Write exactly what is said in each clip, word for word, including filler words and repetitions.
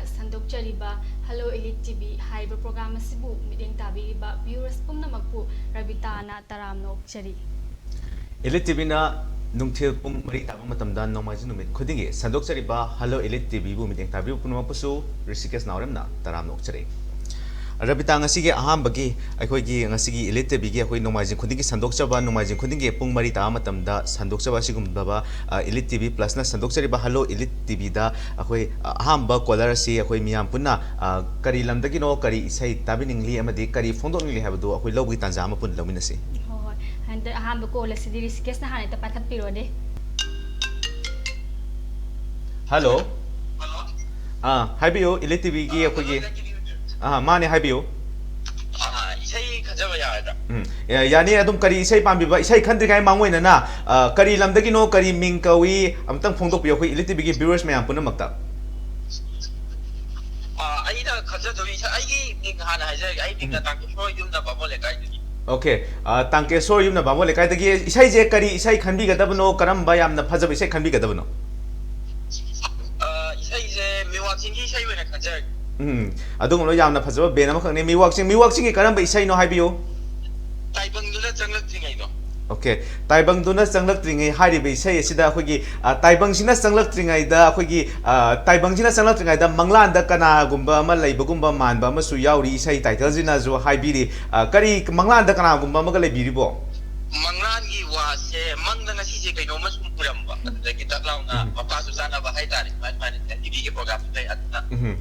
ꯁꯟꯗꯣꯛꯆꯔꯤꯕ Hello Elite T V ꯍꯥꯏꯔꯤꯕ program ꯑꯁꯤꯕꯨ ꯃꯤꯠꯌꯦꯡ ꯇꯥꯕꯤꯔꯤꯕ viewers ꯄꯨꯝꯅꯃꯛꯄꯨ ꯔꯕꯤꯇꯥꯅ ꯇꯔꯥꯝꯅ ꯑꯣꯛꯆꯔꯤ꯫ Elite T Vꯅ ꯅꯨꯡꯊꯤꯜ ꯄꯨꯡ ꯃꯔꯤ ꯇꯥꯕ ꯃꯇꯝꯗ ꯅꯣꯡꯃꯥꯏꯖꯤꯡ ꯅꯨꯃꯤꯠ ꯈꯨꯗꯤꯡꯒꯤ ꯁꯟꯗꯣꯛꯆꯔꯤꯕ Hello Elite T Vꯕꯨ ꯃꯤꯠꯌꯦꯡ ꯇꯥꯕꯤꯕ ꯄꯨꯝꯅꯃꯛꯄꯨꯁꯨ ꯔꯤꯁꯤꯀꯦꯁ ꯅꯥꯎꯔꯦꯝꯅ ꯇꯔꯥꯝꯅ ꯑꯣꯛꯆꯔꯤ꯫ ꯔꯕꯤꯇꯥ, ꯉꯁꯤꯒꯤ ꯑꯍꯥꯟꯕꯒꯤ ꯑꯩꯈꯣꯏꯒꯤ ꯉꯁꯤꯒꯤ Elite T Vꯒꯤ ꯑꯩꯈꯣꯏ ꯅꯣꯡꯃꯥꯏꯖꯤꯡ ꯈꯨꯗꯤꯡꯒꯤ ꯁꯟꯗꯣꯛꯆꯕ, ꯅꯣꯡꯃꯥꯏꯖꯤꯡ ꯈꯨꯗꯤꯡꯒꯤ ꯄꯨꯡ ꯃꯔꯤ ꯇꯥꯕ ꯃꯇꯝꯗ ꯁꯟꯗꯣꯛꯆꯕ ꯑꯁꯤꯒꯨꯝꯂꯕ, ꯑ, Elite T V Plusꯅ ꯁꯟꯗꯣꯛꯆꯔꯤꯕ Hello Elite T Vꯗ ꯑꯩꯈꯣꯏ, ꯑ, ꯑꯍꯥꯟꯕ caller ꯑꯁꯤ ꯑꯩꯈꯣꯏ ꯃꯤꯌꯥꯝ ꯄꯨꯟꯅ, ꯑ, ꯀꯔꯤ ꯂꯝꯗꯒꯤꯅꯣ, ꯀꯔꯤ ꯏꯁꯩ ꯇꯥꯕꯤꯅꯤꯡꯂꯤ ꯑꯃꯗꯤ ꯀꯔꯤ ꯐꯣꯡꯗꯣꯛꯅꯤꯡꯂꯤ ꯍꯥꯏꯕꯗꯨ ꯑꯩꯈꯣꯏ ꯂꯧꯕꯒꯤ ꯇꯥꯟꯖꯥ ꯑꯃ ꯄꯨꯟꯅ ꯂꯧꯃꯤꯟꯅꯁꯤ꯫ ꯍꯣꯏ, ꯍꯣꯏ꯫ ꯍꯟꯗꯛ ꯑꯍꯥꯟꯕ call ꯑꯁꯤꯗꯤ ꯔꯤꯁꯤꯀꯦꯁꯅ ꯍꯥꯟꯅ ꯍꯦꯛꯇ ꯄꯥꯏꯈꯠꯄꯤꯔꯣꯅꯦ꯫ ꯍꯜꯂꯣ꯫ ꯍꯜꯂꯣ꯫ ꯑꯥ, ꯍꯥꯏꯕꯤꯌꯨ, Elite T Vꯒꯤ ꯑꯩꯈꯣꯏꯒꯤ꯫ ꯑꯥ, ꯃꯥꯅꯦ, ꯍꯥꯏꯕꯤꯌꯨ꯫ ꯑꯥ, ꯏꯁꯩ ꯈꯟꯖꯕ ꯌꯥꯒꯗ꯭ꯔꯥ? ꯎꯝ, ꯌꯥ-, ꯌꯥꯅꯤ꯫ ꯑꯗꯨꯝ ꯀꯔꯤ ꯏꯁꯩ ꯄꯥꯝꯕꯤꯕ? ꯏꯁꯩ ꯈꯟꯗ꯭ꯔꯤꯉꯩ ꯃꯥꯡꯑꯣꯏꯅꯅ, ꯑ, ꯀꯔꯤ ꯂꯝꯗꯒꯤꯅꯣ, ꯀꯔꯤ ꯃꯤꯡ ꯀꯧꯏ, ꯑꯃꯨꯛꯇꯪ ꯐꯣꯡꯗꯣꯛꯄꯤꯌꯨ ꯑꯩꯈꯣꯏ Elite T Vꯒꯤ viewers ꯃꯌꯥꯝ ꯄꯨꯝꯅꯃꯛꯇ꯫ ꯑꯥ, ꯑꯩꯅ ꯈꯟꯖꯗꯣꯔꯤ ꯏꯁꯩ, ꯑꯩꯒꯤ ꯃꯤꯡ ꯍꯥꯟꯅ ꯍꯥꯏꯖꯔꯒꯦ꯫ ꯑꯩ ꯃꯤꯡꯅ ꯎꯝ꯫ ꯇꯥꯡꯀꯦꯁꯣꯔ, ꯌꯨꯝꯅ ꯕꯥꯃꯣꯟ ꯂꯩꯀꯥꯏꯗꯒꯤ꯫ Okay, ꯑ, ꯇꯥꯡꯀꯦꯁꯣꯔ, ꯌꯨꯝꯅ ꯕꯥꯃꯣꯟ ꯂꯩꯀꯥꯏꯗꯒꯤ꯫ ꯏꯁꯩꯁꯦ ꯀꯔꯤ ꯏꯁꯩ ꯈꯟꯕꯤꯒꯗꯕꯅꯣ? ꯀꯔꯝꯕ ꯌꯥꯝꯅ ꯐꯖꯕ ꯏꯁꯩ ꯈꯟꯕꯤꯒꯗꯕꯅꯣ? ꯑꯥ, ꯏꯁꯩꯁꯦ ꯃꯤꯋꯥꯛꯆꯤꯡꯒꯤ ꯏꯁꯩ ꯑꯣꯏꯅ ꯈꯟꯖꯔꯒꯦ꯫ ꯎꯝ, ꯑꯗꯨꯒꯨꯝꯂꯕ ꯌꯥꯝꯅ ꯐꯖꯕ band ꯑꯃꯈꯛꯅꯤ꯫ ꯃꯤꯋꯥꯛꯆꯤꯡ, ꯃꯤꯋꯥꯛꯆꯤꯡꯒꯤ ꯀꯔꯝꯕ ꯏꯁꯩꯅꯣ ꯍꯥꯏꯕꯤꯌꯨ꯫ ꯇꯥꯏꯕꯪꯗꯨꯅ ꯆꯪꯂꯛꯇ꯭ꯔꯤꯉꯩꯗꯣ꯫ Okay, ꯇꯥꯏꯕꯪꯗꯨꯅ ꯆꯪꯂꯛꯇ꯭ꯔꯤꯉꯩ ꯍꯥꯏꯔꯤꯕ ꯏꯁꯩ ꯑꯁꯤꯗ ꯑꯩꯈꯣꯏꯒꯤ, ꯑ, ꯇꯥꯏꯕꯪꯁꯤꯅ ꯆꯪꯂꯛꯇ꯭ꯔꯤꯉꯩꯗ ꯑꯩꯈꯣꯏꯒꯤ, ꯑ, ꯇꯥꯏꯕꯪꯁꯤꯅ ꯆꯪꯂꯛꯇ꯭ꯔꯤꯉꯩꯗ ꯃꯪꯂꯥꯟꯗ ꯀꯅꯥꯒꯨꯝꯕ ꯑꯃ ꯂꯩꯕꯒꯨꯝꯕ ꯃꯥꯟꯕ ꯑꯃꯁꯨ ꯌꯥꯎꯔꯤ, ꯏꯁꯩ title ꯁꯤꯅꯁꯨ ꯍꯥꯏꯕꯤꯔꯤ꯫ ꯑ, ꯀꯔꯤ ꯃꯪꯂꯥꯟꯗ ꯀꯅꯥꯒꯨꯝꯕ ꯑꯃꯒ ꯂꯩꯕꯤꯔꯤꯕꯣ? ꯃꯪꯂꯥꯟꯒꯤ ꯋꯥꯁꯦ, ꯃꯪꯗ ꯉꯁꯤꯁꯦ ꯀꯩꯅꯣꯝꯃ ꯁꯨꯝ ꯎꯔꯝꯕ, ꯑꯗꯨꯗꯒꯤ ꯇꯛ ꯂꯥꯎꯅ ꯎꯝ꯫ ꯃꯄꯥꯁꯨ ꯆꯥꯅꯕ ꯍꯥꯏꯇꯥꯔꯦ, ꯁꯨꯃꯥꯏ ꯁꯨꯃꯥꯏꯅ T Vꯒꯤ program ꯁꯨ ꯂꯩ, ꯑꯗꯨꯅ ꯎꯝ꯫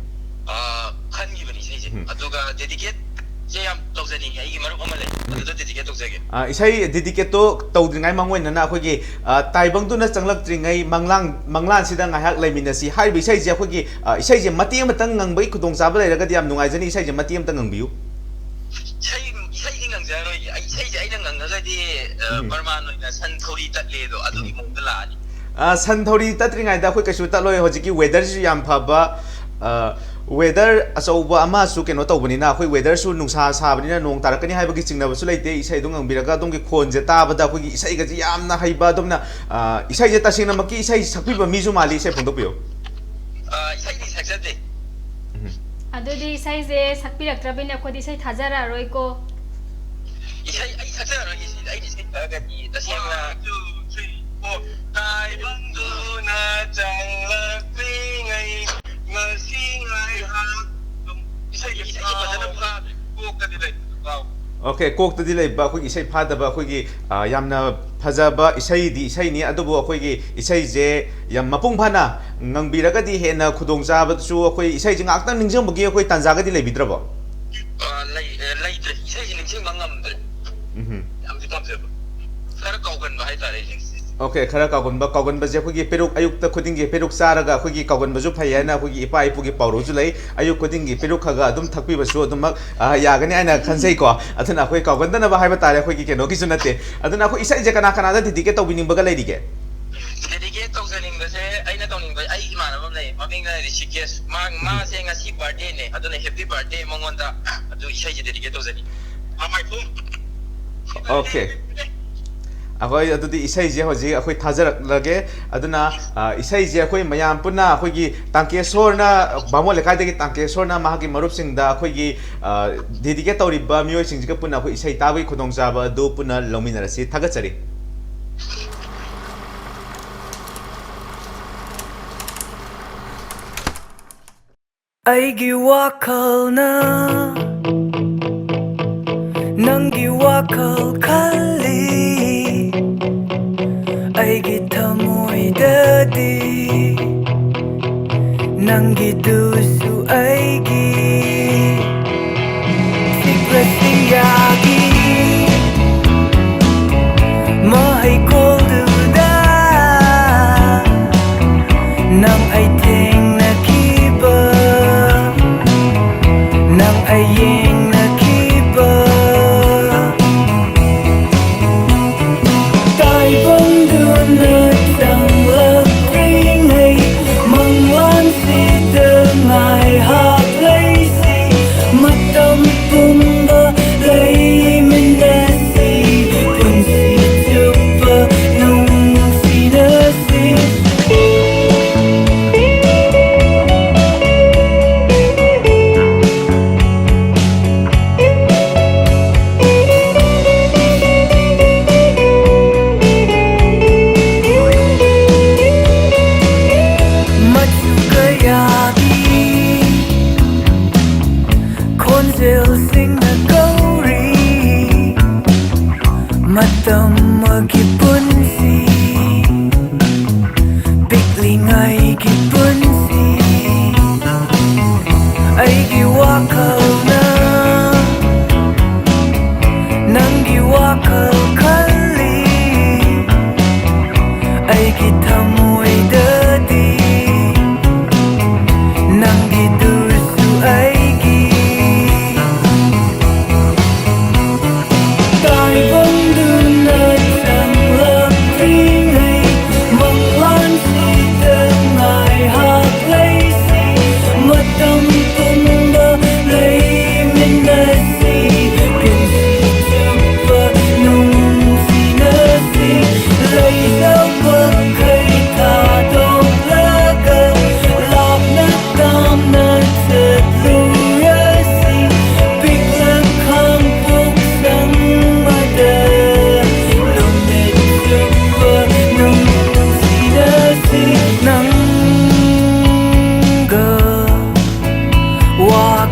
ꯑꯥ, ꯈꯟꯈꯤꯕꯅꯤ ꯏꯁꯩꯁꯦ꯫ ꯎꯝ꯫ ꯑꯗꯨꯒ dedicate ꯁꯦ ꯌꯥꯝ ꯇꯧꯖꯅꯤꯡꯉꯦ, ꯑꯩꯒꯤ ꯃꯔꯨꯞ ꯑꯃ ꯂꯩ, ꯎꯝ꯫ ꯑꯗꯨꯗ dedicate ꯇꯧꯖꯒꯦ꯫ ꯑ, ꯏꯁꯩ dedicateꯇꯣ ꯇꯧꯗ꯭ꯔꯤꯉꯩ ꯃꯥꯡꯑꯣꯏꯅꯅ ꯑꯩꯈꯣꯏꯒꯤ, ꯑ, ꯇꯥꯏꯕꯪꯗꯨꯅ ꯆꯪꯂꯛꯇ꯭ꯔꯤꯉꯩ ꯃꯪꯂꯥꯟ, ꯃꯪꯂꯥꯟꯁꯤꯗ ꯉꯥꯏꯍꯥꯛ ꯂꯩꯃꯤꯟꯅꯁꯤ ꯍꯥꯏꯔꯤꯕ ꯏꯁꯩꯁꯦ ꯑꯩꯈꯣꯏꯒꯤ, ꯑ, ꯏꯁꯩꯁꯦ ꯃꯇꯦꯛ ꯑꯃꯇꯪ ꯉꯪꯕꯒꯤ ꯈꯨꯗꯣꯡꯆꯥꯕ ꯂꯩꯔꯒꯗꯤ ꯌꯥꯝ ꯅꯨꯡꯉꯥꯏꯖꯅꯤ, ꯏꯁꯩꯁꯦ ꯃꯇꯦꯛ ꯑꯃꯇꯪ ꯉꯪꯕꯤꯌꯨ꯫ ꯏꯁꯩ, ꯏꯁꯩꯗꯤ ꯉꯪꯖꯔꯔꯣꯏꯒꯦ꯫ ꯑꯩ ꯏꯁꯩꯁꯦ ꯑꯩꯅ ꯉꯪꯉꯒꯗꯤ, ꯑ, ꯎꯝ꯫ ꯄ꯭ꯔꯃꯥꯟ ꯑꯣꯏꯅ ꯁꯟ ꯊꯧꯔꯤ ꯇꯠꯂꯦꯗꯣ, ꯑꯗꯨꯒꯤ ꯎꯝ꯫ ꯃꯑꯣꯡꯗ ꯂꯥꯛꯑꯅꯤ꯫ ꯑ, ꯁꯟ ꯊꯧꯔꯤ ꯇꯠꯇ꯭ꯔꯤꯉꯩꯗ ꯑꯩꯈꯣꯏ ꯀꯩꯁꯨ ꯇꯠꯂꯣꯏ꯫ ꯍꯧꯖꯤꯛꯀꯤ weatherꯁꯤꯁꯨ ꯌꯥꯝ ꯐꯕ, ꯑ, weather ꯑꯆꯧꯕ ꯑꯃꯁꯨ ꯀꯩꯅꯣ ꯇꯧꯕꯅꯤꯅ, ꯑꯩꯈꯣꯏ weatherꯁꯨ ꯅꯨꯡꯁꯥ ꯁꯥꯕꯅꯤꯅ ꯅꯣꯡ ꯇꯥꯔꯛꯀꯅꯤ ꯍꯥꯏꯕꯒꯤ ꯆꯤꯡꯅꯕꯁꯨ ꯂꯩꯇꯦ꯫ ꯏꯁꯩ ꯑꯗꯨꯝ ꯉꯪꯕꯤꯔꯒ ꯑꯗꯣꯝꯒꯤ ꯈꯣꯟꯁꯦ ꯇꯥꯕꯗ ꯑꯩꯈꯣꯏꯒꯤ ꯏꯁꯩꯒꯁꯦ ꯌꯥꯝꯅ ꯍꯩꯕ, ꯑꯗꯣꯝꯅ, ꯑ, ꯏꯁꯩꯁꯦ ꯇꯁꯦꯡꯅꯃꯛꯀꯤ ꯏꯁꯩ ꯁꯛꯄꯤꯕ ꯃꯤꯁꯨ ꯃꯥꯜꯂꯤ꯫ ꯏꯁꯩ ꯐꯣꯡꯗꯣꯛꯄꯤꯌꯨ꯫ ꯑ, ꯏꯁꯩꯗꯤ ꯁꯛꯆꯗꯦ꯫ ꯑꯗꯨꯗꯤ ꯏꯁꯩꯁꯦ ꯁꯛꯄꯤꯔꯛꯇ꯭ꯔꯕꯅꯤꯅ ꯑꯩꯈꯣꯏꯗꯤ ꯏꯁꯩ ꯊꯥꯖꯔꯛꯑꯔꯣꯏꯀꯣ꯫ ꯏꯁꯩ ꯑꯩ ꯁꯛꯆꯔꯔꯣꯏꯒꯦ ꯁꯤꯗꯤ꯫ ꯑꯩꯅ ꯏꯁꯩ ꯁꯛꯑꯒꯗꯤ ꯇꯁꯦꯡꯅ One, two, three, four. ꯇꯥꯏꯕꯪꯗꯨꯅ ꯆꯪꯂꯛꯂꯤꯉꯩ ꯉꯁꯤ ꯉꯥꯏꯍꯥꯛ ꯏꯁꯩ, ꯏꯁꯩ ꯐꯖꯅ ꯐꯥ-, ꯀꯣꯛꯇꯗꯤ ꯂꯩꯕꯗꯣ ꯀꯥꯎ꯫ Okay, ꯀꯣꯛꯇꯗꯤ ꯂꯩꯕ ꯑꯩꯈꯣꯏꯒꯤ ꯏꯁꯩ ꯐꯥꯗꯕ ꯑꯩꯈꯣꯏꯒꯤ, ꯑ, ꯌꯥꯝꯅ ꯐꯖꯕ ꯏꯁꯩꯗꯤ ꯏꯁꯩꯅꯤ, ꯑꯗꯨꯕꯨ ꯑꯩꯈꯣꯏꯒꯤ ꯏꯁꯩꯁꯦ ꯌꯥꯝ ꯃꯄꯨꯡ ꯐꯥꯅ ꯉꯪꯕꯤꯔꯒꯗꯤ ꯍꯦꯟꯅ ꯈꯨꯗꯣꯡꯆꯥꯕꯁꯨ ꯑꯩꯈꯣꯏ ꯏꯁꯩꯁꯦ ꯉꯥꯏꯍꯥꯛꯇꯪ ꯅꯤꯡꯁꯤꯡꯕꯒꯤ ꯑꯩꯈꯣꯏ ꯇꯥꯟꯖꯥꯒꯗꯤ ꯂꯩꯕꯤꯗ꯭ꯔꯕꯣ? ꯑ, ꯂꯩ-, ꯑ, ꯂꯩꯇ꯭ꯔꯦ꯫ ꯏꯁꯩꯁꯦ ꯅꯤꯡꯁꯤꯡꯕ ꯉꯝꯗ꯭ꯔꯦ꯫ ꯎꯝꯍꯨꯝ꯫ ꯌꯥꯝꯗꯤ ꯄꯥꯝꯖꯕ꯫ ꯈꯔ ꯀꯥꯎꯒꯟꯕ ꯍꯥꯏꯇꯥꯔꯦ ꯑꯩꯁꯦ꯫ Okay, ꯈꯔ ꯀꯥꯎꯒꯟꯕ꯫ ꯀꯥꯎꯒꯟꯕꯁꯦ ꯑꯩꯈꯣꯏꯒꯤ ꯄꯦꯔꯨꯛ, ꯑꯌꯨꯛꯇ ꯈꯨꯗꯤꯡꯒꯤ ꯄꯦꯔꯨꯛ ꯆꯥꯔꯒ ꯑꯩꯈꯣꯏꯒꯤ ꯀꯥꯎꯒꯟꯕꯁꯨ ꯐꯩ ꯍꯥꯏꯅ ꯑꯩꯈꯣꯏꯒꯤ ꯏꯄꯥ ꯏꯄꯨꯒꯤ ꯄꯥꯎꯔꯧꯁꯨ ꯂꯩ꯫ ꯑꯌꯨꯛ ꯈꯨꯗꯤꯡꯒꯤ ꯄꯦꯔꯨꯛ ꯈꯔ ꯈꯔ ꯑꯗꯨꯝ ꯊꯛꯄꯤꯕꯁꯨ ꯑꯗꯨꯃꯛ, ꯑ, ꯌꯥꯒꯅꯤ ꯍꯥꯏꯅ ꯈꯟꯖꯩꯀꯣ꯫ ꯑꯗꯨꯅ ꯑꯩꯈꯣꯏ ꯀꯥꯎꯒꯟꯗꯅꯕ ꯍꯥꯏꯕ ꯇꯥꯔꯦ, ꯑꯩꯈꯣꯏꯒꯤ ꯀꯩꯅꯣꯒꯤꯁꯨ ꯅꯠꯇꯦ꯫ ꯑꯗꯨꯅ ꯑꯩꯈꯣꯏ ꯏꯁꯩꯁꯦ ꯀꯅꯥ ꯀꯅꯥꯗ dedicate ꯇꯧꯕꯤꯅꯤꯡꯕꯒ ꯂꯩꯔꯤꯒꯦ? Dedicate ꯇꯧꯖꯅꯤꯡꯕꯁꯦ ꯑꯩꯅ ꯇꯧꯅꯤꯡꯕ ꯑꯩ ꯏꯃꯥꯟꯅꯕ ꯑꯃ ꯂꯩ, ꯃꯃꯤꯡꯅ ꯔꯤꯁꯤꯀꯦꯁ꯫ ꯃꯥ, ꯎꯝ꯫ ꯃꯥꯁꯦ ꯉꯁꯤ birthdayꯅꯦ, ꯑꯗꯨꯅ happy birthday ꯃꯉꯣꯟꯗ꯫ ꯑꯗꯨ ꯏꯁꯩꯁꯦ dedicate ꯇꯧꯖꯅꯤꯡꯉꯤ꯫ ꯃꯃꯥꯏ ꯄꯨꯝ꯫ Okay꯫ ꯑꯩꯈꯣꯏ ꯑꯗꯨꯗꯤ ꯏꯁꯩꯁꯦ ꯍꯧꯖꯤꯛ ꯑꯩꯈꯣꯏ ꯊꯥꯖꯔꯛꯂꯒꯦ꯫ ꯑꯗꯨꯅ, ꯑ, ꯏꯁꯩꯁꯦ ꯑꯩꯈꯣꯏ ꯃꯌꯥꯝ ꯄꯨꯟꯅ ꯑꯩꯈꯣꯏꯒꯤ ꯇꯥꯡꯀꯦꯁꯣꯔꯅ, ꯕꯥꯃꯣꯟ ꯂꯩꯀꯥꯏꯗꯒꯤ ꯇꯥꯡꯀꯦꯁꯣꯔꯅ ꯃꯍꯥꯛꯀꯤ ꯃꯔꯨꯞꯁꯤꯡꯗ ꯑꯩꯈꯣꯏꯒꯤ, ꯑ, dedicate ꯇꯧꯔꯤꯕ ꯃꯤꯑꯣꯏꯁꯤꯡꯁꯤꯒ ꯄꯨꯟꯅ ꯑꯩꯈꯣꯏ ꯏꯁꯩ ꯇꯥꯕꯒꯤ ꯈꯨꯗꯣꯡꯆꯥꯕ ꯑꯗꯨ ꯄꯨꯟꯅ ꯂꯧꯃꯤꯟꯅꯔꯁꯤ꯫ ꯊꯥꯒꯠꯆꯔꯤ꯫ ꯑꯩꯒꯤ ꯋꯥꯈꯜꯅ ꯅꯪꯒꯤ ꯋꯥꯈꯜ ꯈꯜꯂꯤ, ꯑꯩꯒꯤ ꯊꯃꯣꯏꯗꯗꯤ ꯅꯪꯒꯤꯗꯨꯁꯨ ꯑꯩꯒꯤ꯫ ꯁꯤꯛꯂꯁꯤꯡꯌꯥꯒꯤ ꯃꯍꯩꯀꯣꯜꯗꯨꯗ ꯅꯪ ꯑꯩ ꯊꯦꯡꯅꯈꯤꯕ, ꯅꯪ ꯑꯩ ꯌꯦꯡꯅꯈꯤꯕ꯫ ꯇꯥꯏꯕꯪꯗꯨꯅ ꯆꯪꯂꯛꯂꯤꯉꯩ ꯃꯪꯂꯥꯟꯁꯤꯗ ꯉꯥꯏꯍꯥꯛ ꯂꯩꯁꯤ, ꯃꯇꯝ ꯄꯨꯝꯕ ꯂꯩꯃꯤꯟꯅꯁꯤ, ꯄꯨꯟꯁꯤ ꯆꯨꯞꯄ ꯅꯨꯡꯁꯤꯅꯁꯤ꯫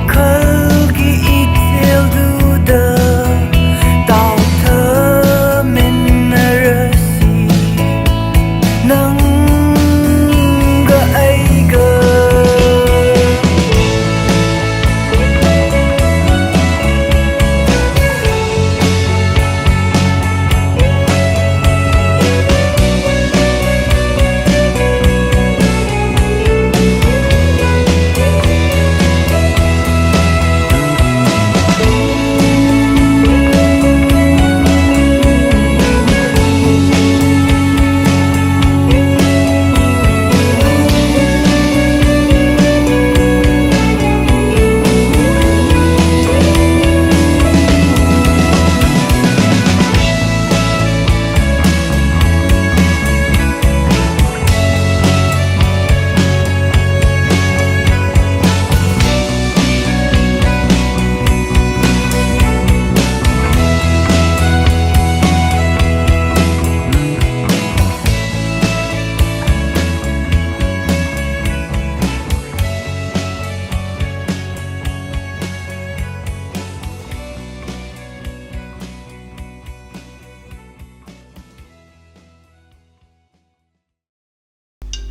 ꯋꯥꯈꯜꯒꯤ ꯏꯊꯤꯜꯗꯨꯗ ꯇꯥꯎꯊꯃꯤꯟꯅꯔꯁꯤ, ꯅꯪꯒ ꯑꯩꯒ꯫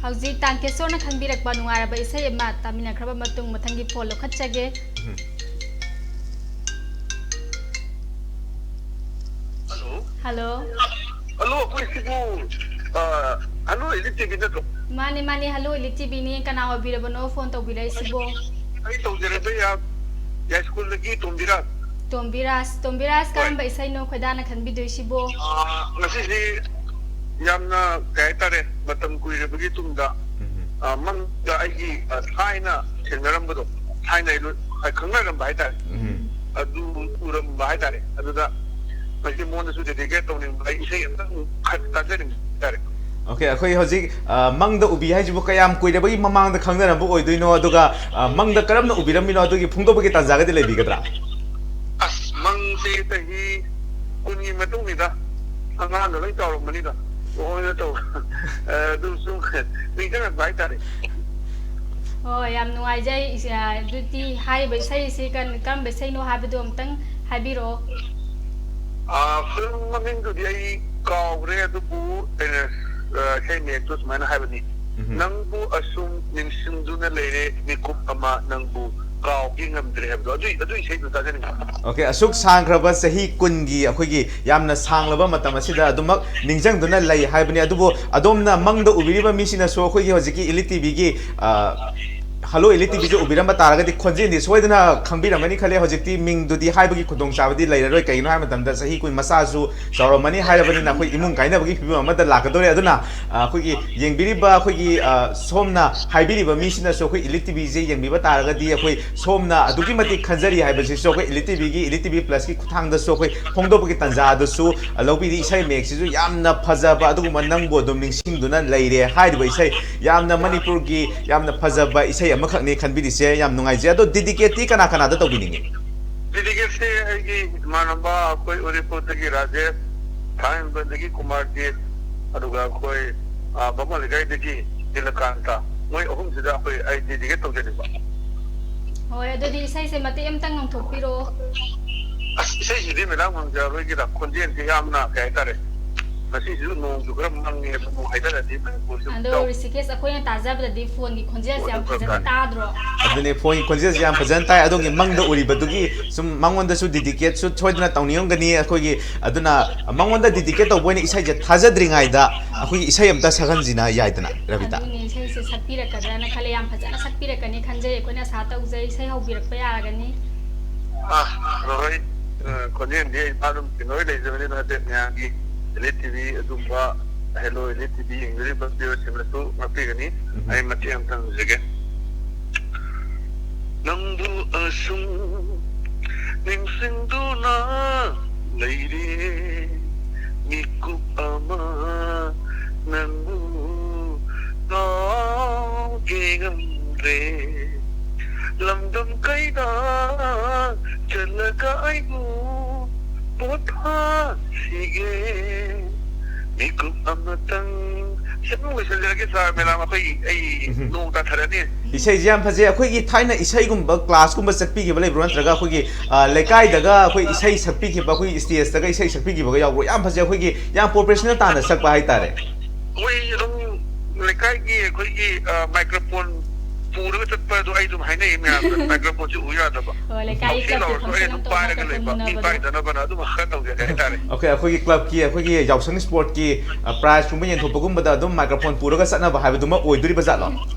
ꯍꯧꯖꯤꯛ ꯇꯥꯡꯀꯦꯁꯣꯔꯅ ꯈꯟꯕꯤꯔꯛꯄ ꯅꯨꯡꯉꯥꯏꯔꯕ ꯏꯁꯩ ꯑꯃ ꯇꯥꯃꯤꯟꯅꯈ꯭ꯔꯕ ꯃꯇꯨꯡ, ꯃꯊꯪꯒꯤ ꯐꯣꯟ ꯂꯧꯈꯠꯆꯒꯦ꯫ ꯎꯝ꯫ ꯍꯜꯂꯣ꯫ ꯍꯜꯂꯣ꯫ ꯍꯜꯂꯣ, ꯑꯩꯈꯣꯏ ꯁꯤꯕꯨ, ꯑ, ꯍꯜꯂꯣ, ꯏꯂꯤꯠ ꯇꯤ ꯚꯤ ꯅꯠꯇ꯭ꯔꯣ? ꯃꯥꯅꯦ, ꯃꯥꯅꯦ, ꯍꯜꯂꯣ, ꯏꯂꯤꯠ ꯇꯤ ꯚꯤꯅꯦ꯫ ꯀꯅꯥ ꯑꯣꯏꯕꯤꯔꯕꯅꯣ ꯐꯣꯟ ꯇꯧꯕꯤꯔꯛꯏꯁꯤꯕꯣ? ꯑꯩ ꯇꯧꯖꯔꯛꯄ ꯌꯥ-, ꯌꯥꯏꯁ꯭ꯀꯨꯜꯗꯒꯤ ꯇꯣꯝꯕꯤꯔꯥꯖ꯫ ꯇꯣꯝꯕꯤꯔꯥꯖ, ꯇꯣꯝꯕꯤꯔꯥꯖ, ꯍꯣꯏ꯫ ꯀꯔꯝꯕ ꯏꯁꯩꯅꯣ ꯈꯣꯏꯗꯥꯅ ꯈꯟꯕꯤꯗꯣꯏꯁꯤꯕꯣ? ꯑ, ꯉꯁꯤꯁꯤ ꯌꯥꯝꯅ, ꯀꯩ ꯍꯥꯏꯇꯥꯔꯦ, ꯃꯇꯝ ꯀꯨꯏꯔꯕꯒꯤ ꯇꯨꯡꯗ, ꯎꯝ꯫ ꯑ, ꯃꯪꯗ ꯑꯩꯒꯤ, ꯑ, ꯊꯥꯏꯅ ꯊꯦꯡꯅꯔꯝꯕꯗꯣ, ꯊꯥꯏꯅ ꯑꯩ ꯂꯣꯏ-, ꯑ, ꯈꯪꯅꯔꯝꯕ ꯍꯥꯏꯇꯥꯔꯦ꯫ ꯎꯝ꯫ ꯑꯗꯨ ꯎꯔꯝꯕ ꯍꯥꯏꯇꯥꯔꯦ꯫ ꯑꯗꯨꯗ ꯉꯁꯤ ꯃꯉꯣꯟꯗꯁꯨ dedicate ꯇꯧꯅꯤꯡꯕ, ꯑꯩ ꯏꯁꯩ ꯑꯝꯇꯪ ꯈ-, ꯇꯥꯖꯅꯤꯡꯕ ꯍꯥꯏꯇꯥꯔꯦ꯫ OK, ꯑꯩꯈꯣꯏ ꯍꯧꯖꯤꯛ, ꯑ, ꯃꯪꯗ ꯎꯕꯤ ꯍꯥꯏꯁꯤꯕꯨ ꯀꯌꯥꯝ ꯀꯨꯏꯔꯕꯒꯤ ꯃꯃꯥꯡꯗ ꯈꯪꯅꯔꯝꯕ ꯑꯣꯏꯗꯣꯏꯅꯣ? ꯑꯗꯨꯒ, ꯑ, ꯃꯪꯗ ꯀꯔꯝꯅ ꯎꯕꯤꯔꯝꯃꯤꯅꯣ? ꯑꯗꯨꯒꯤ ꯐꯣꯡꯗꯣꯛꯄꯒꯤ ꯇꯥꯟꯖꯥꯒꯗꯤ ꯂꯩꯕꯤꯒꯗ꯭ꯔꯥ? ꯑꯁ, ꯃꯪꯁꯦ ꯆꯍꯤ ꯀꯨꯟꯒꯤ ꯃꯇꯨꯡꯅꯤꯗ꯫ ꯑꯉꯥꯡꯒ ꯂꯣꯏ ꯆꯥꯎꯔꯝꯃꯅꯤꯗ꯫ ꯂꯨꯍꯣꯡꯉꯦ ꯇꯧ-, ꯑ, ꯑꯗꯨ ꯁꯨꯝ ꯅꯤꯡꯁꯤꯡꯉꯛꯄ ꯍꯥꯏꯇꯥꯔꯦ꯫ ꯍꯣꯏ, ꯌꯥꯝ ꯅꯨꯡꯉꯥꯏꯖꯩ꯫ ꯏꯁ-, ꯑ, ꯑꯗꯨꯗꯤ ꯍꯥꯏꯔꯤꯕ ꯏꯁꯩꯁꯤ ꯀꯔꯝ-, ꯀꯔꯝꯕ ꯏꯁꯩꯅꯣ ꯍꯥꯏꯕꯗꯨ ꯑꯝꯇꯪ ꯍꯥꯏꯕꯤꯔꯛꯑꯣ꯫ ꯑ, ꯐꯤꯂꯝ ꯃꯃꯤꯡꯗꯨꯗꯤ ꯑꯩ ꯀꯥꯎꯈ꯭ꯔꯦ, ꯑꯗꯨꯕꯨ ꯑꯩꯅ, ꯑ, ꯏꯁꯩ ꯃꯌꯦꯛꯇꯣ ꯁꯨꯃꯥꯏꯅ ꯍꯥꯏꯕꯅꯤ: ꯎꯝꯍꯨꯝ꯫ "ꯅꯪꯕꯨ ꯑꯁꯨꯝ ꯅꯤꯡꯁꯤꯡꯗꯨꯅ ꯂꯩꯔꯦ, ꯃꯤꯀꯨꯞ ꯑꯃ ꯅꯪꯕꯨ ꯀꯥꯎꯒꯦ ꯉꯝꯗ꯭ꯔꯦ" ꯍꯥꯏꯕꯗꯣ, ꯑꯗꯨꯏ, ꯑꯗꯨꯏ ꯏꯁꯩꯗꯨ ꯇꯥꯖꯅꯤꯡꯕ꯫ ꯑꯣꯀꯦ, ꯑꯁꯨꯛ ꯁꯥꯡꯈ꯭ꯔꯕ ꯆꯍꯤ ꯀꯨꯟꯒꯤ ꯑꯩꯈꯣꯏꯒꯤ ꯌꯥꯝꯅ ꯁꯥꯡꯂꯕ ꯃꯇꯝ ꯑꯁꯤꯗ ꯑꯗꯨꯃꯛ ꯅꯤꯡꯁꯤꯡꯗꯨꯅ ꯂꯩ ꯍꯥꯏꯕꯅꯤ꯫ ꯑꯗꯨꯕꯨ ꯑꯗꯣꯝꯅ ꯃꯪꯗ ꯎꯕꯤꯔꯤꯕ ꯃꯤꯁꯤꯅꯁꯨ ꯑꯩꯈꯣꯏꯒꯤ ꯍꯧꯖꯤꯛꯀꯤ ꯏꯂꯤꯠ ꯇꯤꯚꯤꯒꯤ, ꯑ, ꯍꯜꯂꯣ ꯏꯂꯤꯠ ꯇꯤꯚꯤꯁꯦ ꯎꯕꯤꯔꯝꯕ ꯇꯥꯔꯒꯗꯤ ꯈꯣꯟꯖꯦꯜꯗꯤ ꯁꯣꯏꯗꯅ ꯈꯪꯕꯤꯔꯝꯒꯅꯤ ꯈꯜꯂꯦ꯫ ꯍꯧꯖꯤꯛꯇꯤ ꯃꯤꯡꯗꯨꯗꯤ ꯍꯥꯏꯕꯒꯤ ꯈꯨꯗꯣꯡꯆꯥꯕꯗꯤ ꯂꯩꯔꯔꯣꯏ꯫ ꯀꯩꯒꯤꯅꯣ ꯍꯥꯏꯕ ꯃꯇꯝꯗ ꯆꯍꯤ ꯀꯨꯟ ꯃꯆꯥꯁꯨ ꯆꯥꯎꯔꯝꯃꯅꯤ ꯍꯥꯏꯔꯕꯅꯤꯅ ꯑꯩꯈꯣꯏ ꯏꯃꯨꯡ ꯀꯥꯏꯅꯕꯒꯤ ꯐꯤꯕꯝ ꯑꯃꯗ ꯂꯥꯛꯀꯗꯧꯔꯦ꯫ ꯑꯗꯨꯅ, ꯑ, ꯑꯩꯈꯣꯏꯒꯤ ꯌꯦꯡꯕꯤꯔꯤꯕ ꯑꯩꯈꯣꯏꯒꯤ, ꯑ, ꯁꯣꯝꯅ ꯍꯥꯏꯕꯤꯔꯤꯕ ꯃꯤꯁꯤꯅꯁꯨ ꯑꯩꯈꯣꯏ ꯏꯂꯤꯠ ꯇꯤꯚꯤꯁꯦ ꯌꯦꯡꯕꯤꯕ ꯇꯥꯔꯒꯗꯤ ꯑꯩꯈꯣꯏ ꯁꯣꯝꯅ ꯑꯗꯨꯛꯀꯤ ꯃꯇꯤꯛ ꯈꯟꯖꯔꯤ ꯍꯥꯏꯕꯁꯤꯁꯨ ꯑꯩꯈꯣꯏ ꯏꯂꯤꯠ ꯇꯤꯚꯤꯒꯤ, ꯏꯂꯤꯠ ꯇꯤꯚꯤ ꯄ꯭ꯂꯁꯀꯤ ꯈꯨꯠꯊꯥꯡꯗꯁꯨ ꯑꯩꯈꯣꯏ ꯐꯣꯡꯗꯣꯛꯄꯒꯤ ꯇꯥꯟꯖꯥ ꯑꯗꯨꯁꯨ ꯂꯧꯕꯤꯔꯤ꯫ ꯏꯁꯩ ꯃꯌꯦꯛꯁꯤꯁꯨ ꯌꯥꯝꯅ ꯐꯖꯕ ꯑꯗꯨꯒꯨꯝꯕ "ꯅꯪꯕꯨ ꯑꯗꯨꯝ ꯅꯤꯡꯁꯤꯡꯗꯨꯅ ꯂꯩꯔꯦ" ꯍꯥꯏꯔꯤꯕ ꯏꯁꯩ, ꯌꯥꯝꯅ ꯃꯅꯤꯄꯨꯔꯒꯤ ꯌꯥꯝꯅ ꯐꯖꯕ ꯏꯁꯩ ꯑꯃꯈꯛꯅꯤ ꯈꯟꯕꯤꯔꯤꯁꯦ꯫ ꯌꯥꯝ ꯅꯨꯡꯉꯥꯏꯖꯩ꯫ ꯑꯗꯣ ꯗꯤꯗꯤꯀꯦꯠꯇꯤ ꯀꯅꯥ ꯀꯅꯥꯗ ꯇꯧꯕꯤꯅꯤꯡꯉꯤ? ꯗꯤꯗꯤꯀꯦꯠꯁꯦ ꯑꯩꯒꯤ ꯏꯃꯥꯟꯅꯕ ꯑꯩꯈꯣꯏ ꯎꯔꯤꯄꯣꯛꯇꯒꯤ ꯔꯥꯖꯦꯁ, ꯊꯥꯡꯃꯩꯕꯟꯗꯒꯤ ꯀꯨꯃꯥꯔꯖꯤꯠ, ꯑꯗꯨꯒ ꯑꯩꯈꯣꯏ, ꯑ, ꯕꯥꯃꯣꯟ ꯂꯩꯀꯥꯏꯗꯒꯤ ꯅꯤꯂꯀꯥꯟꯇ, ꯃꯣꯏ ꯑꯍꯨꯝꯁꯤꯗ ꯑꯩꯈꯣꯏ, ꯑꯩ ꯗꯤꯗꯤꯀꯦꯠ ꯇꯧꯖꯅꯤꯡꯕ꯫ ꯍꯣꯏ, ꯑꯗꯨꯗꯤ ꯏꯁꯩꯁꯦ ꯃꯇꯦꯛ ꯑꯃꯇꯪ ꯉꯪꯊꯣꯛꯄꯤꯔꯛꯑꯣ꯫ ꯑꯁ, ꯏꯁꯩꯁꯤꯗꯤ ꯃꯦꯗꯥꯝ ꯉꯪꯖꯔꯔꯣꯏꯒꯦꯗ, ꯈꯣꯟꯖꯦꯜꯁꯦ ꯌꯥꯝꯅ, ꯀꯩ ꯍꯥꯏꯇꯥꯔꯦ, ꯉꯁꯤꯁꯨ ꯅꯣꯡꯁꯨ ꯈꯔ ꯃꯪꯉꯦ, ꯑꯗꯣ ꯅꯣꯡ ꯍꯥꯏꯊꯔꯗꯤ ꯃꯅꯤꯄꯨꯔꯁꯨ ꯑꯗꯣ ꯏꯆꯥꯎ ꯔꯤꯁꯤꯀꯦꯁ, ꯑꯩꯈꯣꯏꯅ ꯇꯥꯖꯕꯗꯗꯤ ꯐꯣꯟꯒꯤ ꯈꯣꯟꯖꯦꯜꯁꯦ ꯌꯥꯝ ꯐꯖꯅ ꯇꯥꯗ꯭ꯔꯣ? ꯑꯗꯨꯅꯦ, ꯐꯣꯟꯒꯤ ꯈꯣꯟꯖꯦꯜꯁꯦ ꯌꯥꯝ ꯐꯖꯅ ꯇꯥꯏ꯫ ꯑꯗꯣꯝꯒꯤ ꯃꯪꯗ ꯎꯔꯤꯕꯗꯨꯒꯤ ꯁꯨꯝ ꯃꯉꯣꯟꯗꯁꯨ ꯗꯤꯗꯤꯀꯦꯠꯁꯨ ꯁꯣꯏꯗꯅ ꯇꯧꯅꯤꯡꯉꯝꯒꯅꯤ꯫ ꯑꯩꯈꯣꯏꯒꯤ, ꯑꯗꯨꯅ ꯃꯉꯣꯟꯗ ꯗꯤꯗꯤꯀꯦꯠ ꯇꯧꯕ ꯑꯣꯏꯅ ꯏꯁꯩꯁꯦ ꯊꯥꯖꯗ꯭ꯔꯤꯉꯩꯗ ꯑꯩꯈꯣꯏꯒꯤ ꯏꯁꯩ ꯑꯝꯇ ꯁꯛꯍꯟꯁꯤꯅ ꯌꯥꯏꯗꯅ, ꯔꯕꯤꯇꯥ? ꯑꯗꯨꯅꯦ, ꯏꯁꯩꯁꯦ ꯁꯛꯄꯤꯔꯛꯀꯗ꯭ꯔꯅ ꯈꯜꯂꯦ꯫ ꯌꯥꯝ ꯐꯖꯅ ꯁꯛꯄꯤꯔꯛꯀꯅꯤ ꯈꯟꯖꯩ꯫ ꯑꯩꯈꯣꯏꯅ ꯑꯁꯥ ꯇꯧꯖꯩ꯫ ꯏꯁꯩ ꯍꯧꯕꯤꯔꯛꯄ ꯌꯥꯔꯒꯅꯤ꯫ ꯑ, ꯍꯣꯏ, ꯑ, ꯈꯣꯟꯖꯦꯜꯗꯤ ꯑꯩ ꯑꯗꯨꯝ ꯀꯩꯅꯣ ꯂꯩꯖꯕꯅꯤꯅ, ꯍꯥꯏꯐꯦꯠ ꯃꯌꯥꯝꯒꯤ ꯏꯂꯤꯠ ꯇꯤꯚꯤ ꯑꯗꯨꯝꯕ, ꯍꯦꯜꯂꯣ ꯏꯂꯤꯠ ꯇꯤꯚꯤ ꯌꯦꯡꯕꯤꯔꯤꯕ viewerꯁꯤꯡꯅꯁꯨ ꯉꯥꯛꯄꯤꯒꯅꯤ꯫ ꯎꯝ꯫ ꯑꯩ ꯃꯇꯦꯛ ꯑꯃꯇꯪ ꯍꯧꯖꯒꯦ꯫ ꯅꯪꯕꯨ ꯑꯁꯨꯝ ꯅꯤꯡꯁꯤꯡꯗꯨꯅ ꯂꯩꯔꯦ, ꯃꯤꯀꯨꯞ ꯑꯃ ꯅꯪꯕꯨ ꯀꯥꯎꯒꯦ ꯉꯝꯗ꯭ꯔꯦ꯫ ꯂꯝꯗꯝ ꯀꯩꯗ ꯆꯠꯂꯒ ꯑꯩꯕꯨ ꯄꯣꯊꯥꯁꯤꯒꯦ? ꯃꯤꯀꯨꯞ ꯑꯃꯇꯪ ꯁꯨꯝ ꯂꯣꯏꯁꯤꯟꯖꯔꯒꯦ, ꯁꯥꯔ, ꯃꯦꯗꯥꯝ, ꯑꯩꯈꯣꯏ, ꯑꯩ ꯎꯝ꯫ ꯅꯣꯡ ꯇꯥꯊꯔꯅꯤ꯫ ꯏꯁꯩꯁꯦ ꯌꯥꯝ ꯐꯖꯩ꯫ ꯑꯩꯈꯣꯏꯒꯤ ꯊꯥꯏꯅ ꯏꯁꯩꯒꯨꯝꯕ ꯀ꯭ꯂꯥꯁꯀꯨꯝꯕ ꯆꯠꯄꯤꯈꯤꯕ ꯂꯩꯕ꯭ꯔꯣ? ꯅꯠꯇ꯭ꯔꯒ ꯑꯩꯈꯣꯏꯒꯤ, ꯑ, ꯂꯩꯀꯥꯏꯗꯒ ꯑꯩꯈꯣꯏ ꯏꯁꯩ ꯁꯛꯄꯤꯈꯤꯕ, ꯑꯩꯈꯣꯏꯒꯤ ꯁ꯭ꯇꯦꯖꯇꯒ ꯏꯁꯩ ꯁꯛꯄꯤꯈꯤꯕꯒ ꯌꯥꯎꯕ꯭ꯔꯣ? ꯌꯥꯝ ꯐꯖꯩ꯫ ꯑꯩꯈꯣꯏꯒꯤ ꯌꯥꯝ ꯄ꯭ꯔꯣꯐꯦꯁꯅꯦꯜ ꯇꯥꯅ ꯁꯛꯄ ꯍꯥꯏꯇꯥꯔꯦ꯫ ꯑꯩꯈꯣꯏ ꯑꯗꯨꯝ ꯂꯩꯀꯥꯏꯒꯤ ꯑꯩꯈꯣꯏꯒꯤ, ꯑ, ꯃꯥꯏꯀ꯭ꯔꯣꯐꯣꯟ ꯄꯨꯔꯒ ꯆꯠꯄ ꯑꯗꯨ ꯑꯩ ꯑꯗꯨꯝ ꯍꯥꯏꯅꯩ ꯃꯌꯥꯝꯗ꯫ ꯃꯥꯏꯀ꯭ꯔꯣꯐꯣꯟꯁꯦ ꯎ ꯌꯥꯗꯕ꯫ ꯍꯣꯏ, ꯂꯩꯀꯥꯏꯒꯤ ꯃꯁꯤ ꯀ꯭ꯂꯕꯀꯤ ꯂꯥꯎꯔꯁꯨ ꯑꯩ ꯐꯪꯁꯟ ꯑꯗꯨꯝ ꯑꯃ ꯇꯧꯕ ꯄꯥꯏꯔꯒ ꯂꯩꯕ꯫ ꯃꯤ ꯃꯇꯝꯗ ꯄꯥꯏꯗꯅꯕꯅ ꯑꯗꯨꯝ ꯈꯔ ꯇꯧꯖꯒꯦ ꯍꯥꯏꯇꯥꯔꯦ꯫ ꯑꯣꯀꯦ, ꯑꯩꯈꯣꯏꯒꯤ ꯀ꯭ꯂꯕꯀꯤ, ꯑꯩꯈꯣꯏꯒꯤ ꯌꯥꯎꯁꯪ ꯁ꯭ꯄꯣꯔꯠꯀꯤ, ꯑ, ꯄ꯭ꯔꯥꯏꯖꯀꯨꯝꯕ ꯌꯦꯟꯊꯣꯛꯄꯒꯨꯝꯕꯗ ꯑꯗꯨꯝ ꯃꯥꯏꯀ꯭ꯔꯣꯐꯣꯟ ꯄꯨꯔꯒ ꯆꯠꯅꯕ ꯍꯥꯏꯕꯗꯨꯃ ꯑꯣꯏꯗꯣꯔꯤꯕ ꯖꯥꯠꯂꯣ?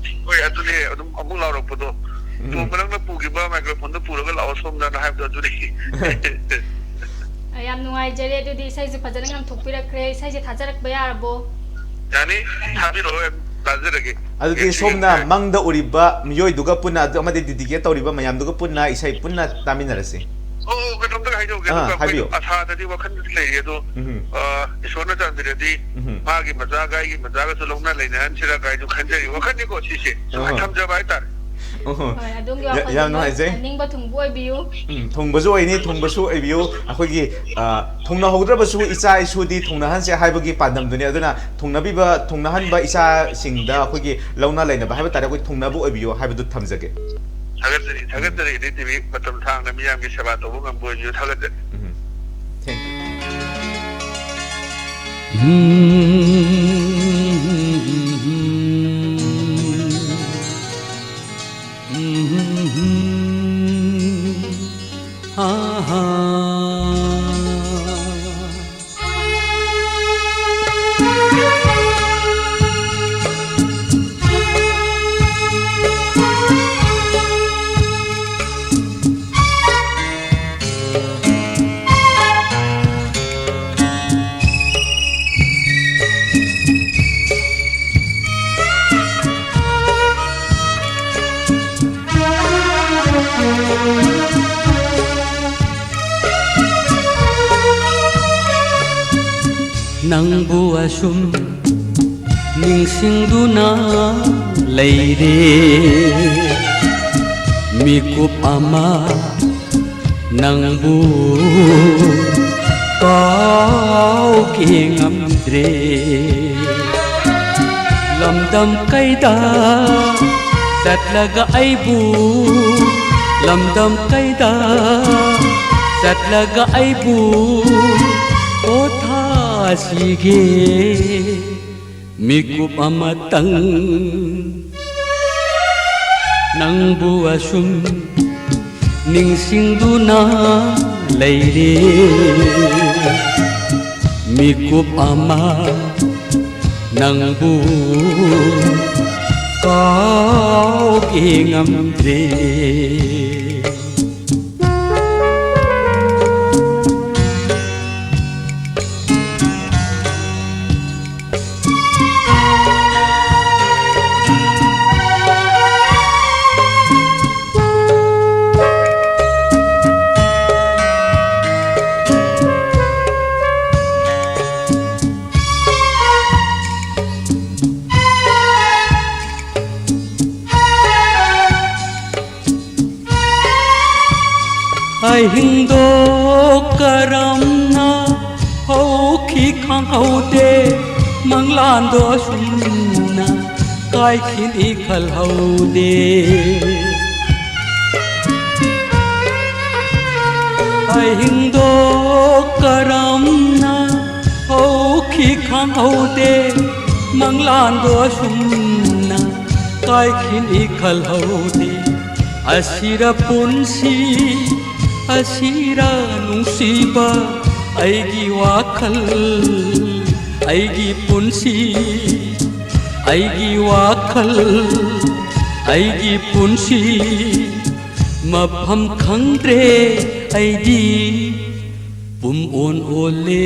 ꯍꯣꯏ, ꯑꯗꯨꯅꯦ ꯑꯗꯨꯝ ꯑꯃꯨꯛ ꯂꯥꯎꯔꯛꯄꯗꯣ꯫ ꯎꯝ꯫ "ꯇꯣꯝꯕ, ꯅꯪꯅ ꯄꯨꯈꯤꯕ ꯃꯥꯏꯀ꯭ꯔꯣꯐꯣꯟꯗꯣ ꯄꯨꯔꯒ ꯂꯥꯛꯑꯣ ꯁꯣꯝꯗꯅ" ꯍꯥꯏꯕꯗꯣ ꯑꯗꯨꯅꯤ꯫ ꯑ, ꯌꯥꯝ ꯅꯨꯡꯉꯥꯏꯖꯔꯦ꯫ ꯑꯗꯨꯗꯤ ꯏꯁꯩꯁꯨ ꯐꯖꯅ ꯉꯪꯊꯣꯛꯄꯤꯔꯛꯈ꯭ꯔꯦ꯫ ꯏꯁꯩꯁꯦ ꯊꯥꯖꯔꯛꯄ ꯌꯥꯔꯕꯣ? ꯌꯥꯅꯤ, ꯊꯥꯕꯤꯔꯛꯑꯣ, ꯌꯥꯝ ꯇꯥꯖꯔꯒꯦ꯫ ꯑꯗꯨꯗꯤ ꯌꯦꯡꯁꯤ, ꯁꯣꯝꯅ ꯌꯦꯡꯁꯤ꯫ ꯃꯪꯗ ꯎꯔꯤꯕ ꯃꯤꯑꯣꯏꯗꯨꯒ ꯄꯨꯟꯅ ꯑꯗꯨ ꯑꯃꯗꯤ ꯗꯤꯗꯤꯀꯦꯠ ꯇꯧꯔꯤꯕ ꯃꯌꯥꯝꯗꯨꯒ ꯄꯨꯟꯅ ꯏꯁꯩ ꯄꯨꯟꯅ ꯇꯥꯃꯤꯟꯅꯔꯁꯤ꯫ ꯑꯣ, ꯑꯣ, ꯀꯩꯅꯣꯝꯇ ꯍꯥꯏꯖꯍꯧꯒꯦ꯫ ꯑꯥ, ꯑꯗꯨꯒ ꯑꯩꯈꯣꯏ ꯍꯥꯏꯕꯤꯌꯨ꯫ ꯑꯁꯥꯗꯗꯤ ꯋꯥꯈꯜꯗꯗꯤ ꯂꯩꯔꯤ ꯑꯗꯣ, ꯎꯝ꯫ ꯑ, ꯏꯁꯣꯔꯅ ꯆꯥꯟꯕꯤꯔꯗꯤ ꯎꯝ꯫ ꯃꯥꯒꯤ ꯃꯆꯥꯒ ꯑꯩꯒꯤ ꯃꯆꯥꯒꯁꯨ ꯂꯧꯅ ꯂꯩꯅꯍꯟꯁꯤꯔ ꯀꯥꯏꯁꯨ ꯈꯟꯖꯔꯤ꯫ ꯋꯥꯈꯜꯅꯤꯀꯣ ꯁꯤꯁꯦ꯫ ꯁꯨꯃꯥꯏꯅ ꯑꯍꯣꯏ꯫ ꯊꯝꯖꯕ ꯍꯥꯏꯇꯥꯔꯦ꯫ ꯑꯍꯣꯏ꯫ ꯍꯣꯏ, ꯑꯗꯣꯝꯒꯤ ꯌꯥ-, ꯋꯥꯈꯜꯗꯨ ꯌꯥꯝ ꯅꯨꯡꯉꯥꯏꯖꯩ꯫ ꯅꯤꯡꯕ ꯊꯨꯡꯕ ꯑꯣꯏꯕꯤꯌꯨ꯫ ꯎꯝ, ꯊꯨꯡꯕꯁꯨ ꯑꯣꯏꯅꯤ, ꯊꯨꯡꯕꯁꯨ ꯑꯣꯏꯕꯤꯌꯨ꯫ ꯑꯩꯈꯣꯏꯒꯤ, ꯑ, ꯊꯨꯡꯅꯍꯧꯗ꯭ꯔꯕꯁꯨ ꯏꯆꯥ ꯏꯁꯨꯗꯤ ꯊꯨꯡꯅꯍꯟꯁꯦ ꯍꯥꯏꯕꯒꯤ ꯄꯥꯟꯗꯝꯗꯨꯅꯤ꯫ ꯑꯗꯨꯅ ꯊꯨꯡꯅꯕꯤꯕ, ꯊꯨꯡꯅꯍꯟꯕ ꯏꯆꯥꯁꯤꯡꯗ ꯑꯩꯈꯣꯏꯒꯤ ꯂꯧꯅ ꯂꯩꯅꯕ ꯍꯥꯏꯕ ꯇꯥꯔꯦ, ꯑꯩꯈꯣꯏ ꯊꯨꯡꯅꯕ ꯑꯣꯏꯕꯤꯌꯨ ꯍꯥꯏꯕꯗꯨ ꯊꯝꯖꯒꯦ꯫ ꯊꯥꯒꯠꯆꯔꯤ, ꯊꯥꯒꯠꯆꯔꯤ꯫ ꯗꯤ ꯇꯤ ꯚꯤ ꯃꯇꯝ ꯁꯥꯡꯅ ꯃꯤꯌꯥꯝꯒꯤ ꯁꯦꯕꯥ ꯇꯧꯕ ꯉꯝꯕ ꯑꯣꯏꯕꯤꯌꯨ꯫ ꯊꯥꯒꯠꯆꯔꯤ꯫ ꯎꯝ꯫ Thank you. ꯅꯪꯕꯨ ꯑꯁꯨꯝ ꯅꯤꯡꯁꯤꯡꯗꯨꯅ ꯂꯩꯔꯦ꯫ ꯃꯤꯀꯨꯞ ꯑꯃ ꯅꯪꯕꯨ ꯀꯥꯎꯈꯤ ꯉꯝꯗ꯭ꯔꯦ꯫ ꯂꯝꯗꯝ ꯀꯩꯗ ꯆꯠꯂꯒ ꯑꯩꯕꯨ, ꯂꯝꯗꯝ ꯀꯩꯗ ꯆꯠꯂꯒ ꯑꯩꯕꯨ ꯄꯣꯊꯥꯁꯤꯒꯦ꯫ ꯃꯤꯀꯨꯞ ꯑꯃꯇꯪ ꯅꯪꯕꯨ ꯑꯁꯨꯝ ꯅꯤꯡꯁꯤꯡꯗꯨꯅ ꯂꯩꯔꯦ꯫ ꯃꯤꯀꯨꯞ ꯑꯃ ꯅꯪꯕꯨ ꯀꯥꯎꯒꯦ ꯉꯝꯗ꯭ꯔꯦ꯫ ꯑꯍꯤꯡꯗꯣ ꯀꯔꯝꯅ ꯍꯧꯈꯤ ꯈꯪꯍꯧꯗꯦ, ꯃꯪꯂꯥꯟꯗꯣ ꯑꯁꯨꯝꯅ ꯀꯥꯏꯈꯤꯅꯤ ꯈꯜꯍꯧꯗꯦ꯫ ꯑꯍꯤꯡꯗꯣ ꯀꯔꯝꯅ ꯍꯧꯈꯤ ꯈꯪꯍꯧꯗꯦ, ꯃꯪꯂꯥꯟꯗꯣ ꯑꯁꯨꯝꯅ ꯀꯥꯏꯈꯤꯅꯤ ꯈꯜꯍꯧꯗꯦ꯫ ꯑꯁꯤꯔ ꯄꯨꯟꯁꯤ, ꯑꯁꯤꯔ ꯅꯨꯡꯁꯤꯕ, ꯑꯩꯒꯤ ꯋꯥꯈꯜ, ꯑꯩꯒꯤ ꯄꯨꯟꯁꯤ, ꯑꯩꯒꯤ ꯋꯥꯈꯜ, ꯑꯩꯒꯤ ꯄꯨꯟꯁꯤ꯫ ꯃꯐꯝ ꯈꯪꯗ꯭ꯔꯦ ꯑꯩꯗꯤ ꯄꯨꯝ ꯑꯣꯟ ꯑꯣꯜꯂꯦ꯫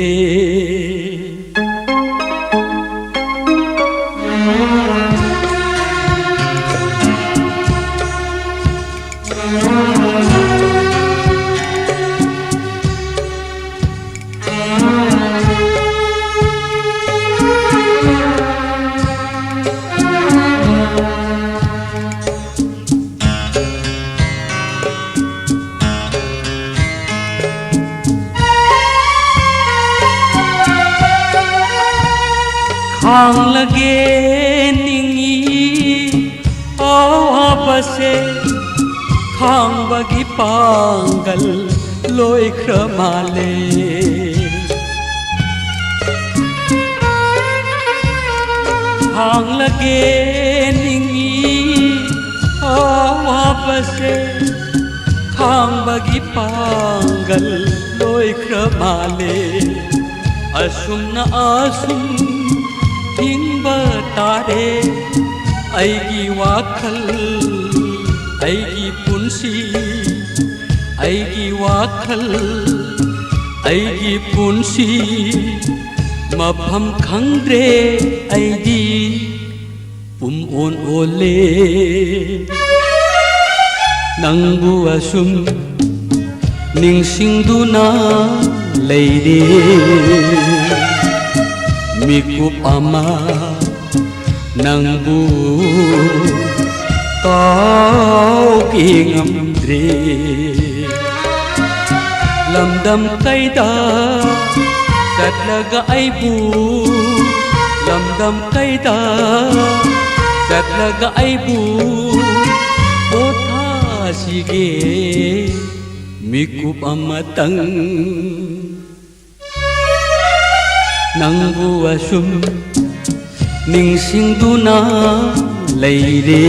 ꯈꯥꯡꯂꯒꯦ ꯑꯋꯥꯕꯁꯦ ꯈꯥꯡꯕꯒꯤ ꯄꯥꯡꯒꯜ ꯂꯣꯏꯈ꯭ꯔ ꯃꯥꯜꯂꯦ꯫ ꯈꯥꯡꯂꯒꯦ ꯅꯤꯡꯏ ꯑꯋꯥꯕꯁꯦ ꯈꯥꯡꯕꯒꯤ ꯄꯥꯡꯒꯜ ꯂꯣꯏꯈ꯭ꯔ ꯃꯥꯜꯂꯦ꯫ ꯑꯁꯨꯝꯅ ꯑꯁꯨꯝ ꯍꯤꯡꯕ ꯇꯥꯔꯦ꯫ ꯑꯩꯒꯤ ꯋꯥꯈꯜ, ꯑꯩꯒꯤ ꯄꯨꯟꯁꯤ, ꯑꯩꯒꯤ ꯋꯥꯈꯜ, ꯑꯩꯒꯤ ꯄꯨꯟꯁꯤ ꯃꯐꯝ ꯈꯪꯗ꯭ꯔꯦ꯫ ꯑꯩꯗꯤ ꯄꯨꯝ ꯑꯣꯟ ꯑꯣꯜꯂꯦ꯫ ꯅꯪꯕꯨ ꯑꯁꯨꯝ ꯅꯤꯡꯁꯤꯡꯗꯨꯅ ꯂꯩꯔꯦ꯫ ꯃꯤꯀꯨꯞ ꯑꯃ ꯅꯪꯕꯨ ꯀꯥꯎꯒꯦ ꯉꯝꯗ꯭ꯔꯦ꯫ ꯂꯝꯗꯝ ꯀꯩꯗ ꯆꯠꯂꯒ ꯑꯩꯕꯨ, ꯂꯝꯗꯝ ꯀꯩꯗ ꯆꯠꯂꯒ ꯑꯩꯕꯨ ꯄꯣꯊꯥꯁꯤꯒꯦ꯫ ꯃꯤꯀꯨꯞ ꯑꯃꯇꯪ ꯅꯪꯕꯨ ꯑꯁꯨꯝ ꯅꯤꯡꯁꯤꯡꯗꯨꯅ ꯂꯩꯔꯦ꯫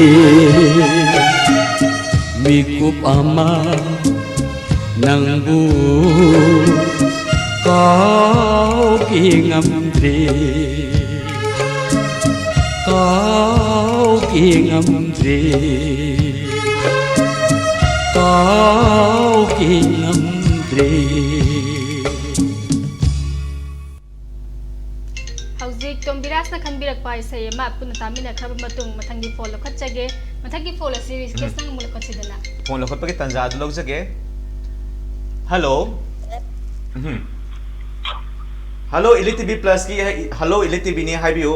ꯃꯤꯀꯨꯞ ꯑꯃ ꯅꯪꯕꯨ ꯀꯥꯎꯒꯦ ꯉꯝꯗ꯭ꯔꯦ, ꯀꯥꯎꯒꯦ ꯉꯝꯗ꯭ꯔꯦ, ꯀꯥꯎꯒꯦ ꯉꯝꯗ꯭ꯔꯦ꯫ ꯍꯧꯖꯤꯛ ꯇꯣꯝꯕꯤꯔꯥꯖꯅ ꯈꯟꯕꯤꯔꯛꯄ ꯏꯁꯩ ꯑꯃ ꯄꯨꯟꯅ ꯇꯥꯃꯤꯟꯅꯈ꯭ꯔꯕ ꯃꯇꯨꯡ, ꯃꯊꯪꯒꯤ ꯐꯣꯟ ꯂꯧꯈꯠꯆꯒꯦ꯫ ꯃꯊꯪꯒꯤ ꯐꯣꯟ ꯑꯁꯤ ꯔꯤꯀꯦꯁꯅ ꯑꯃꯨꯛ ꯂꯧꯈꯠꯁꯤꯗꯅ꯫ ꯐꯣꯟ ꯂꯧꯈꯠꯄꯒꯤ ꯇꯥꯟꯖꯥ ꯑꯗꯨ ꯂꯧꯖꯒꯦ꯫ Hello. Um. Hello, Elite TV ꯄ꯭ꯂꯁꯀꯤ, ꯍꯜꯂꯣ, ꯏꯂꯤꯠ ꯇꯤꯚꯤꯅꯤ, ꯍꯥꯏꯕꯤꯌꯨ꯫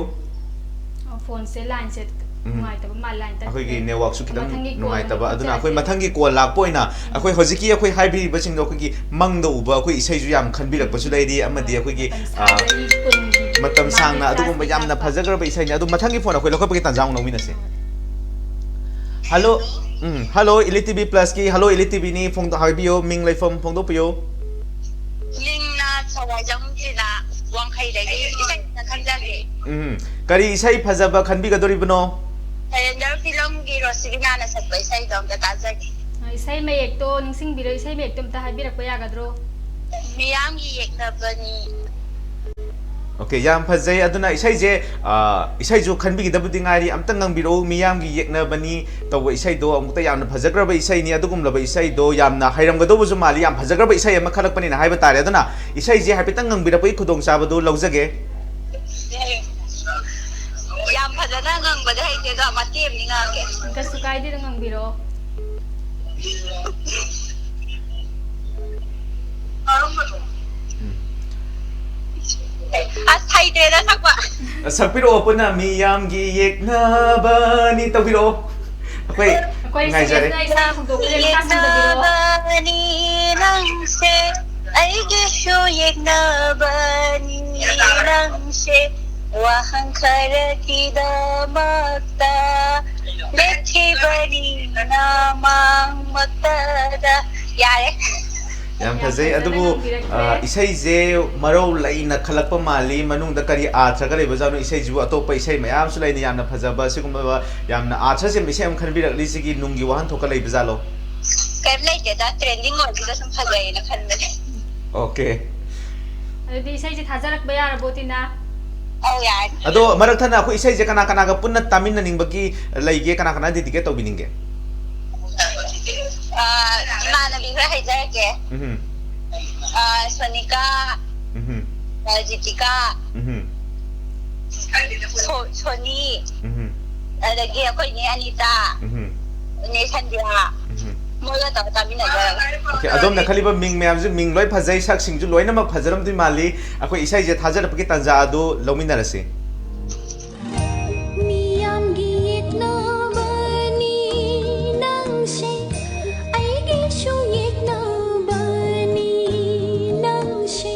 ꯑꯣ, ꯐꯣꯟꯁꯦ ꯂꯥꯏꯟꯁꯦ ꯎꯝ꯫ ꯅꯨꯡꯉꯥꯏꯇꯕ ꯃꯥꯜꯂꯦ, ꯂꯥꯏꯟ ꯑꯩꯈꯣꯏꯒꯤ ꯇꯠꯈ꯭ꯔꯦ꯫ ꯅꯦꯠꯋꯥꯛꯁꯨ ꯈꯤꯇꯪ ꯃꯊꯪꯒꯤ ꯀꯣꯜ ꯅꯨꯡꯉꯥꯏꯇꯕ, ꯑꯃꯨꯛ ꯑꯗꯨꯅ ꯑꯩꯈꯣꯏ ꯇꯧꯖꯔꯛꯀꯦ꯫ ꯃꯊꯪꯒꯤ ꯀꯣꯜ ꯂꯥꯛꯄ ꯑꯣꯏꯅ ꯎꯝ꯫ ꯑꯩꯈꯣꯏ ꯍꯧꯖꯤꯛꯀꯤ ꯑꯩꯈꯣꯏ ꯍꯥꯏꯕꯤꯔꯤꯕꯁꯤꯡꯗꯣ ꯑꯩꯈꯣꯏꯒꯤ ꯃꯪꯗ ꯎꯕ ꯑꯩꯈꯣꯏ ꯏꯁꯩꯁꯨ ꯌꯥꯝ ꯈꯟꯕꯤꯔꯛꯄꯁꯨ ꯂꯩꯔꯤ, ꯑꯃꯗꯤ ꯑꯩꯈꯣꯏꯒꯤ, ꯃꯇꯝ ꯑꯥ, ꯁꯥꯡꯅ ꯆꯍꯤ ꯀꯨꯟꯒꯤ ꯃꯇꯝ ꯃꯃꯥꯡꯒꯤ ꯁꯥꯡꯅ ꯑꯗꯨꯒꯨꯝꯕ ꯀ꯭ꯂꯥꯁ ꯌꯥꯝꯅ ꯂꯥꯛꯄ꯫ ꯐꯖꯈ꯭ꯔꯕ ꯏꯁꯩꯅꯤ꯫ ꯑꯗꯨ ꯃꯊꯪꯒꯤ ꯐꯣꯟ ꯑꯩꯈꯣꯏ ꯂꯧꯈꯠꯄꯒꯤ ꯇꯥꯟꯖꯥ ꯑꯃꯨꯛ ꯂꯧꯃꯤꯟꯅꯁꯦ꯫ ꯍꯣꯏ꯫ Hello. Um, hello, Elite T V ꯄ꯭ꯂꯁꯀꯤ, ꯍꯜꯂꯣ, ꯏꯂꯤꯠ ꯇꯤ ꯚꯤꯅꯤ, ꯐꯣꯡꯗꯣ-, ꯍꯥꯏꯕꯤꯌꯨ, ꯃꯤꯡ ꯂꯩꯐꯝ ꯐꯣꯡꯗꯣꯛꯄꯤꯌꯨ꯫ ꯃꯤꯡꯅ ꯁꯋꯥꯏꯖꯝ ꯖꯤꯅꯥ, ꯋꯥꯡꯈꯩꯗꯒꯤ, ꯏꯁꯩ ꯑꯃ ꯈꯟꯖꯒꯦ꯫ ꯎꯝ, ꯀꯔꯤ ꯏꯁꯩ ꯐꯖꯕ ꯈꯟꯕꯤꯒꯗꯧꯔꯤꯕꯅꯣ? ꯁꯔꯦꯟꯗꯔ ꯐꯤꯂꯝꯒꯤ ꯔꯣꯁꯤꯕꯤꯅꯥꯅ ꯁꯛꯄ ꯏꯁꯩꯗꯣ ꯑꯝꯇ ꯇꯥꯖꯒꯦ꯫ ꯏꯁꯩ ꯃꯌꯦꯛꯇꯣ ꯅꯤꯡꯁꯤꯡꯕꯤꯔꯣ, ꯏꯁꯩ ꯃꯌꯦꯛꯇꯣ ꯑꯝꯇ ꯍꯥꯏꯕꯤꯔꯛꯄ ꯌꯥꯒꯗ꯭ꯔꯣ? ꯃꯤꯌꯥꯝꯒꯤ ꯌꯦꯛꯅꯕꯅꯤ꯫ ꯑꯣꯀꯦ, ꯌꯥꯝ ꯐꯖꯩ꯫ ꯑꯗꯨꯅ ꯏꯁꯩꯁꯦ, ꯑ, ꯏꯁꯩꯁꯨ ꯈꯟꯕꯤꯒꯗꯕꯗꯤ ꯉꯥꯏꯔꯤ꯫ ꯑꯝꯇ ꯉꯪꯕꯤꯔꯛꯎ, "ꯃꯤꯌꯥꯝꯒꯤ ꯌꯦꯛꯅꯕꯅꯤ" ꯇꯧꯕ ꯏꯁꯩꯗꯣ꯫ ꯑꯃꯨꯛꯇ ꯌꯥꯝꯅ ꯐꯖꯈ꯭ꯔꯕ ꯏꯁꯩꯅꯤ꯫ ꯑꯗꯨꯒꯨꯝꯂꯕ ꯏꯁꯩꯗꯣ ꯌꯥꯝꯅ ꯍꯩꯔꯝꯒꯗꯧꯕꯁꯨ ꯃꯥꯜꯂꯤ, ꯌꯥꯝ ꯐꯖꯈ꯭ꯔꯕ ꯏꯁꯩ ꯑꯃ ꯈꯜꯂꯛꯄꯅꯤꯅ ꯍꯥꯏꯕ ꯇꯥꯔꯦ꯫ ꯑꯗꯨꯅ ꯏꯁꯩꯁꯦ ꯍꯥꯏꯐꯦꯠꯇꯪ ꯉꯪꯕꯤꯔꯛꯄꯒꯤ ꯈꯨꯗꯣꯡꯆꯥꯕꯗꯨ ꯂꯧꯖꯒꯦ꯫ ꯌꯥꯝ ꯐꯖꯅ ꯉꯪꯕꯗꯤ ꯍꯩꯇꯦ, ꯑꯗꯣ ꯃꯇꯦꯛ ꯑꯃꯗꯤ ꯉꯥꯡꯒꯦ꯫ ꯀꯩꯁꯨ ꯀꯥꯏꯗꯦꯗ, ꯉꯪꯕꯤꯔꯛꯑꯣ꯫ ꯑꯁ, ꯍꯩꯇ꯭ꯔꯦꯗ ꯁꯛꯄ꯫ ꯁꯛꯄꯤꯔꯛꯑꯣ ꯄꯨꯟꯅ, "ꯃꯤꯌꯥꯝꯒꯤ ꯌꯦꯛꯅꯕꯅꯤ" ꯇꯧꯕꯤꯔꯛꯑꯣ꯫ ꯑꯩꯈꯣꯏ ꯑꯩꯈꯣꯏ ꯉꯥꯏꯖꯔꯦ꯫ ꯁꯤꯔꯤꯌꯁꯇ ꯏꯁꯩ ꯍꯧꯗꯣꯛꯄꯤꯔꯦ, ꯃꯈꯥ ꯁꯝꯊꯕꯤꯔꯛꯑꯣ꯫ ꯌꯦꯛꯅꯕꯅꯤ ꯅꯪꯁꯦ, ꯑꯩꯒꯤꯁꯨ ꯌꯦꯛꯅꯕꯅꯤ ꯅꯪꯁꯦ, ꯋꯥꯍꯪ ꯈꯔꯒꯤꯗꯃꯛꯇ ꯂꯦꯞꯈꯤꯕꯅꯤ ꯅꯃꯥꯡꯃꯛꯇꯗ꯫ ꯌꯥꯔꯦ꯫ ꯌꯥꯝ ꯐꯖꯩ꯫ ꯑꯗꯨꯕꯨ, ꯑ, ꯏꯁꯩꯁꯦ ꯃꯔꯧ ꯂꯩꯅ ꯈꯜꯂꯛꯄ ꯃꯥꯜꯂꯤ꯫ ꯃꯅꯨꯡꯗ ꯀꯔꯤ ꯑꯥꯔꯊꯒ ꯂꯩꯕꯖꯥꯠꯅꯣ? ꯏꯁꯩꯁꯤꯕꯨ ꯑꯇꯣꯞꯄ ꯏꯁꯩ ꯃꯌꯥꯝꯁꯨ ꯂꯩꯅ ꯌꯥꯝꯅ ꯐꯖꯕ, ꯁꯤꯒꯨꯝꯕ ꯌꯥꯝꯅ ꯑꯥꯔꯊ ꯆꯦꯟꯕ ꯏꯁꯩ ꯑꯃ ꯈꯟꯕꯤꯔꯛꯂꯤꯁꯤꯒꯤ ꯅꯨꯡꯒꯤ ꯋꯥꯍꯟꯊꯣꯛꯀ ꯂꯩꯕꯖꯥꯠꯂꯣ? ꯀꯩꯝ ꯂꯩꯇꯦꯗ, ꯇ꯭ꯔꯦꯟꯗꯤꯡ ꯑꯣꯏꯕꯗꯨꯗ ꯁꯨꯝ ꯐꯖꯩꯌꯦꯅ ꯈꯟꯕꯅꯦ꯫ ꯑꯣꯀꯦ꯫ ꯑꯗꯨꯗꯤ ꯏꯁꯩꯁꯦ ꯊꯥꯖꯔꯛꯄ ꯌꯥꯔꯕꯣ, ꯇꯤꯅꯥ? ꯑꯧ, ꯌꯥꯔꯦ꯫ ꯑꯗꯣ ꯃꯔꯛ ꯊꯠꯅ ꯑꯩꯈꯣꯏ ꯏꯁꯩꯁꯦ ꯀꯅꯥ ꯀꯅꯥꯒ ꯄꯨꯟꯅ ꯇꯥꯃꯤꯟꯅꯅꯤꯡꯕꯒꯤ ꯂꯩꯒꯦ? ꯀꯅꯥ ꯀꯅꯥ ꯗꯦꯗꯤꯀꯦꯠ ꯇꯧꯕꯤꯅꯤꯡꯒꯦ? ꯑ, ꯏꯃꯥꯟꯅꯕꯤ ꯈꯔ ꯍꯥꯏꯖꯔꯛꯀꯦ꯫ ꯎꯝ꯫ ꯑ, ꯁꯣꯅꯤꯀꯥ, ꯎꯝ꯫ ꯑ, ꯖꯤꯇꯤꯀꯥ, ꯎꯝ꯫ ꯁꯣ-, ꯁꯣꯅꯤ, ꯎꯝ꯫ ꯑꯗꯒꯤ ꯑꯩꯈꯣꯏ ꯏꯅꯦ ꯑꯅꯤꯇꯥ, ꯎꯝ꯫ ꯏꯅꯦ ꯁꯟꯗ꯭ꯌꯥ, ꯎꯝ꯫ ꯃꯣꯏꯒ ꯇꯧꯔ ꯇꯥꯃꯤꯟꯅꯖꯔꯒꯦ꯫ ꯑꯣꯀꯦ, ꯑꯗꯣꯝꯅ ꯈꯜꯂꯤꯕ ꯃꯤꯡ ꯃꯌꯥꯝꯁꯨ, ꯃꯤꯡ ꯂꯣꯏ ꯐꯖꯩ, ꯁꯛꯁꯤꯡꯁꯨ ꯂꯣꯏꯅꯃꯛ ꯐꯖꯔꯝꯗꯣꯏ ꯃꯥꯜꯂꯤ꯫ ꯑꯩꯈꯣꯏ ꯏꯁꯩꯁꯦ ꯊꯥꯖꯔꯛꯄꯒꯤ ꯇꯥꯟꯖꯥ ꯑꯗꯨ ꯂꯧꯃꯤꯟꯅꯔꯁꯤ꯫ ꯃꯤꯌꯥꯝꯒꯤ ꯌꯦꯛꯅꯕꯅꯤ ꯅꯪꯁꯦ, ꯑꯩꯒꯤꯁꯨ ꯌꯦꯛꯅꯕꯅꯤ ꯅꯪꯁꯦ,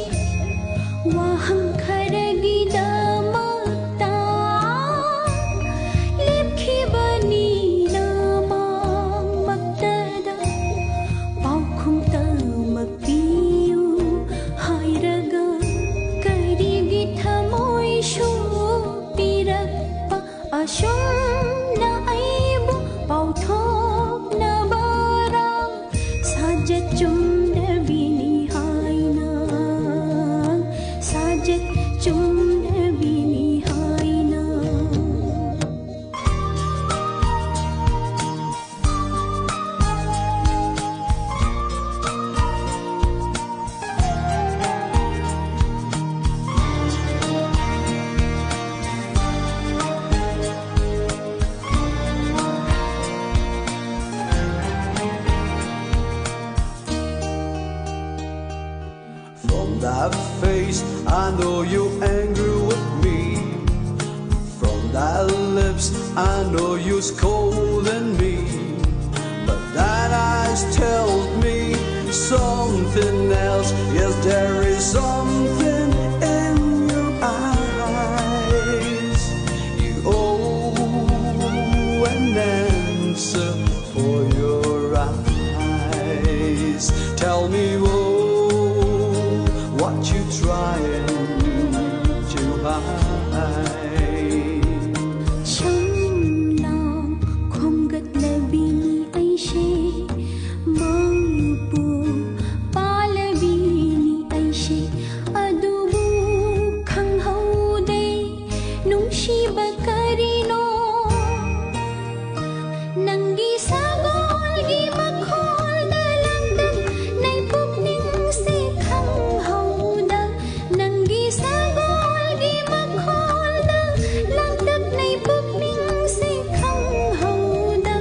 ꯋꯥꯍꯪ ꯈꯔꯒꯤꯗꯃꯛꯇ ꯂꯦꯞꯈꯤꯕꯅꯤ ꯅꯃꯥꯡ ꯆꯨꯝꯂꯕꯤꯅꯤ ꯍꯥꯏꯅ, ꯁꯥꯖꯠ ꯆꯨꯝꯂꯕꯤꯅꯤ ꯍꯥꯏꯅ꯫ From that face, I know you're angry with me. From that lips, I know you're scolding me. But that eyes tells me something else. Yes, there is something in your eyes. You owe an answer for your eyes. Tell me, oh, what you trying to hide? ꯁꯝꯂꯥꯡ ꯈꯣꯝꯒꯠꯂꯕꯤꯅꯤ ꯑꯩꯁꯦ, ꯃꯪꯄꯨ ꯄꯥꯜꯂꯕꯤꯅꯤ ꯑꯩꯁꯦ, ꯑꯗꯨꯕꯨ ꯈꯪꯍꯧꯗꯦ ꯅꯨꯡꯁꯤꯕ ꯀꯔꯤꯅꯣ? ꯅꯪꯒꯤ ꯁꯒꯣꯜꯒꯤ ꯃꯈꯣꯜꯗ ꯂꯥꯡꯇꯛꯅꯩ ꯄꯨꯛꯅꯤꯡꯁꯦ ꯈꯪꯍꯧꯗ, ꯅꯪꯒꯤ ꯁꯒꯣꯜꯒꯤ ꯃꯈꯣꯜꯗ ꯂꯥꯡꯇꯛꯅꯩ ꯄꯨꯛꯅꯤꯡꯁꯦ ꯈꯪꯍꯧꯗ,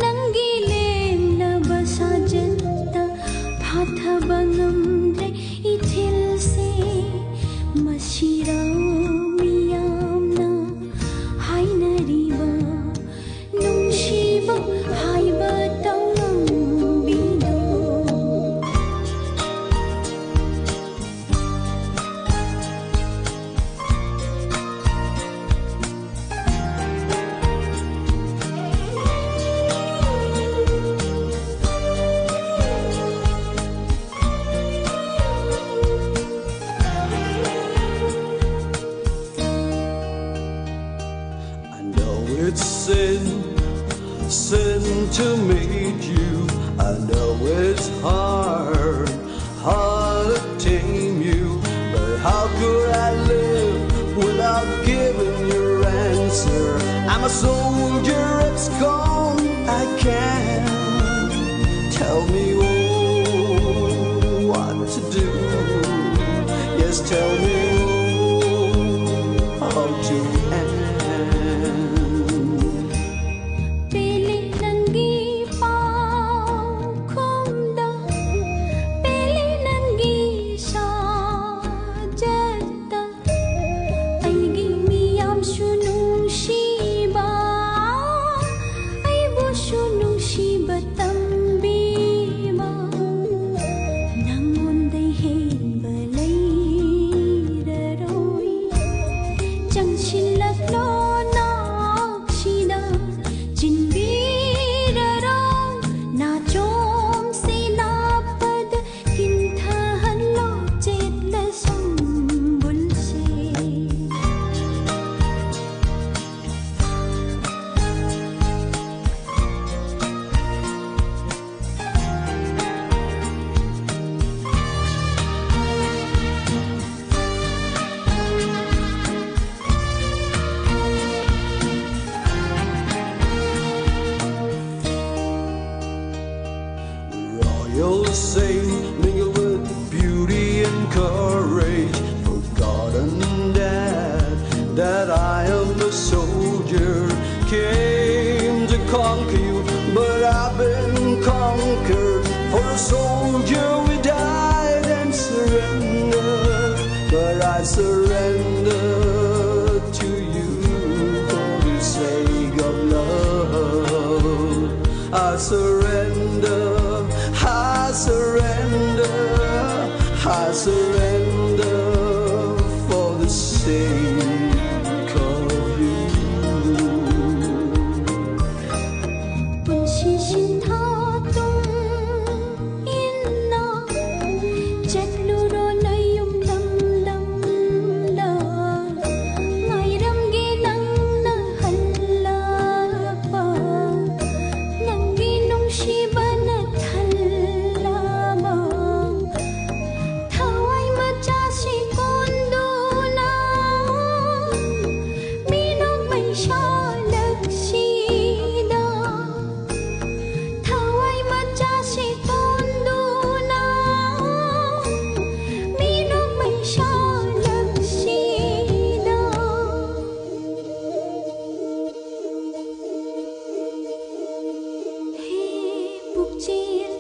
ꯅꯪꯒꯤ ꯂꯦꯝꯂꯕ ꯁꯥꯖꯠꯇ ꯐꯥꯊꯕ ꯉꯝꯗ꯭ꯔꯦ ꯏꯊꯤꯜꯁꯦ꯫ ꯃꯁꯤꯔ ꯃꯤꯌꯥꯝꯅ ꯍꯥꯏꯅꯔꯤꯕ ꯅꯨꯡꯁꯤꯕ ꯍꯥꯏꯕ ꯇꯧꯔꯝꯕꯤꯗꯣ꯫ Gone, I can't. Tell me, oh, what to do. Yes, tell me, oh, how to end. Pele nanggi pau khumda, pele nanggi sajatta. Aigi miyam shunung shiba, aibu shunung shiba tambiba. Nangun dai hemba leiraroi. Changshilak lo nakshida, chinbiraroi. Na chom se na pada, hinthahan lo chet la sambul se. Royal saint, mingled with beauty and courage, forgotten that, that I am a soldier, came to conquer you, but I've been conquered. For a soldier we died and surrendered, but I surrender to you for the sake of love. I surrender, I surrender, I surrender for the sake of you. Punshi shin tha tung inna, chatlu ro na yum lam lam.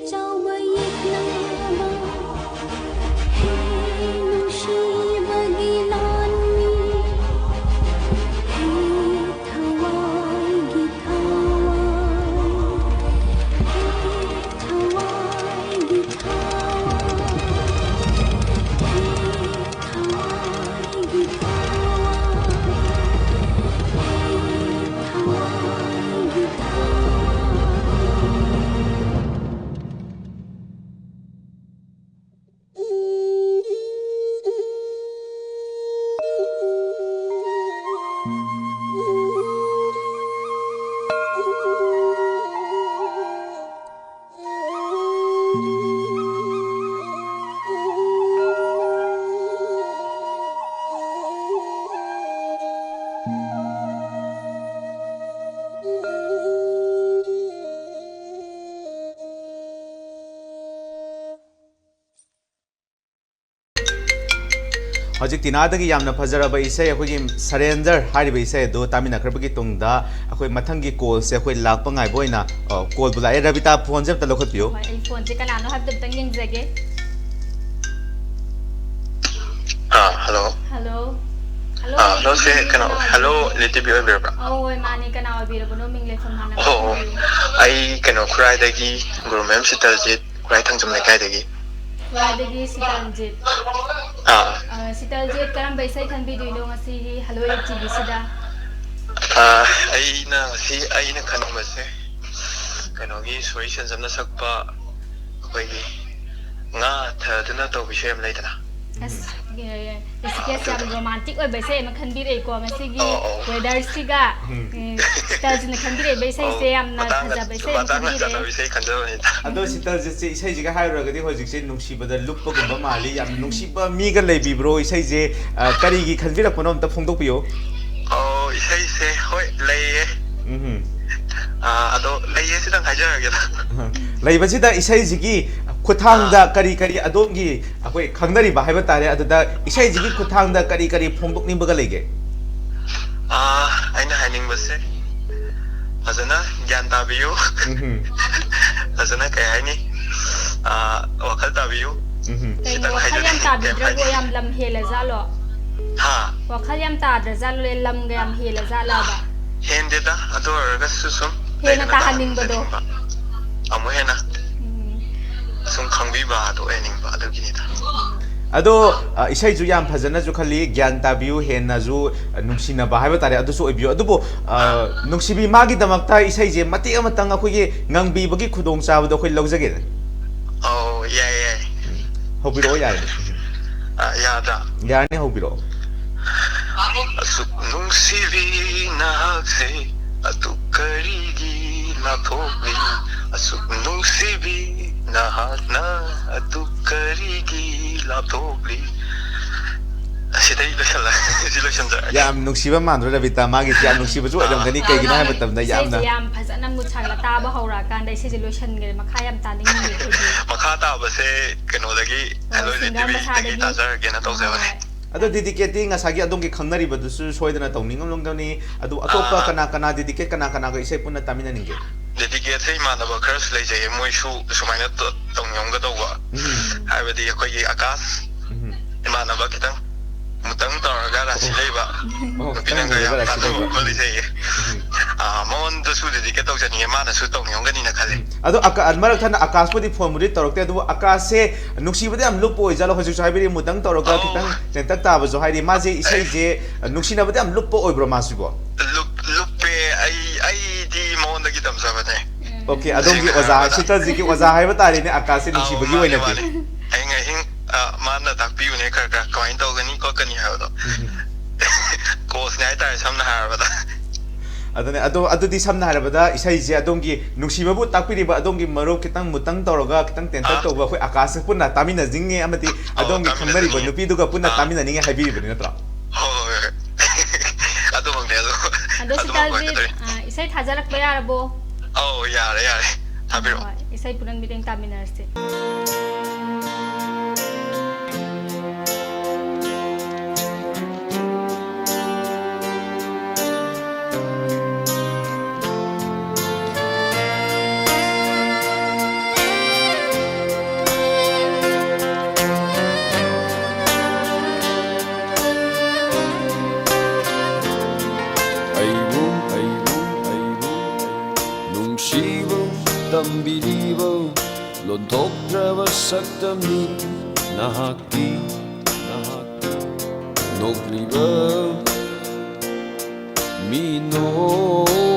ꯆꯥꯎꯕ ꯌꯦꯛꯅꯕ, ꯍꯦ ꯅꯨꯡꯁꯤꯕꯒꯤ ꯂꯥꯟꯃꯤ, ꯍꯦ ꯊꯋꯥꯏꯒꯤ ꯊꯋꯥꯏ, ꯍꯦ ꯊꯋꯥꯏꯒꯤ ꯊꯋꯥꯏ, ꯍꯦ ꯊꯋꯥꯏꯒꯤ ꯊꯋꯥꯏ, ꯍꯦ ꯊꯋꯥꯏꯒꯤ ꯊꯋꯥꯏ꯫ ꯍꯧꯖꯤꯛ ꯇꯤꯅꯥꯗꯒꯤ ꯌꯥꯝꯅ ꯐꯖꯔꯕ ꯏꯁꯩ, ꯑꯩꯈꯣꯏꯒꯤ ꯁꯔꯦꯟꯗꯔ ꯍꯥꯏꯔꯤꯕ ꯏꯁꯩ ꯑꯗꯨ ꯇꯥꯃꯤꯟꯅꯈ꯭ꯔꯕꯒꯤ ꯇꯨꯡꯗ ꯑꯩꯈꯣꯏ ꯃꯊꯪꯒꯤ ꯀꯣꯜꯁꯦ ꯑꯩꯈꯣꯏ ꯂꯥꯛꯄ ꯉꯥꯏꯕ ꯑꯣꯏꯅ, ꯑ, ꯀꯣꯜꯕꯨ ꯂꯥꯛꯑꯦ꯫ ꯔꯕꯤꯇꯥ, ꯐꯣꯟꯁꯦ ꯑꯝꯇ ꯂꯧꯈꯠꯄꯤꯌꯨ꯫ ꯍꯣꯏ, ꯑꯩ ꯐꯣꯟꯁꯦ ꯀꯅꯥꯅꯣ ꯍꯥꯏꯕꯗꯨ ꯑꯝꯇꯪ ꯌꯦꯡꯖꯒꯦ꯫ ꯑꯥ, ꯍꯜꯂꯣ꯫ ꯍꯜꯂꯣ꯫ ꯍꯜꯂꯣ, ꯑꯥ, ꯍꯜꯂꯣ, ꯁꯦ, ꯀꯅꯥ ꯀꯩꯅꯣ, ꯑꯣꯏꯕꯤꯔꯕꯅꯣ? ꯍꯜꯂꯣ, ꯂꯤꯇꯤ ꯕꯤ ꯑꯣꯏꯕꯤꯔꯕ꯭ꯔꯥ? ꯑꯧ, ꯍꯣꯏ, ꯃꯥꯅꯦ, ꯀꯅꯥ ꯑꯣꯏꯕꯤꯔꯕꯅꯣ? ꯃꯤꯡ ꯂꯩꯐꯝ ꯍꯥꯟꯅ ꯑꯣ, ꯑꯣ꯫ ꯍꯥꯏꯕꯤꯌꯨ꯫ ꯑꯩ ꯀꯩꯅꯣ, ꯈꯨꯔꯥꯏꯗꯒꯤ ꯒꯨꯔꯨꯃꯌꯨꯝ ꯁꯤꯇꯜꯖꯤꯠ, ꯈꯨꯔꯥꯏ ꯊꯥꯡꯖꯝ ꯂꯩꯀꯥꯏꯗꯒꯤ꯫ ꯈꯨꯔꯥꯏꯗꯒꯤ ꯁꯤꯇꯜꯖꯤꯠ꯫ ꯑꯥ꯫ ꯑ, ꯁꯤꯇꯜꯖꯤꯠ, ꯀꯔꯝꯕ ꯏꯁꯩ ꯈꯟꯕꯤꯗꯣꯏꯅꯣ ꯉꯁꯤꯒꯤ ꯍꯜꯂꯣ ꯂꯤꯇꯤ ꯕꯤꯁꯤꯗ? ꯑꯥ, ꯑꯩꯅ ꯉꯁꯤ, ꯑꯩꯅ ꯈꯟꯕꯁꯦ ꯀꯩꯅꯣꯒꯤ ꯁꯣꯔꯤ ꯁꯦꯟꯖꯝꯅ ꯁꯛꯄ ꯑꯩꯈꯣꯏꯒꯤ ꯉꯥ ꯊꯗꯨꯅ ꯇꯧꯕ ꯏꯁꯩ ꯑꯃ ꯂꯩꯗꯅ꯫ ꯑꯁ, ꯑꯦ, ꯔꯤꯁꯤꯀꯦꯁ ꯌꯥꯝ ꯔꯣꯃꯥꯟꯇꯤꯛ ꯑꯣꯏꯕ ꯏꯁꯩ ꯑꯃ ꯈꯟꯕꯤꯔꯛꯏꯀꯣ ꯉꯁꯤꯒꯤ ꯑꯧ, ꯑꯧ꯫ ꯋꯦꯗꯔꯁꯤꯒ꯫ ꯎꯝ꯫ ꯑꯦ, ꯁꯤꯇꯜꯁꯤꯅ ꯈꯟꯕꯤꯔꯛꯏꯕ ꯏꯁꯩꯁꯦ ꯑꯧ, ꯌꯥꯝꯅ ꯃꯇꯥꯡꯒ-, ꯐꯖꯕ ꯏꯁꯩ ꯑꯃ ꯃꯇꯥꯡꯒ ꯈꯟꯕꯤꯔꯛꯑꯦ꯫ ꯆꯥꯟꯅꯕ ꯏꯁꯩ ꯈꯟꯖꯕꯅꯤꯗ꯫ ꯑꯗꯣ ꯁꯤꯇꯜꯁꯦ ꯏꯁꯩꯁꯤꯒ ꯍꯥꯏꯔꯨꯔꯒꯗꯤ ꯍꯧꯖꯤꯛꯁꯦ ꯅꯨꯡꯁꯤꯕꯗ ꯂꯨꯞꯄꯒꯨꯝꯕ ꯃꯥꯜꯂꯤ꯫ ꯌꯥꯝ ꯅꯨꯡꯁꯤꯕ ꯃꯤꯒ ꯂꯩꯕꯤꯕ꯭ꯔꯣ? ꯏꯁꯩꯁꯦ, ꯑ, ꯀꯔꯤꯒꯤ ꯈꯟꯕꯤꯔꯛꯄꯅꯣ ꯑꯝꯇ ꯐꯣꯡꯗꯣꯛꯄꯤꯌꯨ꯫ ꯑꯣ, ꯏꯁꯩꯁꯦ, ꯍꯣꯏ, ꯂꯩꯌꯦ꯫ ꯎꯝꯍꯨꯝ꯫ ꯑꯥ, ꯑꯗꯣ ꯂꯩꯌꯦ ꯁꯤꯗꯪ ꯍꯥꯏꯖꯔꯒꯦꯗ꯫ ꯂꯩꯕꯁꯤꯗ ꯏꯁꯩꯁꯤꯒꯤ ꯈꯨꯠꯊꯥꯡꯗ ꯑꯥ꯫ ꯀꯔꯤ ꯀꯔꯤ ꯑꯗꯣꯝꯒꯤ ꯑꯩꯈꯣꯏ ꯈꯪꯅꯔꯤꯕ ꯍꯥꯏꯕ ꯇꯥꯔꯦ, ꯑꯗꯨꯗ ꯏꯁꯩꯁꯤꯒꯤ ꯈꯨꯠꯊꯥꯡꯗ ꯀꯔꯤ ꯀꯔꯤ ꯐꯣꯡꯗꯣꯛꯅꯤꯡꯕꯒ ꯂꯩꯒꯦ? ꯑꯥ, ꯑꯩꯅ ꯍꯥꯏꯅꯤꯡꯕꯁꯦ, ꯐꯖꯅ ꯒ꯭ꯌꯥꯟ ꯇꯥꯕꯤꯌꯨ꯫ ꯎꯝꯍꯨꯝ꯫ ꯐꯖꯅ ꯀꯩ ꯍꯥꯏꯅꯤ? ꯑꯥ, ꯋꯥꯈꯜ ꯇꯥꯕꯤꯌꯨ꯫ ꯎꯝꯍꯨꯝ꯫ ꯀꯩꯅꯣ, ꯈꯤꯇꯪ ꯋꯥꯈꯜ ꯌꯥꯝ ꯍꯥꯏꯖꯅꯤꯡꯉꯤ, ꯀꯩꯝ ꯇꯥꯕꯤꯗ꯭ꯔꯕꯣ? ꯍꯥꯏꯅꯤꯡꯉꯤ꯫ ꯌꯥꯝ ꯂꯝ ꯍꯦꯜꯂꯖꯥꯠꯂꯣ? ꯍꯥ? ꯋꯥꯈꯜ ꯌꯥꯝ ꯇꯥꯗ꯭ꯔꯖꯥꯠꯂꯣ? ꯂꯝꯒ ꯌꯥꯝ ꯍꯦꯜꯂꯖꯥꯠꯂꯕ? ꯍꯦꯟꯗꯦꯗ, ꯑꯗꯨ ꯑꯣꯏꯔꯒꯁꯨ ꯁꯨꯝ ꯍꯦꯟꯅ ꯂꯩꯗꯅ ꯇꯥꯍꯟꯅꯤꯡꯕꯗꯣ? ꯇꯥꯍꯟꯅꯤꯡꯕ꯫ ꯑꯃꯨꯛ ꯍꯦꯟꯅ ꯎꯝ꯫ ꯁꯨꯝ ꯈꯪꯕꯤꯕ ꯑꯗꯨ ꯑꯣꯏꯍꯟꯅꯤꯡꯕ, ꯑꯗꯨꯒꯤꯅꯤꯗ꯫ ꯑꯗꯣ, ꯑ, ꯏꯁꯩꯁꯨ ꯌꯥꯝ ꯐꯖꯅꯁꯨ ꯈꯜꯂꯤ, ꯒ꯭ꯌꯥꯟ ꯇꯥꯕꯤꯌꯨ, ꯍꯦꯟꯅꯁꯨ, ꯑ, ꯅꯨꯡꯁꯤꯅꯕ ꯍꯥꯏꯕ ꯇꯥꯔꯦ, ꯑꯗꯨꯁꯨ ꯑꯣꯏꯕꯤꯌꯨ꯫ ꯑꯗꯨꯕꯨ, ꯑ, ꯑꯥ꯫ ꯅꯨꯡꯁꯤꯕꯤ ꯃꯥꯒꯤꯗꯃꯛꯇ ꯏꯁꯩꯁꯦ ꯃꯇꯦꯛ ꯑꯃꯇꯪ ꯑꯩꯈꯣꯏꯒꯤ ꯉꯪꯕꯤꯕꯒꯤ ꯈꯨꯗꯣꯡꯆꯥꯕꯗꯣ ꯑꯩꯈꯣꯏ ꯂꯧꯖꯒꯦꯅꯦ꯫ ꯑꯧ, ꯌꯥꯏ, ꯌꯥꯏ꯫ ꯎꯝ, ꯍꯧꯕꯤꯔꯛꯑꯣ, ꯌꯥꯔꯦ꯫ ꯑ, ꯌꯥꯗ꯭ꯔꯥ? ꯌꯥꯔꯅꯤ, ꯍꯧꯕꯤꯔꯛꯑꯣ꯫ ꯑꯁꯨꯛ ꯅꯨꯡꯁꯤꯕꯤ ꯅꯍꯥꯛꯁꯦ ꯑꯗꯨ ꯀꯔꯤꯒꯤ ꯂꯥꯞꯊꯣꯛꯂꯤ? ꯑꯁꯨꯛ ꯅꯨꯡꯁꯤꯕꯤ ꯅꯍꯥꯛꯅ ꯑꯗꯨ ꯀꯔꯤꯒꯤ ꯂꯥꯞꯊꯣꯛꯂꯤ? ꯑꯁꯤꯗꯩ ꯂꯣꯏꯁꯜꯂ-, ꯁꯤ ꯂꯣꯏꯁꯟꯖꯔꯒꯦ꯫ ꯌꯥꯝ ꯅꯨꯡꯁꯤꯕ ꯃꯥꯟꯗ꯭ꯔꯣ, ꯔꯕꯤꯇꯥ? ꯃꯥꯒꯤꯁꯦ ꯌꯥꯝ ꯅꯨꯡꯁꯤꯕꯁꯨ ꯑꯥ꯫ ꯑꯣꯏꯔꯝꯒꯅꯤ꯫ ꯀꯩꯒꯤꯅꯣ ꯍꯥꯏꯕ ꯃꯇꯝꯗ ꯏꯁꯩꯁꯦ ꯌꯥꯝꯅ ꯌꯥꯝ ꯐꯖꯅ ꯃꯨꯠ ꯁꯥꯒꯠꯂ ꯇꯥꯕ ꯍꯧꯔꯛꯑꯀꯥꯟꯗ ꯏꯁꯩꯁꯦ ꯂꯣꯏꯁꯟꯈ꯭ꯔꯦ꯫ ꯃꯈꯥ ꯌꯥꯝ ꯇꯥꯅꯤꯡꯉꯤꯌꯦ ꯑꯩꯈꯣꯏꯗꯤ꯫ ꯃꯈꯥ ꯇꯥꯕꯁꯦ ꯀꯩꯅꯣꯗꯒꯤ, ꯑꯣ, ꯍꯦꯂꯣꯏ ꯁꯤꯡꯒꯔ ꯂꯤꯇꯤꯕꯤꯗꯒꯤ ꯃꯁꯥꯗꯒꯤ꯫ ꯇꯥꯖꯔꯒꯦꯅ ꯇꯧꯖꯕꯅꯦ꯫ ꯍꯣꯏ꯫ ꯑꯗꯣ ꯗꯤꯗꯤꯀꯦꯠꯇꯤ ꯉꯁꯥꯏꯒꯤ ꯑꯗꯣꯝꯒꯤ ꯈꯪꯅꯔꯤꯕꯗꯨꯁꯨ ꯁꯣꯏꯗꯅ ꯇꯧꯅꯤꯡꯉꯝꯒꯅꯤ꯫ ꯑꯗꯨ ꯑꯇꯣꯞꯄ ꯑꯥ꯫ ꯀꯅꯥ ꯀꯅꯥ ꯗꯤꯗꯤꯀꯦꯠ, ꯀꯅꯥ ꯀꯅꯥꯒ ꯏꯁꯩ ꯄꯨꯟꯅ ꯇꯥꯃꯤꯟꯅꯅꯤꯡꯒꯦ? ꯗꯤꯗꯤꯀꯦꯠꯁꯦ ꯏꯃꯥꯟꯅꯕ ꯈꯔꯁꯨ ꯂꯩꯖꯩꯌꯦ, ꯃꯣꯏꯁꯨ ꯁꯨꯃꯥꯏꯅ ꯇ-, ꯇꯧꯅꯤꯡꯉꯝꯒꯗꯧꯕ꯫ ꯎꯝ꯫ ꯍꯥꯏꯕꯗꯤ ꯑꯩꯈꯣꯏꯒꯤ ꯑꯀꯥꯁ, ꯎꯝ꯫ ꯏꯃꯥꯟꯅꯕ ꯈꯤꯇꯪ ꯃꯨꯇꯪ ꯇꯧꯔꯒ ꯔꯥꯁꯤ ꯑꯣ꯫ ꯂꯩꯕ, ꯑꯣ, ꯅꯨꯄꯤ ꯈꯤꯇꯪ ꯅꯪꯒ ꯃꯨꯔꯒ ꯌꯥꯝ ꯔꯥꯁꯤ ꯆꯥꯟꯅꯕ ꯂꯩꯕ꯫ ꯑꯃ ꯂꯩꯖꯩꯌꯦ꯫ ꯎꯝ꯫ ꯑꯥ, ꯃꯉꯣꯟꯗꯁꯨ ꯗꯤꯗꯤꯀꯦꯠ ꯇꯧꯖꯅꯤꯡꯉꯦ, ꯃꯥꯅꯁꯨ ꯇꯧꯅꯤꯡꯉꯝꯒꯅꯤꯅ ꯈꯜꯂꯤ꯫ ꯎꯝ꯫ ꯑꯗꯣ ꯑꯀ-, ꯃꯔꯛ ꯊꯠꯅ ꯑꯀꯥꯁꯄꯨꯗꯤ ꯐꯣꯟꯕꯨꯗꯤ ꯇꯧꯔꯛꯇꯦ, ꯑꯗꯨꯕꯨ ꯑꯀꯥꯁꯁꯦ ꯅꯨꯡꯁꯤꯕꯗ ꯌꯥꯝ ꯂꯨꯞꯄ ꯑꯣꯏꯖꯥꯠꯂꯣ? ꯍꯧꯖꯤꯛꯁꯨ ꯍꯥꯏꯕꯤꯔꯤ, ꯃꯨꯇꯪ ꯇꯧꯔꯒ ꯑꯧ꯫ ꯈꯤꯇꯪ ꯇꯦꯟꯇꯛ ꯇꯥꯕꯁꯨ ꯍꯥꯏꯔꯤ꯫ ꯃꯥꯁꯦ ꯑꯩ ꯏꯁꯩꯁꯦ ꯅꯨꯡꯁꯤꯅꯕꯗ ꯌꯥꯝ ꯂꯨꯞꯄ ꯑꯣꯏꯕ꯭ꯔꯣ ꯃꯥꯁꯤꯕꯣ? ꯂꯨꯞ-, ꯂꯨꯞꯄꯦ꯫ ꯑꯩ, ꯑꯩꯗꯤ ꯃꯉꯣꯟꯗꯒꯤ ꯇꯝꯖꯕꯅꯦ꯫ ꯎꯝ꯫ ꯑꯣꯀꯦ, ꯑꯗꯣꯝꯒꯤ ꯁꯦꯡꯅ ꯑꯣꯖꯥ, ꯍꯥꯏꯔꯕꯗ꯫ ꯁꯤꯇꯜꯖꯤꯠꯀꯤ ꯑꯣꯖꯥ ꯍꯥꯏꯕ ꯇꯥꯔꯦꯅꯦ, ꯑꯀꯥꯁꯁꯦ ꯑꯧ, ꯅꯨꯡꯁꯤꯕꯒꯤ ꯃꯥꯅꯦ, ꯑꯣꯏꯅꯗꯤ꯫ ꯃꯥꯅꯦ꯫ ꯑꯍꯤꯡ ꯑꯍꯤꯡ, ꯑ, ꯃꯥꯅ ꯇꯥꯛꯄꯤꯕꯅꯦ ꯈꯔ ꯈꯔ ꯀꯃꯥꯏꯅ ꯇꯧꯒꯅꯤ ꯈꯣꯠꯀꯅꯤ ꯍꯥꯏꯕꯗꯣ꯫ ꯎꯝ꯫ ꯀꯣꯆꯅꯦ ꯍꯥꯏꯇꯥꯔꯦ, ꯁꯝꯅ ꯍꯥꯏꯔꯕꯗ꯫ ꯑꯗꯨꯅꯦ, ꯑꯗꯣ, ꯑꯗꯨꯗꯤ ꯁꯝꯅ ꯍꯥꯏꯔꯕꯗ ꯏꯁꯩꯁꯦ ꯑꯗꯣꯝꯒꯤ ꯅꯨꯡꯁꯤꯕꯕꯨ ꯇꯥꯛꯄꯤꯔꯤꯕ ꯑꯗꯣꯝꯒꯤ ꯃꯔꯨꯞ ꯈꯤꯇꯪ ꯃꯨꯇꯪ ꯇꯧꯔꯒ ꯈꯤꯇꯪ ꯇꯦꯟꯇꯛ ꯑꯥ꯫ ꯇꯧꯕ ꯑꯩꯈꯣꯏ ꯑꯀꯥꯁꯁꯦ ꯄꯨꯟꯅ ꯇꯥꯃꯤꯟꯅꯅꯤꯡꯉꯦ ꯑꯃꯗꯤ ꯑꯧ, ꯑꯗꯣꯝꯒꯤ ꯈꯪꯅꯔꯤꯕ ꯇꯥꯃꯤꯟꯅꯅꯤꯡꯉꯦ꯫ ꯅꯨꯄꯤꯗꯨꯒ ꯄꯨꯟꯅ ꯑꯥ꯫ ꯇꯥꯃꯤꯟꯅꯅꯤꯡꯉꯦ ꯍꯥꯏꯕꯤꯔꯤꯕꯅꯤ ꯅꯠꯇ꯭ꯔꯣ? ꯍꯣꯏ, ꯍꯣꯏ, ꯍꯣꯏ꯫ ꯑꯗꯨꯃꯛꯅꯦ, ꯑꯗꯨ-, ꯑꯗꯣ ꯑꯗꯨꯃꯛ ꯁꯤꯇꯜꯖꯤꯠ, ꯑꯣꯏꯒꯗꯣꯏꯅꯤ꯫ ꯑ, ꯏꯁꯩ ꯊꯥꯖꯔꯛꯄ ꯌꯥꯔꯕꯣ? ꯑꯧ, ꯌꯥꯔꯦ, ꯌꯥꯔꯦ꯫ ꯍꯣꯏ, ꯊꯥꯕꯤꯔꯛꯑꯣ꯫ ꯍꯣꯏ꯫ ꯏꯁꯩ ꯄꯨꯔꯟꯕꯤꯗ ꯑꯣꯏꯅ ꯇꯥꯃꯤꯟꯅꯔꯁꯤ꯫ ꯊꯣꯛꯇ꯭ꯔꯕ ꯁꯛꯇꯝꯅꯤ ꯅꯍꯥꯛꯀꯤ, ꯅꯍꯥꯛꯀꯤ ꯅꯣꯛꯂꯤꯕ ꯃꯤꯅꯣꯛꯇ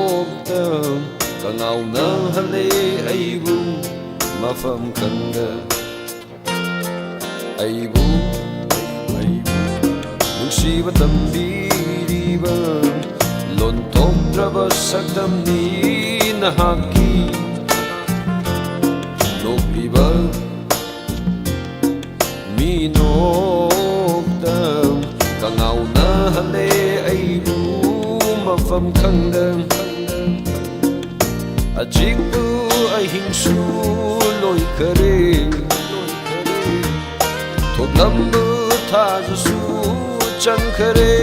ꯀꯉꯥꯎꯅꯍꯜꯂꯦ ꯑꯩꯕꯨ ꯃꯐꯝ ꯈꯪꯗ꯫ ꯑꯩꯕꯨ, ꯑꯩꯕꯨ ꯅꯨꯡꯁꯤꯕ ꯇꯝꯕꯤꯔꯤꯕ ꯂꯣꯟꯊꯣꯛꯇ꯭ꯔꯕ ꯁꯛꯇꯝꯅꯤ ꯅꯍꯥꯛꯀꯤ ꯅꯣꯛꯂꯤꯕ ꯃꯤꯅꯣꯛꯇ ꯀꯉꯥꯎꯅꯍꯜꯂꯦ ꯑꯩꯕꯨ ꯃꯐꯝ ꯈꯪꯗ꯫ ꯑꯆꯤꯛꯄ ꯑꯍꯤꯡꯁꯨ ꯂꯣꯏꯈꯔꯦ, ꯊꯣꯛꯂꯝꯕ ꯊꯥꯖꯁꯨ ꯆꯪꯈꯔꯦ꯫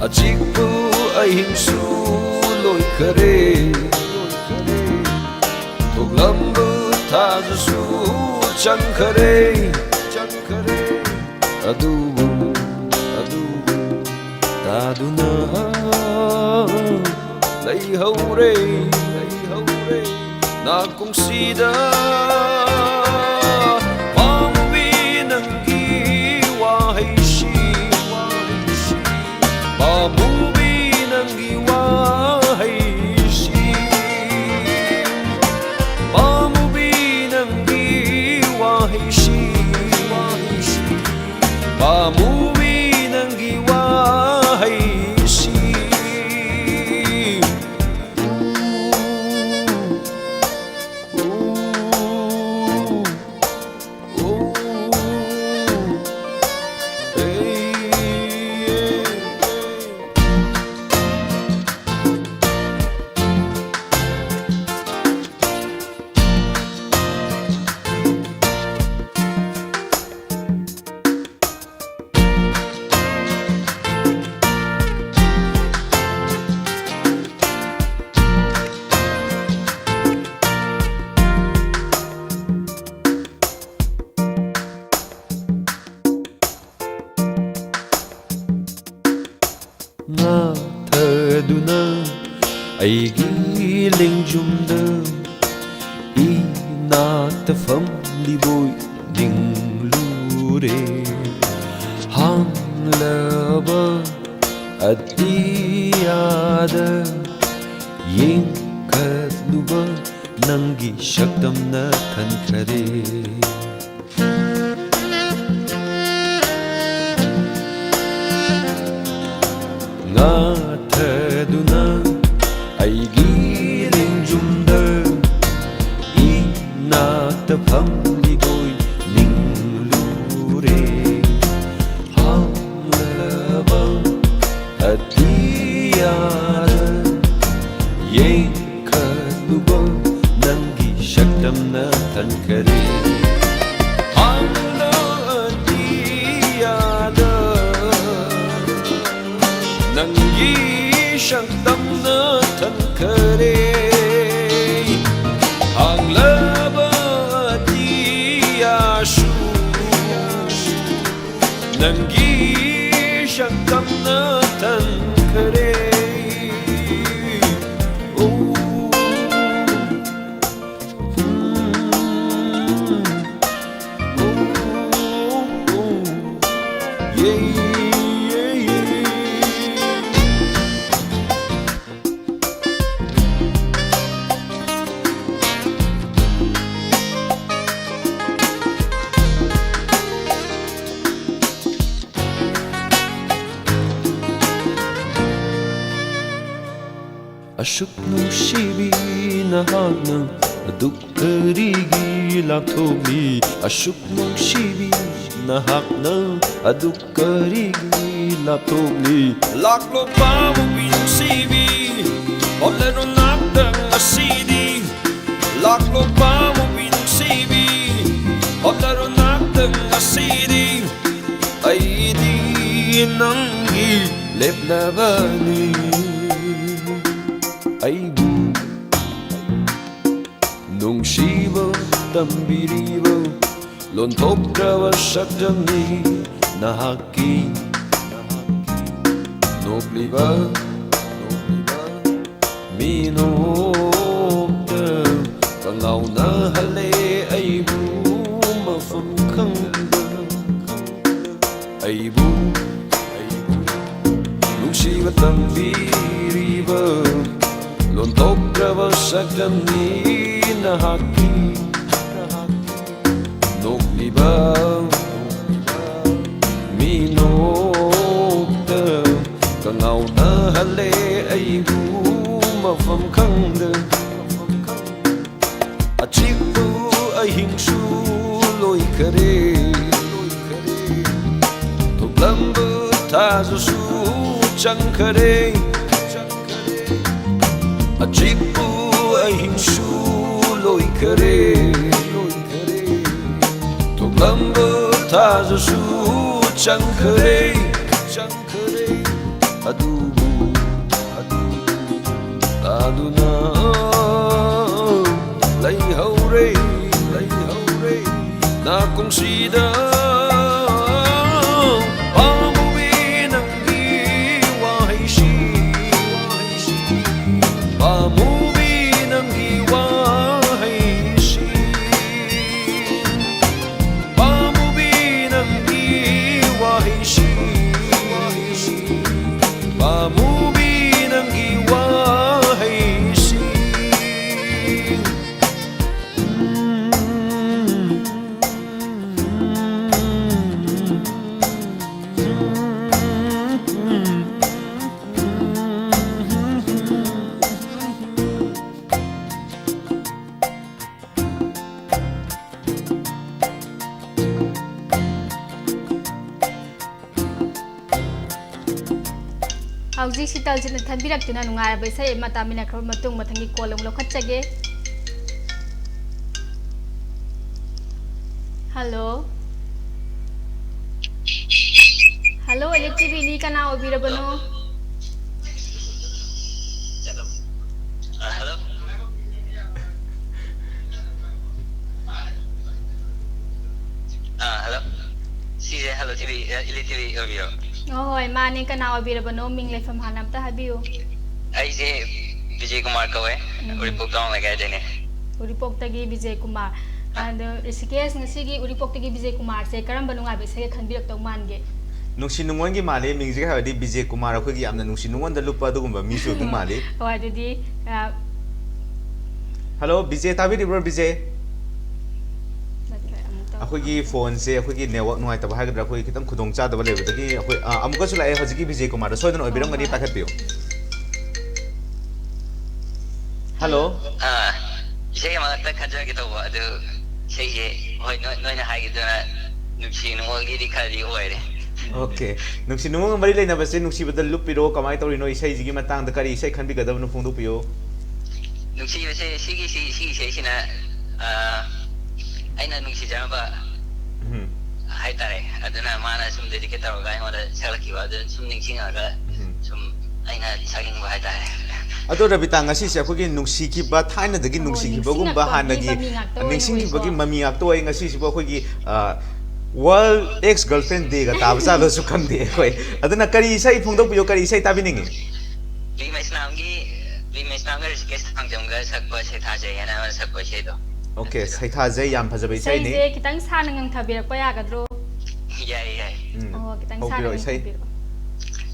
ꯑꯆꯤꯛꯄ ꯑꯍꯤꯡꯁꯨ ꯂꯣꯏꯈꯔꯦ, ꯊꯣꯛꯂꯝꯕ ꯊꯥꯖꯁꯨ ꯆꯪꯈꯔꯦ꯫ ꯑꯗꯨꯕꯨ, ꯑꯗꯨꯕꯨ ꯇꯥꯗꯨꯅ ꯂꯩꯍꯧꯔꯦ, ꯂꯩꯍꯧꯔꯦ ꯅꯥꯀꯣꯡꯁꯤꯗ꯫ ꯄꯥꯝꯃꯨꯕꯤ ꯅꯪꯒꯤ ꯋꯥꯍꯩꯁꯤ, ꯄꯥꯝꯃꯨꯕꯤ ꯅꯪꯒꯤ ꯋꯥꯍꯩꯁꯤ, ꯄꯥꯝꯃꯨꯕꯤ ꯅꯪꯒꯤ ꯋꯥꯍꯩꯁꯤ, ꯄꯥꯝꯃꯨꯕꯤ ꯅꯪꯒꯤ ꯋꯥꯍꯩꯁꯤ꯫ ꯅꯥꯊꯗꯨꯅ ꯑꯩꯒꯤ ꯂꯦꯡꯖꯨꯝꯗ ꯐꯝꯂꯤꯕꯣꯏ ꯅꯤꯡꯂꯨꯔꯦ꯫ ꯍꯥꯡꯂꯕ ꯑꯇꯤꯌꯥꯗ ꯌꯦꯡꯈꯠꯂꯨꯕ ꯅꯪꯒꯤ ꯁꯛꯇꯝꯅ ꯊꯟꯈꯔꯦ꯫ ꯉꯥꯊꯗꯨꯅ ꯑꯩꯒꯤ ꯂꯦꯡꯖꯨꯝꯗ ꯏꯅꯥꯛꯇ ꯐꯝꯂꯤꯕꯣꯏ ꯅꯤꯡꯂꯨꯔꯦ꯫ ꯍꯥꯡꯂꯕ ꯑꯇꯤꯌꯥꯗ ꯌꯦꯡꯈꯠꯂꯨꯕ ꯅꯪꯒꯤ ꯁꯛꯇꯝꯅ ꯊꯟꯈꯔꯦ꯫ ꯍꯥꯡꯂꯕ ꯑꯇꯤꯌꯥꯗ ꯅꯪꯒꯤ ꯁꯛꯇꯝꯅ ꯊꯟꯈꯔꯦ꯫ ꯍꯥꯡꯂꯕ ꯑꯇꯤꯌꯥꯁꯨ ꯅꯪꯒꯤ ꯁꯛꯇꯝꯅ ꯊꯟꯈꯔꯦ꯫ ꯎ, ꯎ, ꯎ, ꯎ, ꯌꯦ, ꯌꯦ, ꯌꯦ꯫ ꯑꯁꯨꯛ ꯅꯨꯡꯁꯤꯕꯤ ꯅꯍꯥꯛꯅ ꯑꯗꯨꯛ ꯀꯔꯤꯒꯤ ꯂꯥꯞꯊꯣꯛꯂꯤ? ꯑꯁꯨꯛ ꯅꯨꯡꯁꯤꯕꯤ ꯅꯍꯥꯛꯅ ꯑꯗꯨꯛ ꯀꯔꯤꯒꯤ ꯂꯥꯞꯊꯣꯛꯂꯤ? ꯂꯥꯛꯂꯣ ꯄꯥꯝꯃꯨꯕꯤ ꯅꯨꯡꯁꯤꯕꯤ, ꯍꯣꯠꯂꯔꯣ ꯅꯥꯛꯇ ꯉꯁꯤꯗꯤ꯫ ꯂꯥꯛꯂꯣ ꯄꯥꯝꯃꯨꯕꯤ ꯅꯨꯡꯁꯤꯕꯤ, ꯍꯣꯠꯂꯔꯣ ꯅꯥꯛꯇ ꯉꯁꯤꯗꯤ꯫ ꯑꯩꯗꯤ ꯅꯪꯒꯤ ꯂꯦꯞꯂꯕꯅꯤ꯫ ꯑꯩꯕꯨ ꯅꯨꯡꯁꯤꯕ ꯇꯝꯕꯤꯔꯤꯕ ꯂꯣꯟꯊꯣꯛꯇ꯭ꯔꯕ ꯁꯛꯇꯝꯅꯤ ꯅꯍꯥꯛꯀꯤ꯫ ꯅꯣꯛꯂꯤꯕ, ꯅꯣꯛꯂꯤꯕ ꯃꯤꯅꯣꯛꯇ ꯉꯥꯎꯅꯍꯜꯂꯦ ꯑꯩꯕꯨ ꯃꯐꯝ ꯈꯪꯗ꯫ ꯑꯩꯕꯨ, ꯑꯩꯕꯨ ꯅꯨꯡꯁꯤꯕ ꯇꯝꯕꯤꯔꯤꯕ ꯂꯣꯟꯊꯣꯛꯇ꯭ꯔꯕ ꯁꯛꯇꯝꯅꯤ ꯅꯍꯥꯛꯀꯤ꯫ ꯅꯣꯛꯂꯤꯕ ꯃꯤꯅꯣꯛꯇ ꯀꯉꯥꯎꯅꯍꯜꯂꯦ ꯑꯩꯕꯨ ꯃꯐꯝ ꯈꯪꯗ꯫ ꯑꯆꯤꯛꯄ ꯑꯍꯤꯡꯁꯨ ꯂꯣꯏꯈꯔꯦ, ꯊꯣꯛꯂꯝꯕ ꯊꯥꯖꯁꯨ ꯆꯪꯈꯔꯦ꯫ ꯑꯆꯤꯛꯄ ꯑꯍꯤꯡꯁꯨ ꯂꯣꯏꯈꯔꯦ, ꯊꯣꯛꯂꯝꯕ ꯊꯥꯖꯁꯨ ꯆꯪꯈꯔꯦ꯫ ꯑꯗꯨꯕꯨ, ꯑꯗꯨꯕꯨ ꯇꯥꯗꯨꯅ ꯂꯩꯍꯧꯔꯦ, ꯂꯩꯍꯧꯔꯦ ꯅꯥꯀꯣꯡꯁꯤꯗ꯫ ꯄꯥꯝꯃꯨꯕꯤ ꯅꯪꯒꯤ ꯋꯥꯍꯩꯁꯤ, ꯄꯥꯝꯃꯨꯕꯤ ꯅꯪꯒꯤ ꯋꯥꯍꯩꯁꯤ꯫ ꯄꯥꯝꯃꯨꯕꯤ ꯅꯪꯒꯤ ꯋꯥꯍꯩꯁꯤ, ꯄꯥꯝꯃꯨꯕꯤ ꯅꯪꯒꯤ ꯋꯥꯍꯩꯁꯤ꯫ ꯍꯧꯖꯤꯛ ꯁꯤꯇꯜꯁꯤꯅ ꯊꯟꯕꯤꯔꯛꯇꯨꯅ ꯅꯨꯡꯉꯥꯏꯔꯕ ꯏꯁꯩ ꯑꯃ ꯇꯥꯃꯤꯟꯅꯈ꯭ꯔꯕ ꯃꯇꯨꯡ, ꯃꯊꯪꯒꯤ ꯀꯣꯜ ꯑꯃꯨꯛ ꯂꯧꯈꯠꯆꯒꯦ꯫ ꯍꯜꯂꯣ꯫ ꯍꯜꯂꯣ, ꯏꯂꯤꯛ ꯇꯤꯚꯤꯅꯤ, ꯀꯅꯥ ꯑꯣꯏꯕꯤꯔꯕꯅꯣ? ꯑ, ꯍꯜꯂꯣ꯫ ꯑ, ꯍꯜꯂꯣ꯫ ꯁꯤꯁꯦ ꯍꯜꯂꯣ ꯇꯤꯚꯤ, ꯑ, ꯏꯂꯤꯛ ꯇꯤꯚꯤ ꯑꯣꯏꯕꯤꯔꯕ? ꯑꯣ, ꯍꯣꯏ, ꯃꯥꯅꯦ꯫ ꯀꯅꯥ ꯑꯣꯏꯕꯤꯔꯕꯅꯣ? ꯃꯤꯡ ꯂꯩꯐꯝ ꯍꯥꯟꯅ ꯑꯝꯇ ꯍꯥꯏꯕꯤꯌꯨ꯫ ꯑꯩꯁꯦ ꯕꯤꯖꯦ ꯀꯨꯃꯥꯔ ꯀꯧꯋꯦ꯫ ꯎꯝ꯫ ꯎꯔꯤꯄꯣꯛ ꯇꯥꯎꯟ ꯂꯩꯀꯥꯏꯗꯩꯅꯦ꯫ ꯎꯔꯤꯄꯣꯛꯇꯒꯤ ꯕꯤꯖꯦ ꯀꯨꯃꯥꯔ꯫ ꯑꯗꯣ ꯔꯤꯁꯤꯀꯦꯁ, ꯉꯁꯤꯒꯤ ꯎꯔꯤꯄꯣꯛꯇꯒꯤ ꯕꯤꯖꯦ ꯀꯨꯃꯥꯔꯁꯦ ꯀꯔꯝꯕ ꯅꯨꯡꯉꯥꯏꯕ ꯏꯁꯩꯒ ꯈꯟꯕꯤꯔꯛꯇꯧ ꯃꯥꯟꯒꯦ? ꯅꯨꯡꯁꯤ ꯅꯨꯡꯉꯣꯟꯒꯤ ꯃꯥꯜꯂꯦ, ꯃꯤꯡꯁꯤꯒ ꯍꯥꯏꯔꯗꯤ ꯕꯤꯖꯦ ꯀꯨꯃꯥꯔ ꯑꯩꯈꯣꯏꯒꯤ ꯌꯥꯝꯅ ꯅꯨꯡꯁꯤ ꯅꯨꯡꯉꯣꯟꯗ ꯂꯨꯞꯄ ꯑꯗꯨꯒꯨꯝꯕ ꯃꯤꯁꯨ ꯑꯗꯨꯝ ꯃꯥꯜꯂꯤ꯫ ꯍꯣꯏ, ꯑꯗꯨꯗꯤ, ꯑ, ꯍꯜꯂꯣ, ꯕꯤꯖꯦ ꯇꯥꯕꯤꯔꯤꯕ꯭ꯔꯣ, ꯕꯤꯖꯦ? ꯅꯠꯇ꯭ꯔꯦ, ꯑꯃꯨꯛ ꯇꯧ-, ꯑꯩꯈꯣꯏꯒꯤ ꯑꯃꯨꯛ ꯇꯧ-, ꯐꯣꯟꯁꯦ ꯑꯩꯈꯣꯏꯒꯤ ꯅꯦꯠꯋꯥꯛ ꯅꯨꯡꯉꯥꯏꯇꯕ ꯍꯥꯏꯒꯗ꯭ꯔꯥ, ꯑꯩꯈꯣꯏꯒꯤ ꯈꯤꯇꯪ ꯈꯨꯗꯣꯡ ꯆꯥꯗꯕ ꯂꯩꯕꯗꯒꯤ ꯑꯩꯈꯣꯏ, ꯑ, ꯑꯃꯨꯛꯀꯁꯨ ꯂꯥꯛꯑꯦ꯫ ꯍꯧꯖꯤꯛꯀꯤ ꯕꯤꯖꯦ ꯀꯨꯃꯥꯔꯗꯣ ꯁꯣꯏꯗꯅ ꯑꯣꯏꯕꯤꯔꯝꯒꯅꯤ, ꯍꯣꯏ, ꯍꯣꯏ꯫ ꯄꯥꯏꯈꯠꯄꯤꯌꯨ꯫ ꯍꯜꯂꯣ꯫ ꯑꯥ, ꯏꯁꯩ ꯑꯃꯈꯛꯇ ꯈꯟꯖꯔꯛꯀꯦ ꯇꯧꯕ, ꯑꯗꯨ ꯏꯁꯩꯁꯦ, ꯍꯣꯏ, ꯅꯣꯏ-, ꯅꯣꯏꯅ ꯍꯥꯏꯈꯤꯗꯨꯅ ꯅꯨꯡꯁꯤ ꯅꯨꯡꯉꯣꯜꯒꯤꯗꯤ ꯈꯔꯗꯤ ꯑꯣꯏꯔꯦ꯫ ꯑꯣꯀꯦ꯫ ꯅꯨꯡꯁꯤ ꯅꯨꯡꯉꯣꯜꯒ ꯃꯔꯤ ꯂꯩꯅꯕꯁꯦ ꯅꯨꯡꯁꯤꯕꯗ ꯂꯨꯞꯄꯤꯔꯣ, ꯀꯃꯥꯏꯅ ꯇꯧꯔꯤꯅꯣ? ꯏꯁꯩꯁꯤꯒꯤ ꯃꯇꯥꯡꯗ ꯀꯔꯤ ꯏꯁꯩ ꯈꯟꯕꯤꯒꯗꯕꯅꯣ ꯐꯣꯡꯗꯣꯛꯄꯤꯌꯨ꯫ ꯅꯨꯡꯁꯤꯕꯁꯦ, ꯁꯤꯒꯤ, ꯁꯤ-, ꯁꯤꯒꯤ ꯏꯁꯩꯁꯤꯅ, ꯑꯥ, ꯑꯩꯅ ꯅꯨꯡꯁꯤꯖꯔꯝꯕ ꯎꯝ꯫ ꯍꯥꯏꯇꯥꯔꯦ, ꯑꯗꯨꯅ ꯃꯥꯅ ꯁꯨꯝ dedicate ꯇꯧꯔꯒ ꯑꯩꯉꯣꯟꯗ ꯁꯛꯂꯛꯈꯤꯕ, ꯑꯗꯨ ꯁꯨꯝ ꯅꯤꯡꯁꯤꯡꯉꯒ ꯎꯝ꯫ ꯁꯨꯝ ꯑꯩꯅ ꯁꯛꯅꯤꯡꯕ ꯍꯥꯏꯇꯥꯔꯦ꯫ ꯑꯗꯣ ꯔꯕꯤꯇꯥ, ꯉꯁꯤꯁꯦ ꯑꯩꯈꯣꯏꯒꯤ ꯅꯨꯡꯁꯤꯈꯤꯕ, ꯊꯥꯏꯅꯗꯒꯤ ꯑꯣ, ꯅꯨꯡꯁꯤꯈꯤꯕꯒꯨꯝꯕ ꯅꯤꯡꯁꯤꯡꯉꯛꯄꯒꯤ ꯍꯥꯟꯅꯒꯤ ꯃꯃꯤ ꯉꯥꯛꯇ ꯑꯣꯏꯅ ꯅꯤꯡꯁꯤꯡꯈꯤꯕꯒꯤ ꯎꯏꯀꯣ꯫ ꯃꯃꯤ ꯉꯥꯛꯇ ꯑꯣꯏ꯫ ꯉꯁꯤꯁꯤꯕꯨ ꯑꯩꯈꯣꯏꯒꯤ, ꯑ, World Ex Girlfriend Day ꯒ ꯇꯥꯕ ꯖꯥꯠꯂꯣꯁꯨ ꯈꯪꯗꯦ ꯑꯩꯈꯣꯏ꯫ ꯑꯗꯨꯅ ꯀꯔꯤ ꯏꯁꯩ ꯐꯣꯡꯗꯣꯛꯄꯤꯌꯣ, ꯀꯔꯤ ꯏꯁꯩ ꯇꯥꯕꯤꯅꯤꯡꯉꯤ? ꯕꯤ ꯃꯩꯁꯅꯥꯝꯒꯤ, ꯕꯤ ꯃꯩꯁꯅꯥꯝꯒ ꯔꯤꯁꯤꯀꯦꯁ ꯊꯥꯡꯖꯝꯒ ꯁꯛꯄ ꯁꯩꯊꯥꯖꯩ ꯍꯥꯏꯅ ꯑꯃ ꯁꯛꯄ ꯏꯁꯩꯗꯣ꯫ ꯑꯣꯀꯦ, ꯁꯩꯊꯥꯖꯩ, ꯌꯥꯝ ꯐꯖꯕ ꯏꯁꯩꯅꯤ꯫ ꯏꯁꯩꯁꯦ ꯈꯤꯇꯪ ꯁꯥꯟꯅ ꯉꯪꯊꯕꯤꯔꯛꯄ ꯌꯥꯒꯗ꯭ꯔꯣ? ꯌꯥꯏ, ꯌꯥꯏ꯫ ꯎꯝ꯫ ꯑꯣ, ꯈꯤꯇꯪ ꯁꯥꯟꯅ ꯍꯧꯕꯤꯔꯣ, ꯏꯁꯩ꯫ ꯉꯪꯊꯕꯤꯔꯛꯑꯣ꯫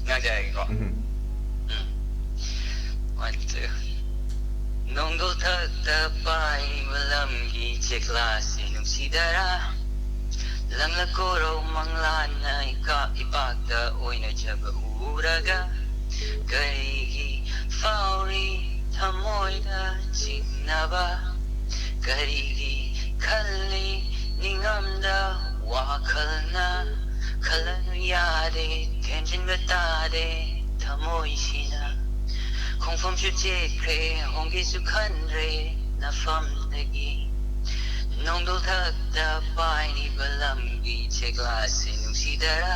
ꯉꯥꯡꯖꯔꯒꯦꯀꯣ꯫ ꯎꯝ꯫ ꯎꯝ꯫ One, two. ꯅꯣꯡꯗꯣꯜꯊꯛꯇ ꯄꯥꯏꯔꯤꯕ ꯂꯝꯒꯤ ꯆꯦꯛꯂꯥꯁꯤ ꯅꯨꯡꯁꯤꯗꯔꯥ? ꯂꯪꯂꯛ ꯀꯣꯔꯧ ꯃꯪꯂꯥꯟꯅ ꯏꯀꯥ ꯏꯄꯥꯛꯇ ꯑꯣꯏꯅꯖꯕ ꯎꯔꯒ ꯀꯔꯤꯒꯤ ꯐꯥꯎꯔꯤ ꯊꯃꯣꯏꯗ ꯆꯤꯡꯅꯕ? ꯀꯔꯤꯒꯤ ꯈꯜꯂꯤ ꯅꯤꯡꯉꯝꯗ ꯋꯥꯈꯜꯅ? ꯈꯜꯂꯅꯨ ꯌꯥꯗꯦ, ꯊꯦꯝꯖꯤꯟꯕ ꯇꯥꯗꯦ ꯊꯃꯣꯏꯁꯤꯅ꯫ ꯈꯣꯡꯐꯝꯁꯨ ꯆꯦꯛꯈ꯭ꯔꯦ, ꯍꯣꯡꯒꯦꯁꯨ ꯈꯟꯗ꯭ꯔꯦ ꯅꯐꯝꯗꯒꯤ꯫ ꯅꯣꯡꯗꯣꯜꯊꯛꯇ ꯄꯥꯏꯔꯤꯕ ꯂꯝꯒꯤ ꯆꯦꯛꯂꯥꯁꯤ ꯅꯨꯡꯁꯤꯗꯔꯥ?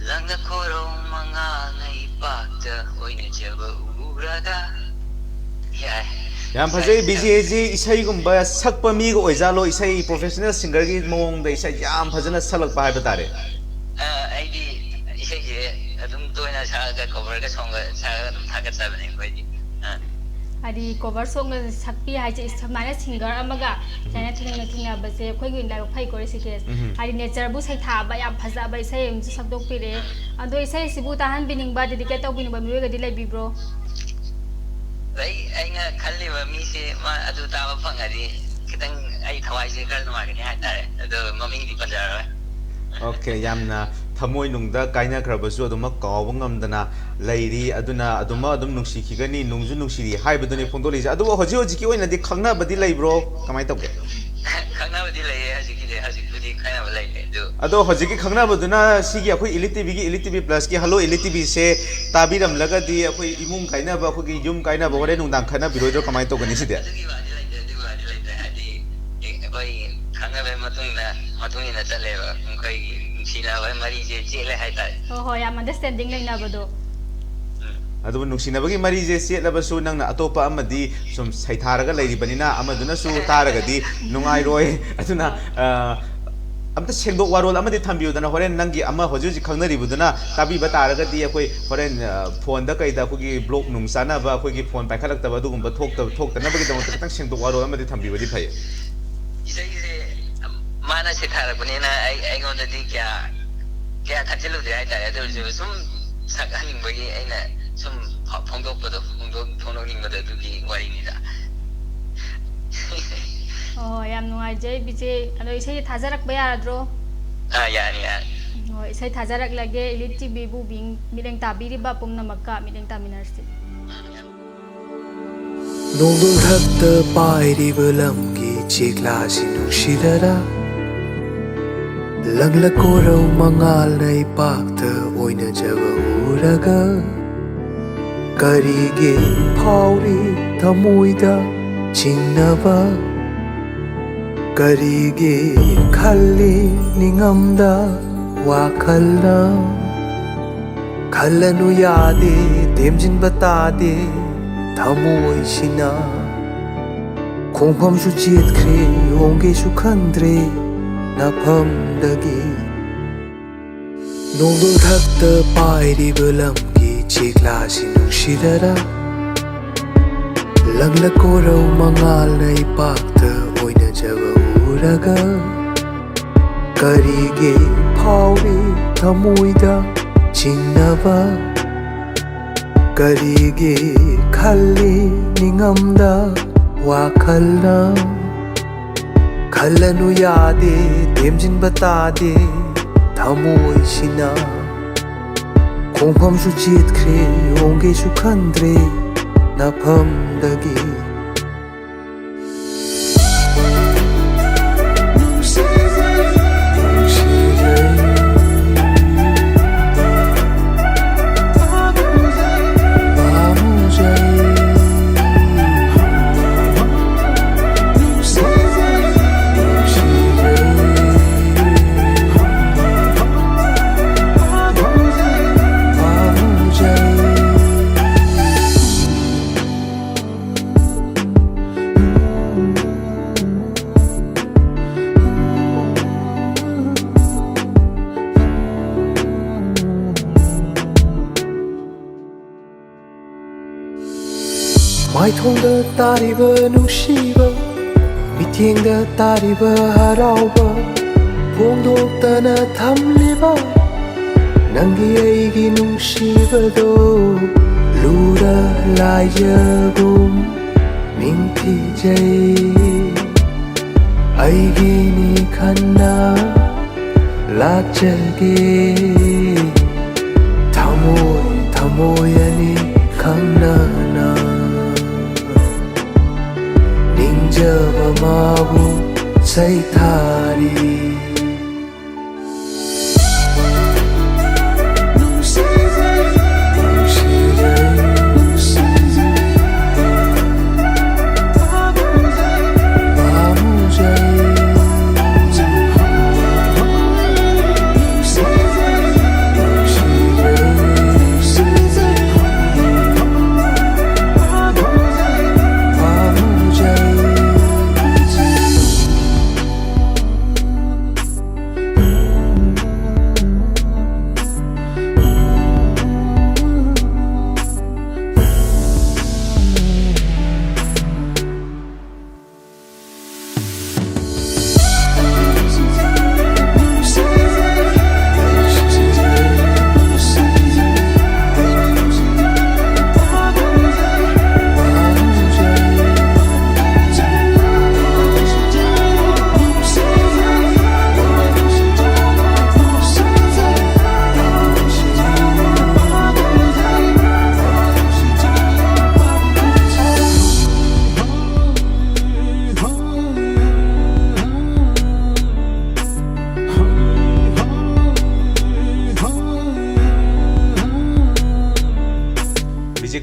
ꯂꯪꯗ ꯈꯣꯔꯧ ꯃꯉꯥꯜꯅ ꯏꯄꯥꯛꯇ ꯑꯣꯏꯅꯖꯕ ꯎꯔꯒ꯫ ꯌꯥꯏ꯫ ꯌꯥꯝ ꯐꯖꯩ꯫ ꯕꯤꯖꯦꯁꯤ ꯏꯁꯩꯒꯨꯝꯕ ꯁꯛꯄ ꯃꯤꯒ ꯑꯣꯏꯖꯥꯠꯂꯣ? ꯏꯁꯩ professional singerꯒꯤ ꯃꯑꯣꯡꯗ ꯏꯁꯩ ꯌꯥꯝ ꯐꯖꯅ ꯁꯛꯂꯛꯄ ꯍꯥꯏꯕ ꯇꯥꯔꯦ꯫ ꯑ, ꯑꯩꯗꯤ ꯏꯁꯩꯁꯦ ꯑꯗꯨꯝ ꯇꯣꯏꯅ ꯁꯛꯑꯒ coverꯒ songꯒ ꯁꯛꯑꯒ ꯑꯗꯨꯝ ꯊꯥꯒꯠꯆꯕꯅꯦ ꯑꯩꯈꯣꯏꯗꯤ꯫ ꯑ꯫ ꯍꯥꯏꯗꯤ cover songꯅ ꯁꯛꯄꯤ ꯍꯥꯏꯁꯦ, ꯁꯨꯃꯥꯏꯅ singer ꯑꯃꯒ ꯁꯨꯃꯥꯏꯅ ꯊꯦꯡꯅ ꯊꯦꯡꯅꯕꯁꯦ ꯑꯩꯈꯣꯏꯒꯤ ꯑꯣꯏꯅ ꯂꯥꯏꯕꯛ ꯐꯩꯀꯣ, ꯔꯤꯁꯤꯀꯦꯁ꯫ ꯎꯝ꯫ ꯍꯥꯏꯗꯤ natureꯕꯨ ꯁꯩꯊꯥꯕ ꯌꯥꯝ ꯐꯖꯕ ꯏꯁꯩ ꯑꯃꯁꯨ ꯁꯛꯇꯣꯛꯄꯤꯔꯛꯑꯦ꯫ ꯑꯗꯣ ꯏꯁꯩꯁꯤꯕꯨ ꯇꯥꯍꯟꯕꯤꯅꯤꯡꯕ, dedicate ꯇꯧꯕꯤꯅꯤꯡꯕ ꯃꯤꯑꯣꯏꯒꯗꯤ ꯂꯩꯕꯤꯕ꯭ꯔꯣ? ꯑꯩ ꯑꯩꯅ ꯈꯜꯂꯤꯕ ꯃꯤꯁꯦ ꯃꯥ ꯑꯗꯨ ꯇꯥꯕ ꯐꯪꯉꯗꯤ ꯈꯤꯇꯪ ꯑꯩ ꯊꯋꯥꯏꯁꯦ ꯈꯔ ꯅꯨꯡꯉꯥꯏꯒꯅꯤ ꯍꯥꯏꯇꯥꯔꯦ꯫ ꯑꯗꯣ ꯃꯃꯤꯡꯗꯤ ꯄꯟꯖꯔꯔꯣꯏ꯫ Okay, ꯌꯥꯝꯅ ꯊꯃꯣꯏꯅꯨꯡꯗ ꯀꯥꯏꯅꯈ꯭ꯔꯕꯁꯨ ꯑꯗꯨꯃꯛ ꯀꯥꯎꯕ ꯉꯝꯗꯅ ꯂꯩꯔꯤ, ꯑꯗꯨꯅ ꯑꯗꯨꯃꯛ ꯑꯗꯨꯝ ꯅꯨꯡꯁꯤꯈꯤꯒꯅꯤ, ꯅꯨꯡꯁꯨ ꯅꯨꯡꯁꯤꯔꯤ ꯍꯥꯏꯕꯗꯨꯅꯤ ꯐꯣꯡꯗꯣꯛꯂꯤꯁꯦ꯫ ꯑꯗꯨꯕꯨ ꯍꯧꯖꯤꯛ ꯍꯧꯖꯤꯛꯀꯤ ꯑꯣꯏꯅꯗꯤ ꯈꯪꯅꯕꯗꯤ ꯂꯩꯕ꯭ꯔꯣ, ꯀꯃꯥꯏꯅ ꯇꯧꯒꯦ? ꯈꯪꯅꯕꯗꯤ ꯂꯩꯌꯦ, ꯍꯧꯖꯤꯛꯀꯤꯗꯤ ꯍꯧꯖꯤꯛꯄꯨꯗꯤ ꯈꯪꯅꯕ ꯂꯩꯔꯦ꯫ ꯑꯗꯨ ꯑꯗꯣ ꯍꯧꯖꯤꯛꯀꯤ ꯈꯪꯅꯕꯗꯨꯅ ꯁꯤꯒꯤ ꯑꯩꯈꯣꯏ Elite TVꯒꯤ Elite TV Plusꯀꯤ Hello Elite TVꯁꯦ ꯇꯥꯕꯤꯔꯝꯂꯒꯗꯤ ꯑꯩꯈꯣꯏ ꯏꯃꯨꯡ ꯀꯥꯏꯅꯕ, ꯑꯩꯈꯣꯏꯒꯤ ꯌꯨꯝ ꯀꯥꯏꯅꯕ ꯍꯣꯔꯦꯟ ꯅꯨꯡꯗꯥꯡ ꯈꯠꯅꯕꯤꯔꯣꯏꯗ꯭ꯔꯣ, ꯀꯃꯥꯏꯅ ꯇꯧꯒꯅꯤ ꯁꯤꯗꯤ? ꯑꯗꯨꯒꯤ ꯋꯥꯗꯤ ꯂꯩꯇ꯭ꯔꯦ, ꯑꯗꯨꯒꯤ ꯋꯥꯗꯤ ꯂꯩꯇ꯭ꯔꯦ꯫ ꯍꯥꯏꯗꯤ ꯑꯩꯈꯣꯏ ꯈꯪꯅꯕꯒꯤ ꯃꯇꯨꯡꯗ ꯃꯇꯨꯡ ꯏꯟꯅ ꯆꯠꯂꯦꯕ꯫ ꯑꯩꯈꯣꯏꯒꯤ ꯅꯨꯡꯁꯤꯅꯕ ꯃꯔꯤꯁꯦ ꯆꯦꯠꯂꯦ ꯍꯥꯏꯇꯥꯔꯦ꯫ ꯍꯣꯏ ꯍꯣꯏ, ꯌꯥꯝ understanding ꯂꯩꯅꯕꯗꯣ꯫ ꯑꯗꯨꯕꯨ ꯅꯨꯡꯁꯤꯅꯕꯒꯤ ꯃꯔꯤꯁꯦ ꯆꯦꯠꯂꯕꯁꯨ ꯅꯪꯅ ꯑꯇꯣꯞꯄ ꯑꯃꯗꯤ ꯁꯨꯝ ꯁꯩꯊꯥꯔꯒ ꯂꯩꯔꯤꯕꯅꯤꯅ ꯑꯃꯗꯨꯅꯁꯨ ꯇꯥꯔꯒꯗꯤ ꯅꯨꯡꯉꯥꯏꯔꯣꯏ꯫ ꯑꯗꯨꯅ ꯑ, ꯑꯝꯇ ꯁꯦꯡꯗꯣꯛ ꯋꯥꯔꯣꯜ ꯑꯃꯗꯤ ꯊꯝꯕꯤꯌꯨꯗꯅ, ꯍꯣꯔꯦꯟ ꯅꯪꯒꯤ ꯑꯃ ꯍꯧꯖꯤꯛ ꯍꯧꯖꯤꯛ ꯈꯪꯅꯔꯤꯕꯗꯨꯅ ꯇꯥꯕꯤꯕ ꯇꯥꯔꯒꯗꯤ ꯑꯩꯈꯣꯏ ꯍꯣꯔꯦꯟ, ꯑ, phoneꯗ ꯀꯩꯗ ꯑꯩꯈꯣꯏꯒꯤ block ꯅꯨꯡ ꯆꯥꯅꯕ, ꯑꯩꯈꯣꯏꯒꯤ phone ꯄꯥꯏꯈꯠꯂꯛꯇꯕ ꯑꯗꯨꯒꯨꯝꯕ ꯊꯣꯛꯇꯕ ꯊꯣꯛꯇꯅꯕꯒꯤꯗꯃꯛꯇ ꯈꯤꯇꯪ ꯁꯦꯡꯗꯣꯛ ꯋꯥꯔꯣꯜ ꯑꯃꯗꯤ ꯊꯝꯕꯤꯕꯗꯤ ꯐꯩ꯫ ꯏꯁꯩꯁꯦ ꯃꯥꯅ ꯁꯩꯊꯥꯔꯛꯄꯅꯤꯅ ꯑꯩ ꯑꯩꯉꯣꯟꯗꯗꯤ ꯀꯌꯥ ꯀꯌꯥ ꯈꯟꯖꯤꯜꯂꯨꯗꯦ ꯍꯥꯏꯇꯥꯔꯦ꯫ ꯑꯗꯨ ꯑꯣꯏꯔꯁꯨ ꯁꯨꯝ ꯁꯛꯍꯟꯅꯤꯡꯕꯒꯤ ꯑꯩꯅ ꯁꯨꯝ ꯐꯣꯡꯗꯣꯛꯄꯗꯣ, ꯐꯣꯡꯗꯣꯛ ꯐꯣꯡꯗꯣꯛꯅꯤꯡꯕꯗꯣ ꯑꯗꯨꯒꯤ ꯋꯥꯔꯤꯅꯤꯗ꯫ ꯍꯣꯏ ꯍꯣꯏ, ꯌꯥꯝ ꯅꯨꯡꯉꯥꯏꯖꯩ ꯕꯤꯖꯦ꯫ ꯑꯗꯣ ꯏꯁꯩ ꯊꯥꯖꯔꯛꯄ ꯌꯥꯔꯗ꯭ꯔꯣ? ꯑꯥ, ꯌꯥꯅꯤ, ꯌꯥꯅꯤ꯫ ꯍꯣꯏ, ꯏꯁꯩ ꯊꯥꯖꯔꯛꯂꯒꯦ꯫ Elite TVꯕꯨ ꯃꯤꯠꯌꯦꯡ ꯇꯥꯕꯤꯔꯤꯕ ꯄꯨꯝꯅꯃꯛꯀ ꯃꯤꯠꯌꯦꯡ ꯇꯥꯃꯤꯟꯅꯔꯁꯤ꯫ ꯅꯣꯡꯗꯣꯜ ꯊꯛꯇ ꯄꯥꯏꯔꯤꯕ ꯂꯝꯒꯤ ꯆꯦꯛꯂꯥꯁꯤ ꯅꯨꯡꯁꯤꯗꯔꯥ? ꯂꯪꯂꯛ ꯀꯣꯔꯧ ꯃꯉꯥꯜꯅ ꯏꯄꯥꯛꯇ ꯑꯣꯏꯅꯖꯕ ꯎꯔꯒ ꯀꯔꯤꯒꯤ ꯐꯥꯎꯔꯤ ꯊꯃꯣꯏꯗ ꯆꯤꯡꯅꯕ? ꯀꯔꯤꯒꯤ ꯈꯜꯂꯤ ꯅꯤꯡꯉꯝꯗ ꯋꯥꯈꯜꯅ? ꯈꯜꯂꯅꯨ ꯌꯥꯗꯦ, ꯊꯦꯝꯖꯤꯟꯕ ꯇꯥꯗꯦ ꯊꯃꯣꯏꯁꯤꯅ꯫ ꯈꯣꯡꯐꯝꯁꯨ ꯆꯦꯠꯈ꯭ꯔꯦ, ꯍꯣꯡꯒꯦꯁꯨ ꯈꯟꯗ꯭ꯔꯦ ꯅꯐꯝꯗꯒꯤ꯫ ꯅꯣꯡꯗꯣꯜ ꯊꯛꯇ ꯄꯥꯏꯔꯤꯕ ꯂꯝꯒꯤ ꯆꯦꯛꯂꯥꯁꯤ ꯅꯨꯡꯁꯤꯗꯔꯥ? ꯂꯪꯂꯛ ꯀꯣꯔꯧ ꯃꯉꯥꯜꯅ ꯏꯄꯥꯛꯇ ꯑꯣꯏꯅꯖꯕ ꯎꯔꯒ, ꯀꯔꯤꯒꯤ ꯐꯥꯎꯔꯤ ꯊꯃꯣꯏꯗ ꯆꯤꯡꯅꯕ? ꯀꯔꯤꯒꯤ ꯈꯜꯂꯤ ꯅꯤꯡꯉꯝꯗ ꯋꯥꯈꯜꯅ? ꯈꯜꯂꯅꯨ ꯌꯥꯗꯦ, ꯊꯦꯝꯖꯤꯟꯕ ꯇꯥꯗꯦ ꯊꯃꯣꯏꯁꯤꯅ꯫ ꯈꯣꯡꯐꯝꯁꯨ ꯆꯦꯠꯈ꯭ꯔꯦ, ꯍꯣꯡꯒꯦꯁꯨ ꯈꯟꯗ꯭ꯔꯦ ꯅꯐꯝꯗꯒꯤ꯫ ꯃꯥꯏꯊꯣꯡꯗ ꯇꯥꯔꯤꯕ ꯅꯨꯡꯁꯤꯕ, ꯃꯤꯠꯌꯦꯡꯗ ꯇꯥꯔꯤꯕ ꯍꯔꯥꯎꯕ, ꯐꯣꯡꯗꯣꯛꯇꯅ ꯊꯝꯂꯤꯕ ꯅꯪꯒꯤ ꯑꯩꯒꯤ ꯅꯨꯡꯁꯤꯕꯗꯣ ꯂꯨꯔ ꯂꯥꯏꯖꯒꯨꯝ ꯅꯤꯡꯊꯤꯖꯩ꯫ ꯑꯩꯒꯤꯅꯤ ꯈꯟꯅ ꯂꯥꯠꯆꯒꯦ꯫ ꯊꯃꯣꯏ ꯊꯃꯣꯏ ꯑꯅꯤ ꯈꯪꯅꯅ ꯅꯤꯡꯖꯕ ꯃꯥꯕꯨ ꯁꯩꯊꯥꯔꯤ꯫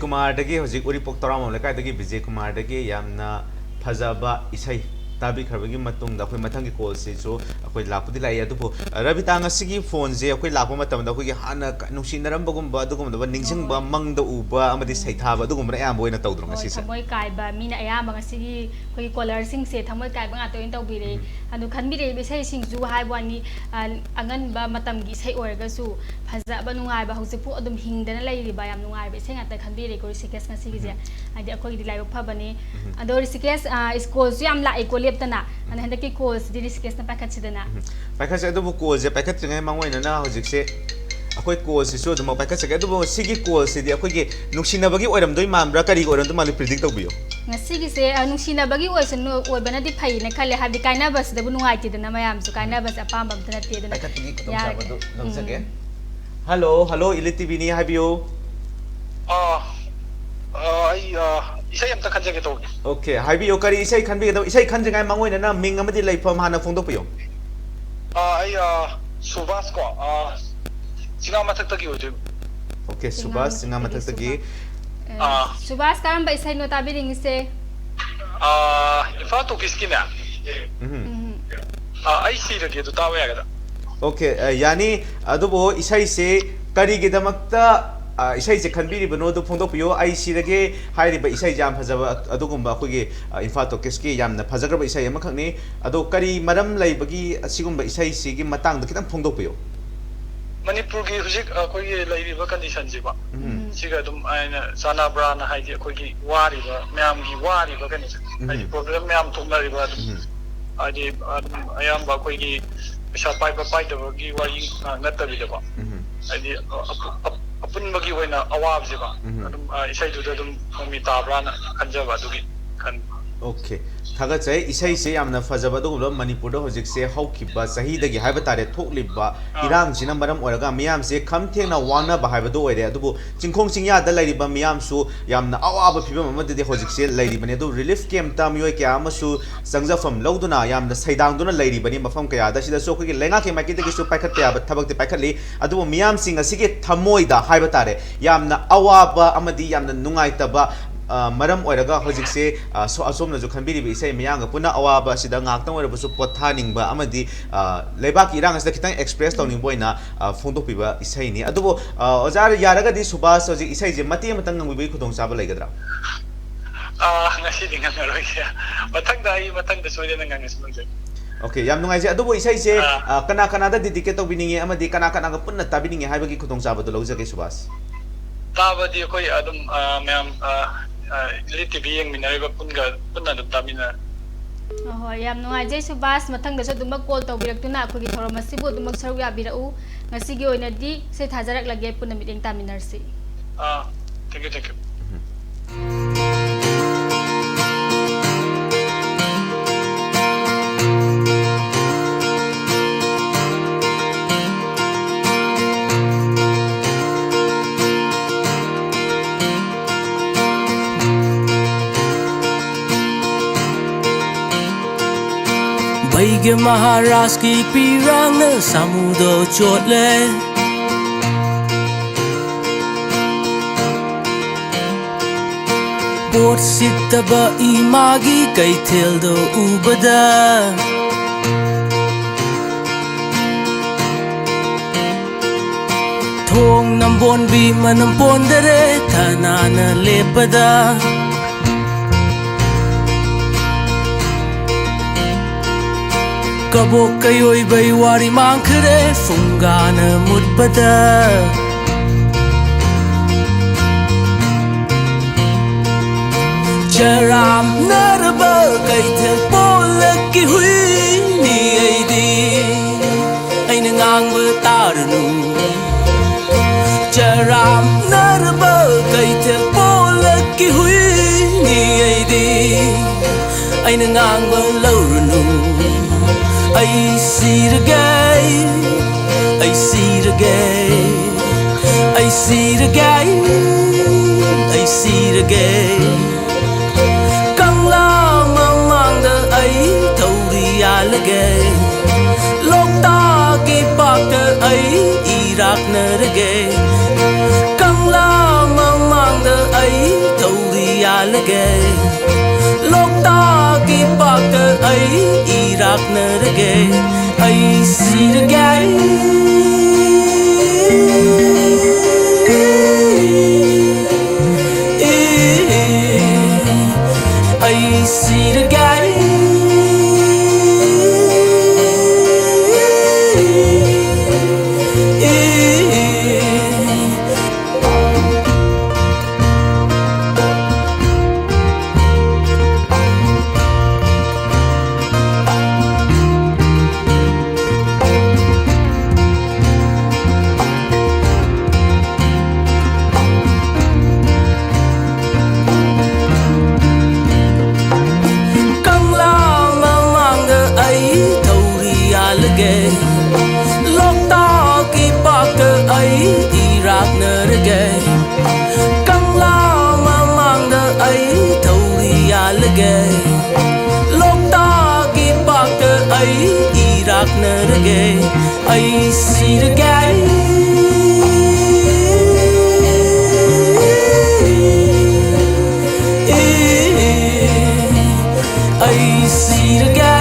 ꯀꯨꯃꯥꯔꯗꯒꯤ, ꯍꯧꯖꯤꯛ ꯎꯔꯤꯄꯣꯛ ꯇꯔꯥꯃꯥꯝ ꯂꯩꯀꯥꯏꯗꯒꯤ ꯕꯤꯖꯦ ꯀꯨꯃꯥꯔꯗꯒꯤ ꯌꯥꯝꯅ ꯐꯖꯕ ꯏꯁꯩ ꯇꯥꯕꯤꯈ꯭ꯔꯕꯒꯤ ꯃꯇꯨꯡꯗ ꯑꯩꯈꯣꯏ ꯃꯊꯪꯒꯤ ꯀꯣꯜꯁꯤꯁꯨ ꯑꯩꯈꯣꯏ ꯂꯥꯛꯄꯗꯤ ꯂꯥꯛꯏ꯫ ꯑꯗꯨꯕꯨ, ꯑ, ꯔꯕꯤꯇꯥ, ꯉꯁꯤꯒꯤ ꯐꯣꯟꯁꯦ ꯑꯩꯈꯣꯏ ꯂꯥꯛꯄ ꯃꯇꯝꯗ ꯑꯩꯈꯣꯏꯒꯤ ꯍꯥꯟꯅ ꯀ-, ꯅꯨꯡꯁꯤꯅꯔꯝꯕꯒꯨꯝꯕ, ꯑꯗꯨꯒꯨꯝꯕ ꯅꯤꯡꯁꯤꯡꯕ, ꯍꯣꯏ꯫ ꯃꯪꯗ ꯎꯕ ꯑꯃꯗꯤ ꯎꯝ꯫ ꯁꯩꯊꯥꯕ, ꯑꯗꯨꯒꯨꯝꯕꯅ ꯑꯌꯥꯝꯕ ꯑꯣꯏꯅ ꯇꯧꯗ꯭ꯔꯣ ꯍꯣꯏ, ꯉꯁꯤꯁꯦ? ꯊꯃꯣꯏ ꯀꯥꯏꯕ ꯃꯤꯅ ꯑꯌꯥꯝꯕ ꯉꯁꯤꯒꯤ ꯑꯩꯈꯣꯏꯒꯤ ꯀꯣꯂꯔꯁꯤꯡꯁꯦ ꯊꯃꯣꯏ ꯀꯥꯏꯕ ꯉꯥꯛꯇ ꯑꯣꯏꯅ ꯇꯧꯕꯤꯔꯛꯏ꯫ ꯎꯝ꯫ ꯑꯗꯣ ꯈꯟꯕꯤꯔꯛꯏꯕ ꯏꯁꯩꯁꯤꯡꯁꯨ ꯍꯥꯏꯕ ꯋꯥꯅꯤ, ꯑ, ꯑꯉꯟꯕ ꯃꯇꯝꯒꯤ ꯏꯁꯩ ꯑꯣꯏꯔꯒꯁꯨ ꯐꯖꯕ, ꯅꯨꯡꯉꯥꯏꯕ, ꯍꯧꯖꯤꯛꯄꯨ ꯑꯗꯨꯝ ꯍꯤꯡꯗꯅ ꯂꯩꯔꯤꯕ ꯌꯥꯝ ꯅꯨꯡꯉꯥꯏꯕ ꯏꯁꯩ ꯉꯥꯛꯇ ꯈꯟꯕꯤꯔꯛꯏꯀꯣ, ꯔꯤꯁꯤꯀꯦꯁ, ꯉꯁꯤꯒꯤꯁꯦ꯫ ꯎꯝ꯫ ꯍꯥꯏꯗꯤ ꯑꯩꯈꯣꯏꯒꯤꯗꯤ ꯂꯥꯏꯕꯛ ꯐꯕꯅꯤ꯫ ꯎꯝ꯫ ꯑꯗꯣ ꯔꯤꯁꯤꯀꯦꯁ, ꯑ, ꯀꯣꯜꯁꯨ ꯌꯥꯝ ꯂꯥꯛꯏꯀꯣ ꯂꯦꯞꯇꯅ꯫ ꯑꯗꯣ ꯎꯝ꯫ ꯍꯟꯗꯛꯀꯤ ꯀꯣꯜꯁꯤꯗꯤ ꯔꯤꯁꯤꯀꯦꯁꯅ ꯄꯥꯏꯈꯠꯁꯤꯗꯅ꯫ ꯎꯝ꯫ ꯄꯥꯏꯈꯠꯁꯦ, ꯑꯗꯨꯕꯨ ꯀꯣꯜꯁꯦ ꯄꯥꯏꯈꯠꯇ꯭ꯔꯤꯉꯩ ꯃꯥꯡꯑꯣꯏꯅꯅ ꯍꯧꯖꯤꯛꯁꯦ ꯑꯩꯈꯣꯏ ꯀꯣꯜꯁꯤꯁꯨ ꯑꯗꯨꯃꯛ ꯄꯥꯏꯈꯠꯆꯒꯦ꯫ ꯑꯗꯨꯕꯨ ꯁꯤꯒꯤ ꯀꯣꯜꯁꯤꯗꯤ ꯑꯩꯈꯣꯏꯒꯤ ꯅꯨꯡꯁꯤꯅꯕꯒꯤ ꯑꯣꯏꯔꯝꯗꯣꯏ ꯃꯥꯟꯕ꯭ꯔꯥ, ꯀꯔꯤꯒꯤ ꯑꯣꯏꯔꯝꯗꯣꯏ ꯃꯥꯜꯂꯤ, predict ꯇꯧꯕꯤꯌꯨ꯫ ꯉꯁꯤꯒꯤꯁꯦ, ꯑ, ꯅꯨꯡꯁꯤꯅꯕꯒꯤ ꯑꯣꯏꯁꯅꯨ-, ꯑꯣꯏꯕꯅꯗꯤ ꯐꯩꯌꯦꯅ ꯈꯜꯂꯦ꯫ ꯍꯥꯏꯕꯗꯤ ꯀꯥꯏꯅꯕꯁꯤꯗꯕꯨ ꯅꯨꯡꯉꯥꯏꯇꯦꯗꯅ ꯃꯌꯥꯝꯁꯨ꯫ ꯀꯥꯏꯅꯕꯁꯦ ꯑꯄꯥꯝꯕ ꯑꯝꯇ ꯅꯠꯇꯦ, ꯑꯗꯨꯅ ꯄꯥꯏꯈꯠꯄꯒꯤ ꯌꯥꯔꯒꯦ꯫ ꯈꯨꯗꯣꯡꯆꯥꯕꯗꯨ ꯂꯧꯖꯒꯦ꯫ ꯎꯝ꯫ ꯍꯜꯂꯣ, ꯍꯜꯂꯣ, ꯏꯂꯤꯠ ꯇꯤꯚꯤꯅꯤ, ꯍꯥꯏꯕꯤꯌꯨ꯫ ꯑꯥ, ꯑꯥ, ꯑꯩ, ꯑꯥ, ꯏꯁꯩ ꯑꯝꯇ ꯈꯟꯖꯒꯦ ꯇꯧꯕꯅꯦ꯫ Okay, ꯍꯥꯏꯕꯤꯌꯨ, ꯀꯔꯤ ꯏꯁꯩ ꯈꯟꯕꯤꯒꯗꯕ? ꯏꯁꯩ ꯈꯟꯗ꯭ꯔꯤꯉꯩ ꯃꯥꯡꯑꯣꯏꯅꯅ ꯃꯤꯡ ꯑꯃꯗꯤ ꯂꯩꯐꯝ ꯍꯥꯟꯅ ꯐꯣꯡꯗꯣꯛꯄꯤꯌꯨ꯫ ꯑꯥ, ꯑꯩ, ꯑꯥ, ꯁꯨꯕꯥꯁ ꯀꯣ, ꯑꯥ, ꯆꯤꯉꯥ ꯃꯊꯛꯇꯒꯤ ꯑꯣꯏꯗꯣꯏꯕ꯫ Okay, ꯁꯨꯕꯥꯁ, ꯆꯤꯉꯥ ꯆꯤꯉꯥ ꯃꯊꯛꯇꯒꯤ꯫ ꯃꯊꯛꯇꯒꯤ꯫ ꯑꯥ꯫ ꯁꯨꯕꯥꯁ, ꯀꯔꯝꯕ ꯏꯁꯩꯅꯣ ꯇꯥꯕꯤꯅꯤꯡꯉꯤꯁꯦ? ꯑꯥ, ꯏꯝꯐꯥꯜ ꯇꯣꯀꯤꯁꯀꯤꯅꯦ꯫ ꯎꯝ꯫ ꯎꯝ꯫ ꯑꯥ, ꯑꯩ ꯁꯤꯔꯒꯦ ꯑꯗꯨ ꯇꯥꯕ ꯌꯥꯒꯗ꯭ꯔꯥ? Okay, ꯑ, ꯌꯥꯅꯤ꯫ ꯑꯗꯨꯕꯨ ꯏꯁꯩꯁꯦ ꯀꯔꯤꯒꯤꯗꯃꯛꯇ, ꯑ, ꯏꯁꯩꯁꯦ ꯈꯟꯕꯤꯔꯤꯕꯅꯣ ꯑꯗꯨ ꯐꯣꯡꯗꯣꯛꯄꯤꯌꯨ꯫ ꯑꯩ ꯁꯤꯔꯒꯦ ꯍꯥꯏꯔꯤꯕ ꯏꯁꯩꯁꯦ ꯌꯥꯝ ꯐꯖꯕ, ꯑ-, ꯑꯗꯨꯒꯨꯝꯕ ꯑꯩꯈꯣꯏꯒꯤ, ꯑ, ꯏꯝꯐꯥꯜ ꯇꯣꯀꯤꯁꯀꯤ ꯌꯥꯝꯅ ꯐꯖꯈ꯭ꯔꯕ ꯏꯁꯩ ꯑꯃꯈꯛꯅꯤ꯫ ꯑꯗꯣ ꯀꯔꯤ ꯃꯔꯝ ꯂꯩꯕꯒꯤ ꯑꯁꯤꯒꯨꯝꯕ ꯏꯁꯩꯁꯤꯒꯤ ꯃꯇꯥꯡꯗ ꯈꯤꯇꯪ ꯐꯣꯡꯗꯣꯛꯄꯤꯌꯨ꯫ ꯃꯅꯤꯄꯨꯔꯒꯤ ꯍꯧꯖꯤꯛ ꯑꯩꯈꯣꯏꯒꯤ ꯂꯩꯔꯤꯕ conditionꯁꯤꯀꯣ, ꯎꯝ꯫ ꯁꯤꯒ ꯑꯗꯨꯝ ꯑꯩꯅ ꯆꯥꯟꯅꯕ꯭ꯔꯥꯅ, ꯍꯥꯏꯗꯤ ꯑꯩꯈꯣꯏꯒꯤ ꯋꯥꯔꯤꯕ ꯃꯌꯥꯝꯒꯤ ꯋꯥꯔꯤꯕ condition, ꯍꯥꯏꯗꯤ ꯎꯝ꯫ Problem ꯃꯌꯥꯝ ꯊꯣꯛꯅꯔꯤꯕ ꯑꯗꯨꯝ, ꯎꯝ꯫ ꯍꯥꯏꯗꯤ ꯑꯗꯨꯝ ꯑꯌꯥꯝꯕ ꯑꯩꯈꯣꯏꯒꯤ ꯄꯩꯁꯥ ꯄꯥꯏꯕ ꯄꯥꯏꯗꯕꯒꯤ ꯋꯥꯔꯤ ꯉꯥꯛ ꯅꯠꯇꯕꯤꯗꯀꯣ, ꯎꯝ꯫ ꯍꯥꯏꯗꯤ ꯑ-, ꯑꯄꯨ-, ꯑꯞ-, ꯑꯄꯨꯟꯕꯒꯤ ꯑꯣꯏꯅ ꯑꯋꯥꯕꯁꯦꯀꯣ, ꯎꯝ꯫ ꯑꯗꯨꯝ, ꯑ, ꯏꯁꯩꯗꯨꯗ ꯑꯗꯨꯝ ꯃꯃꯤ ꯇꯥꯕ꯭ꯔꯥꯅ ꯈꯟꯖꯕ, ꯑꯗꯨꯒꯤ ꯈꯟꯕ꯫ ꯑꯣꯀꯦ, ꯊꯥꯒꯠꯆꯩ꯫ ꯏꯁꯩꯁꯦ ꯌꯥꯝꯅ ꯐꯖꯕ, ꯑꯗꯨꯒꯨꯝꯂꯕ ꯃꯅꯤꯄꯨꯔꯗ ꯍꯧꯖꯤꯛꯁꯦ ꯍꯧꯈꯤꯕ ꯆꯍꯤꯗꯒꯤ ꯍꯥꯏꯕ ꯇꯥꯔꯦ, ꯊꯣꯛꯂꯤꯕ ꯑꯥ꯫ ꯏꯔꯥꯡꯁꯤꯅ ꯃꯔꯝ ꯑꯣꯏꯔꯒ ꯃꯤꯌꯥꯝꯁꯦ ꯈꯝ ꯊꯦꯡꯅ ꯋꯥꯅꯕ ꯍꯥꯏꯕꯗꯨ ꯑꯣꯏꯔꯦ꯫ ꯑꯗꯨꯕꯨ ꯆꯤꯡꯈꯣꯡ ꯆꯤꯡꯌꯥꯗ ꯂꯩꯔꯤꯕ ꯃꯤꯌꯥꯝꯁꯨ ꯌꯥꯝꯅ ꯑꯋꯥꯕ ꯐꯤꯕꯝ ꯑꯃꯗꯗꯤ ꯍꯧꯖꯤꯛꯁꯦ ꯂꯩꯔꯤꯕꯅꯤ꯫ ꯑꯗꯨ ꯔꯤꯂꯤꯐ ꯀꯦꯝꯞꯇ ꯃꯤꯑꯣꯏ ꯀꯌꯥ ꯑꯃꯁꯨ ꯆꯪꯖꯐꯝ ꯂꯧꯗꯨꯅ ꯌꯥꯝꯅ ꯁꯩꯗꯥꯡꯗꯨꯅ ꯂꯩꯔꯤꯕꯅꯤ꯫ ꯃꯐꯝ ꯀꯌꯥꯗ ꯁꯤꯗꯁꯨ ꯑꯩꯈꯣꯏꯒꯤ ꯂꯩꯉꯥꯛꯀꯤ ꯃꯥꯏꯀꯩꯗꯒꯤꯁꯨ ꯄꯥꯏꯈꯠꯄ ꯌꯥꯕ ꯊꯕꯛꯇꯤ ꯄꯥꯏꯈꯠꯂꯤ꯫ ꯑꯗꯨꯕꯨ ꯃꯤꯌꯥꯝꯁꯤꯡ ꯑꯁꯤꯒꯤ ꯊꯃꯣꯏꯗ ꯍꯥꯏꯕ ꯇꯥꯔꯦ, ꯌꯥꯝꯅ ꯑꯋꯥꯕ ꯑꯃꯗꯤ ꯌꯥꯝꯅ ꯅꯨꯡꯉꯥꯏꯇꯕ, ꯑ, ꯃꯔꯝ ꯑꯣꯏꯔꯒ ꯍꯧꯖꯤꯛꯁꯦ, ꯑ, ꯁꯣ-, ꯑꯁꯣꯝꯅꯁꯨ ꯈꯟꯕꯤꯔꯤꯕ ꯏꯁꯩ ꯃꯤꯌꯥꯝꯒ ꯄꯨꯟꯅ ꯑꯋꯥꯕ ꯑꯁꯤꯗ ꯉꯥꯏꯍꯥꯛꯇꯪ ꯑꯣꯏꯔꯕꯁꯨ ꯄꯣꯊꯥꯅꯤꯡꯕ ꯑꯃꯗꯤ, ꯑ, ꯂꯩꯕꯥꯛꯀꯤ ꯏꯔꯥꯡ ꯑꯁꯤꯗ ꯈꯤꯇꯪ ꯑꯦꯛꯁꯄ꯭ꯔꯦꯁ ꯇꯧꯅꯤꯡꯕ ꯑꯣꯏꯅ, ꯑ, ꯐꯣꯡꯗꯣꯛꯄꯤꯕ ꯏꯁꯩꯅꯤ꯫ ꯑꯗꯨꯕꯨ, ꯑ, ꯑꯣꯖꯥ, ꯌꯥꯔꯒꯗꯤ ꯁꯨꯕꯥꯁ ꯍꯧꯖꯤꯛ ꯏꯁꯩꯁꯦ ꯃꯇꯦꯛ ꯑꯃꯇꯪ ꯉꯪꯕꯤꯕꯒꯤ ꯈꯨꯗꯣꯡꯆꯥꯕ ꯂꯩꯒꯗ꯭ꯔꯥ? ꯑ, ꯉꯁꯤꯗꯤ ꯉꯪꯉꯔꯣꯏꯒꯦ꯫ ꯃꯊꯪꯗ ꯑꯩ ꯃꯊꯪꯗ ꯁꯣꯏꯗꯅ ꯉꯪꯉꯁꯤ ꯅꯪꯁꯦ꯫ ꯑꯣꯀꯦ, ꯌꯥꯝ ꯅꯨꯡꯉꯥꯏꯖꯩ꯫ ꯑꯗꯨꯕꯨ ꯏꯁꯩꯁꯦ, ꯑꯥ꯫ ꯑ, ꯀꯅꯥ ꯀꯅꯥꯗ ꯗꯦꯗꯤꯀꯦꯠ ꯇꯧꯕꯤꯅꯤꯡꯉꯤ ꯑꯃꯗꯤ ꯀꯅꯥ ꯀꯅꯥꯒ ꯄꯨꯟꯅ ꯇꯥꯕꯤꯅꯤꯡꯉꯤ ꯍꯥꯏꯕꯒꯤ ꯈꯨꯗꯣꯡꯆꯥꯕꯗꯨ ꯂꯧꯖꯒꯦ, ꯁꯨꯕꯥꯁ꯫ ꯇꯥꯕꯗꯤ ꯑꯩꯈꯣꯏ ꯑꯗꯨꯝ, ꯑ, ꯃꯌꯥꯝ, ꯑ, ꯑ, ꯏꯂꯤꯠ ꯇꯤ ꯚꯤ ꯌꯦꯡꯃꯤꯟꯅꯔꯤꯕ ꯄꯨꯟꯒ, ꯄꯨꯟꯅ ꯑꯗꯨꯝ ꯇꯥꯃꯤꯟꯅꯔꯦ꯫ ꯑꯍꯣꯏ, ꯌꯥꯝ ꯅꯨꯡꯉꯥꯏꯖꯩ ꯁꯨꯕꯥꯁ꯫ ꯃꯊꯪꯗꯁꯨ ꯑꯗꯨꯃꯛ ꯀꯣꯜ ꯇꯧꯕꯤꯔꯛꯇꯨꯅ ꯑꯩꯈꯣꯏꯒꯤ ꯊꯧꯔꯝ ꯑꯁꯤꯕꯨ ꯑꯗꯨꯃꯛ ꯁꯔꯨꯛ ꯌꯥꯕꯤꯔꯛꯎ꯫ ꯉꯁꯤꯒꯤ ꯑꯣꯏꯅꯗꯤ ꯏꯁꯩ ꯊꯥꯖꯔꯛꯂꯒꯦ, ꯄꯨꯟꯅ ꯃꯤꯠꯌꯦꯡ ꯇꯥꯃꯤꯟꯅꯔꯁꯤ꯫ ꯑꯥ, thank you, thank you꯫ ꯚꯩꯒ꯭ꯌ ꯃꯍꯥꯔꯥꯖꯀꯤ ꯄꯤꯔꯥꯡꯅ ꯁꯥꯃꯨꯗꯣ ꯆꯣꯠꯂꯦ꯫ ꯄꯣꯠ ꯁꯤꯠꯇꯕ ꯏꯃꯥꯒꯤ ꯀꯩꯊꯦꯜꯗꯣ ꯎꯕꯗ, ꯊꯣꯡ ꯅꯝꯕꯣꯟꯕꯤ ꯃꯅꯝ ꯄꯣꯟꯗꯔꯦ ꯊꯅꯥꯅ ꯂꯦꯞꯄꯗ꯫ ꯀꯕꯣꯛ ꯀꯩꯑꯣꯏꯕꯩ ꯋꯥꯔꯤ ꯃꯥꯡꯈ꯭ꯔꯦ ꯐꯨꯡꯒꯥꯅ ꯃꯨꯠꯄꯗ꯫ ꯆꯔꯥꯝꯅꯔꯕ ꯀꯩꯊꯦꯜ ꯄꯣꯂꯛꯀꯤ ꯍꯨꯏꯅꯤ ꯑꯩꯗꯤ꯫ ꯑꯩꯅ ꯉꯥꯡꯕ ꯇꯥꯔꯅꯨ꯫ ꯆꯔꯥꯝꯅꯔꯕ ꯀꯩꯊꯦꯜ ꯄꯣꯂꯛꯀꯤ ꯍꯨꯏꯅꯤ ꯑꯩꯗꯤ꯫ ꯉꯥꯡꯕ ꯂꯧꯔꯨꯅꯨ꯫ ꯑꯩ ꯁꯤꯔꯒꯦ, ꯑꯩ ꯁꯤꯔꯒꯦ, ꯑꯩ ꯁꯤꯔꯒꯦ, ꯑꯩ ꯁꯤꯔꯒꯦ꯫ ꯀꯪꯂꯥ ꯃꯃꯥꯡꯗ ꯑꯩ ꯊꯧꯔꯤ ꯌꯥꯜꯂꯒꯦ꯫ ꯂꯣꯛꯇꯥꯛꯀꯤ ꯄꯥꯛꯇ ꯑꯩ ꯏꯔꯥꯛꯅꯔꯒꯦ꯫ ꯀꯪꯂꯥ ꯃꯃꯥꯡꯗ ꯑꯩ ꯊꯧꯔꯤ ꯌꯥꯜꯂꯒꯦ꯫ ꯂꯣꯛꯇꯥꯛꯀꯤ ꯄꯥꯛꯇ ꯑꯩ ꯏꯔꯥꯛꯅꯔꯒꯦ꯫ ꯑꯩ ꯁꯤꯔꯒꯦ꯫ ꯑꯩ ꯁꯤꯔꯒꯦ꯫ ꯀꯪꯂꯥ ꯃꯃꯥꯡꯗ ꯑꯩ ꯊꯧꯔꯤ ꯌꯥꯜꯂꯒꯦ꯫ ꯂꯣꯛꯇꯥꯛꯀꯤ ꯄꯥꯛꯇ ꯑꯩ ꯏꯔꯥꯛꯅꯔꯒꯦ꯫ ꯀꯪꯂꯥ ꯃꯃꯥꯡꯗ ꯑꯩ ꯊꯧꯔꯤ ꯌꯥꯜꯂꯒꯦ꯫ ꯂꯣꯛꯇꯥꯛꯀꯤ ꯄꯥꯛꯇ ꯑꯩ ꯏꯔꯥꯛꯅꯔꯒꯦ꯫ ꯑꯩ ꯁꯤꯔꯒꯦ꯫ ꯑꯩ ꯁꯤꯔꯒꯦ꯫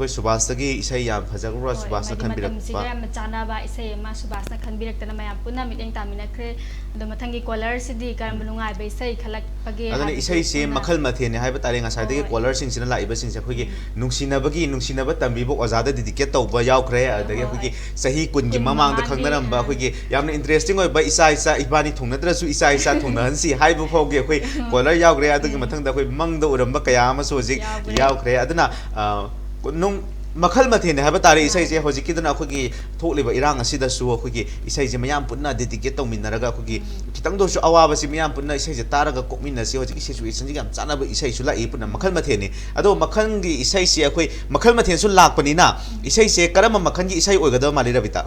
ꯑꯩꯈꯣꯏ ꯁꯨꯕꯥꯁꯇꯒꯤ ꯏꯁꯩ ꯌꯥꯝ ꯐꯖꯈ꯭ꯔꯕ, ꯍꯣꯏ, ꯁꯨꯕꯥꯁꯅ ꯍꯥꯏꯗꯤ ꯃꯇꯝꯁꯤꯒ ꯈꯟꯕꯤꯔꯛꯄ꯫ ꯌꯥꯝꯅ ꯆꯥꯟꯅꯕ ꯏꯁꯩ ꯑꯃ ꯁꯨꯕꯥꯁꯅ ꯈꯟꯕꯤꯔꯛꯇꯅ ꯃꯌꯥꯝ ꯄꯨꯟꯅ ꯃꯤꯠꯌꯦꯡ ꯇꯥꯃꯤꯟꯅꯈ꯭ꯔꯦ꯫ ꯑꯗꯣ ꯃꯊꯪꯒꯤ caller ꯁꯤꯗꯤ ꯀꯔꯝꯕ ꯎꯝ꯫ ꯅꯨꯡꯉꯥꯏꯕ ꯏꯁꯩ ꯈꯜꯂꯛꯄꯒꯦ ꯑꯗꯨꯅ ꯍꯥꯏꯕꯗꯨ ꯏꯁꯩꯁꯦ ꯄꯨꯟꯅ ꯃꯈꯜ ꯃꯊꯦꯜꯅꯤ ꯍꯥꯏꯕ ꯇꯥꯔꯦ꯫ ꯉꯁꯥꯏꯗꯒꯤ ꯍꯣꯏ꯫ Caller ꯁꯤꯡꯁꯤꯅ ꯂꯥꯛꯏꯕꯁꯤꯡꯁꯦ ꯑꯩꯈꯣꯏꯒꯤ ꯎꯝ꯫ ꯅꯨꯡꯁꯤꯅꯕꯒꯤ, ꯅꯨꯡꯁꯤꯅꯕ ꯇꯝꯕꯤꯕ ꯑꯣꯖꯥꯗ dedicate ꯇꯧꯕ ꯌꯥꯎꯈ꯭ꯔꯦ꯫ ꯑꯗꯒꯤ ꯍꯣꯏ, ꯑꯩꯈꯣꯏꯒꯤ ꯍꯣꯏ꯫ ꯆꯍꯤ ꯀꯨꯟꯒꯤ ꯀꯨꯟ ꯃꯃꯥꯡꯗ ꯃꯃꯥꯡꯒꯤ, ꯈꯪꯅꯔꯝꯕ ꯑꯥ꯫ ꯑꯩꯈꯣꯏꯒꯤ ꯌꯥꯝꯅ interesting ꯑꯣꯏꯕ "ꯏꯆꯥ ꯏꯆꯥ ꯏꯕꯥꯅꯤ ꯊꯨꯡꯅꯗ꯭ꯔꯁꯨ ꯏꯆꯥ ꯏꯆꯥ ꯊꯨꯡꯅꯍꯟꯁꯤ" ꯍꯥꯏꯕ ꯐꯥꯎꯒꯤ ꯑꯩꯈꯣꯏ ꯎꯝ꯫ Caller ꯌꯥꯎꯈ꯭ꯔꯦ꯫ ꯑꯗꯨꯒꯤ ꯎꯝ꯫ ꯃꯊꯪꯗ ꯑꯩꯈꯣꯏ "ꯃꯪꯗ ꯎꯔꯝꯕ ꯀꯌꯥ ꯑꯃꯁꯨ" ꯍꯧꯖꯤꯛ ꯌꯥꯎꯈ꯭ꯔꯦ꯫ ꯌꯥꯎꯈ꯭ꯔꯦ꯫ ꯑꯗꯨꯅ, ꯑ, ꯅꯨꯡ-, ꯃꯈꯜ ꯃꯊꯦꯜꯅꯤ ꯍꯥꯏꯕ ꯇꯥꯔꯦ ꯃꯥꯅꯤ꯫ ꯏꯁꯩꯁꯦ꯫ ꯍꯧꯖꯤꯛꯀꯤꯗꯨꯅ ꯑꯩꯈꯣꯏꯒꯤ ꯊꯣꯛꯂꯤꯕ ꯏꯔꯥꯡ ꯑꯁꯤꯗꯁꯨ ꯑꯩꯈꯣꯏꯒꯤ ꯏꯁꯩꯁꯦ ꯃꯌꯥꯝ ꯄꯨꯟꯅ dedicate ꯇꯧꯃꯤꯟꯅꯔꯒ ꯑꯩꯈꯣꯏꯒꯤ ꯎꯝ꯫ ꯈꯤꯇꯪꯗ ꯑꯣꯏꯔꯁꯨ ꯑꯋꯥꯕꯁꯤ ꯃꯌꯥꯝ ꯄꯨꯟꯅ ꯏꯁꯩꯁꯦ ꯇꯥꯔꯒ ꯀꯣꯛꯃꯤꯟꯅꯁꯤ꯫ ꯍꯧꯖꯤꯛꯀꯤ situationꯁꯤꯒ ꯌꯥꯝ ꯆꯥꯟꯅꯕ ꯏꯁꯩꯁꯨ ꯂꯥꯛꯏ꯫ ꯄꯨꯟꯅ ꯃꯈꯜ ꯃꯊꯦꯜꯅꯤ꯫ ꯑꯗꯣ ꯃꯈꯜꯒꯤ ꯏꯁꯩꯁꯦ ꯑꯩꯈꯣꯏ ꯃꯈꯜ ꯃꯊꯦꯜꯁꯨ ꯂꯥꯛꯄꯅꯤꯅ ꯎꯝ꯫ ꯏꯁꯩꯁꯦ ꯀꯔꯝꯕ ꯃꯈꯜꯒꯤ ꯏꯁꯩ ꯑꯣꯏꯒꯗꯕ ꯃꯥꯜꯂꯤ, ꯔꯕꯤꯇꯥ?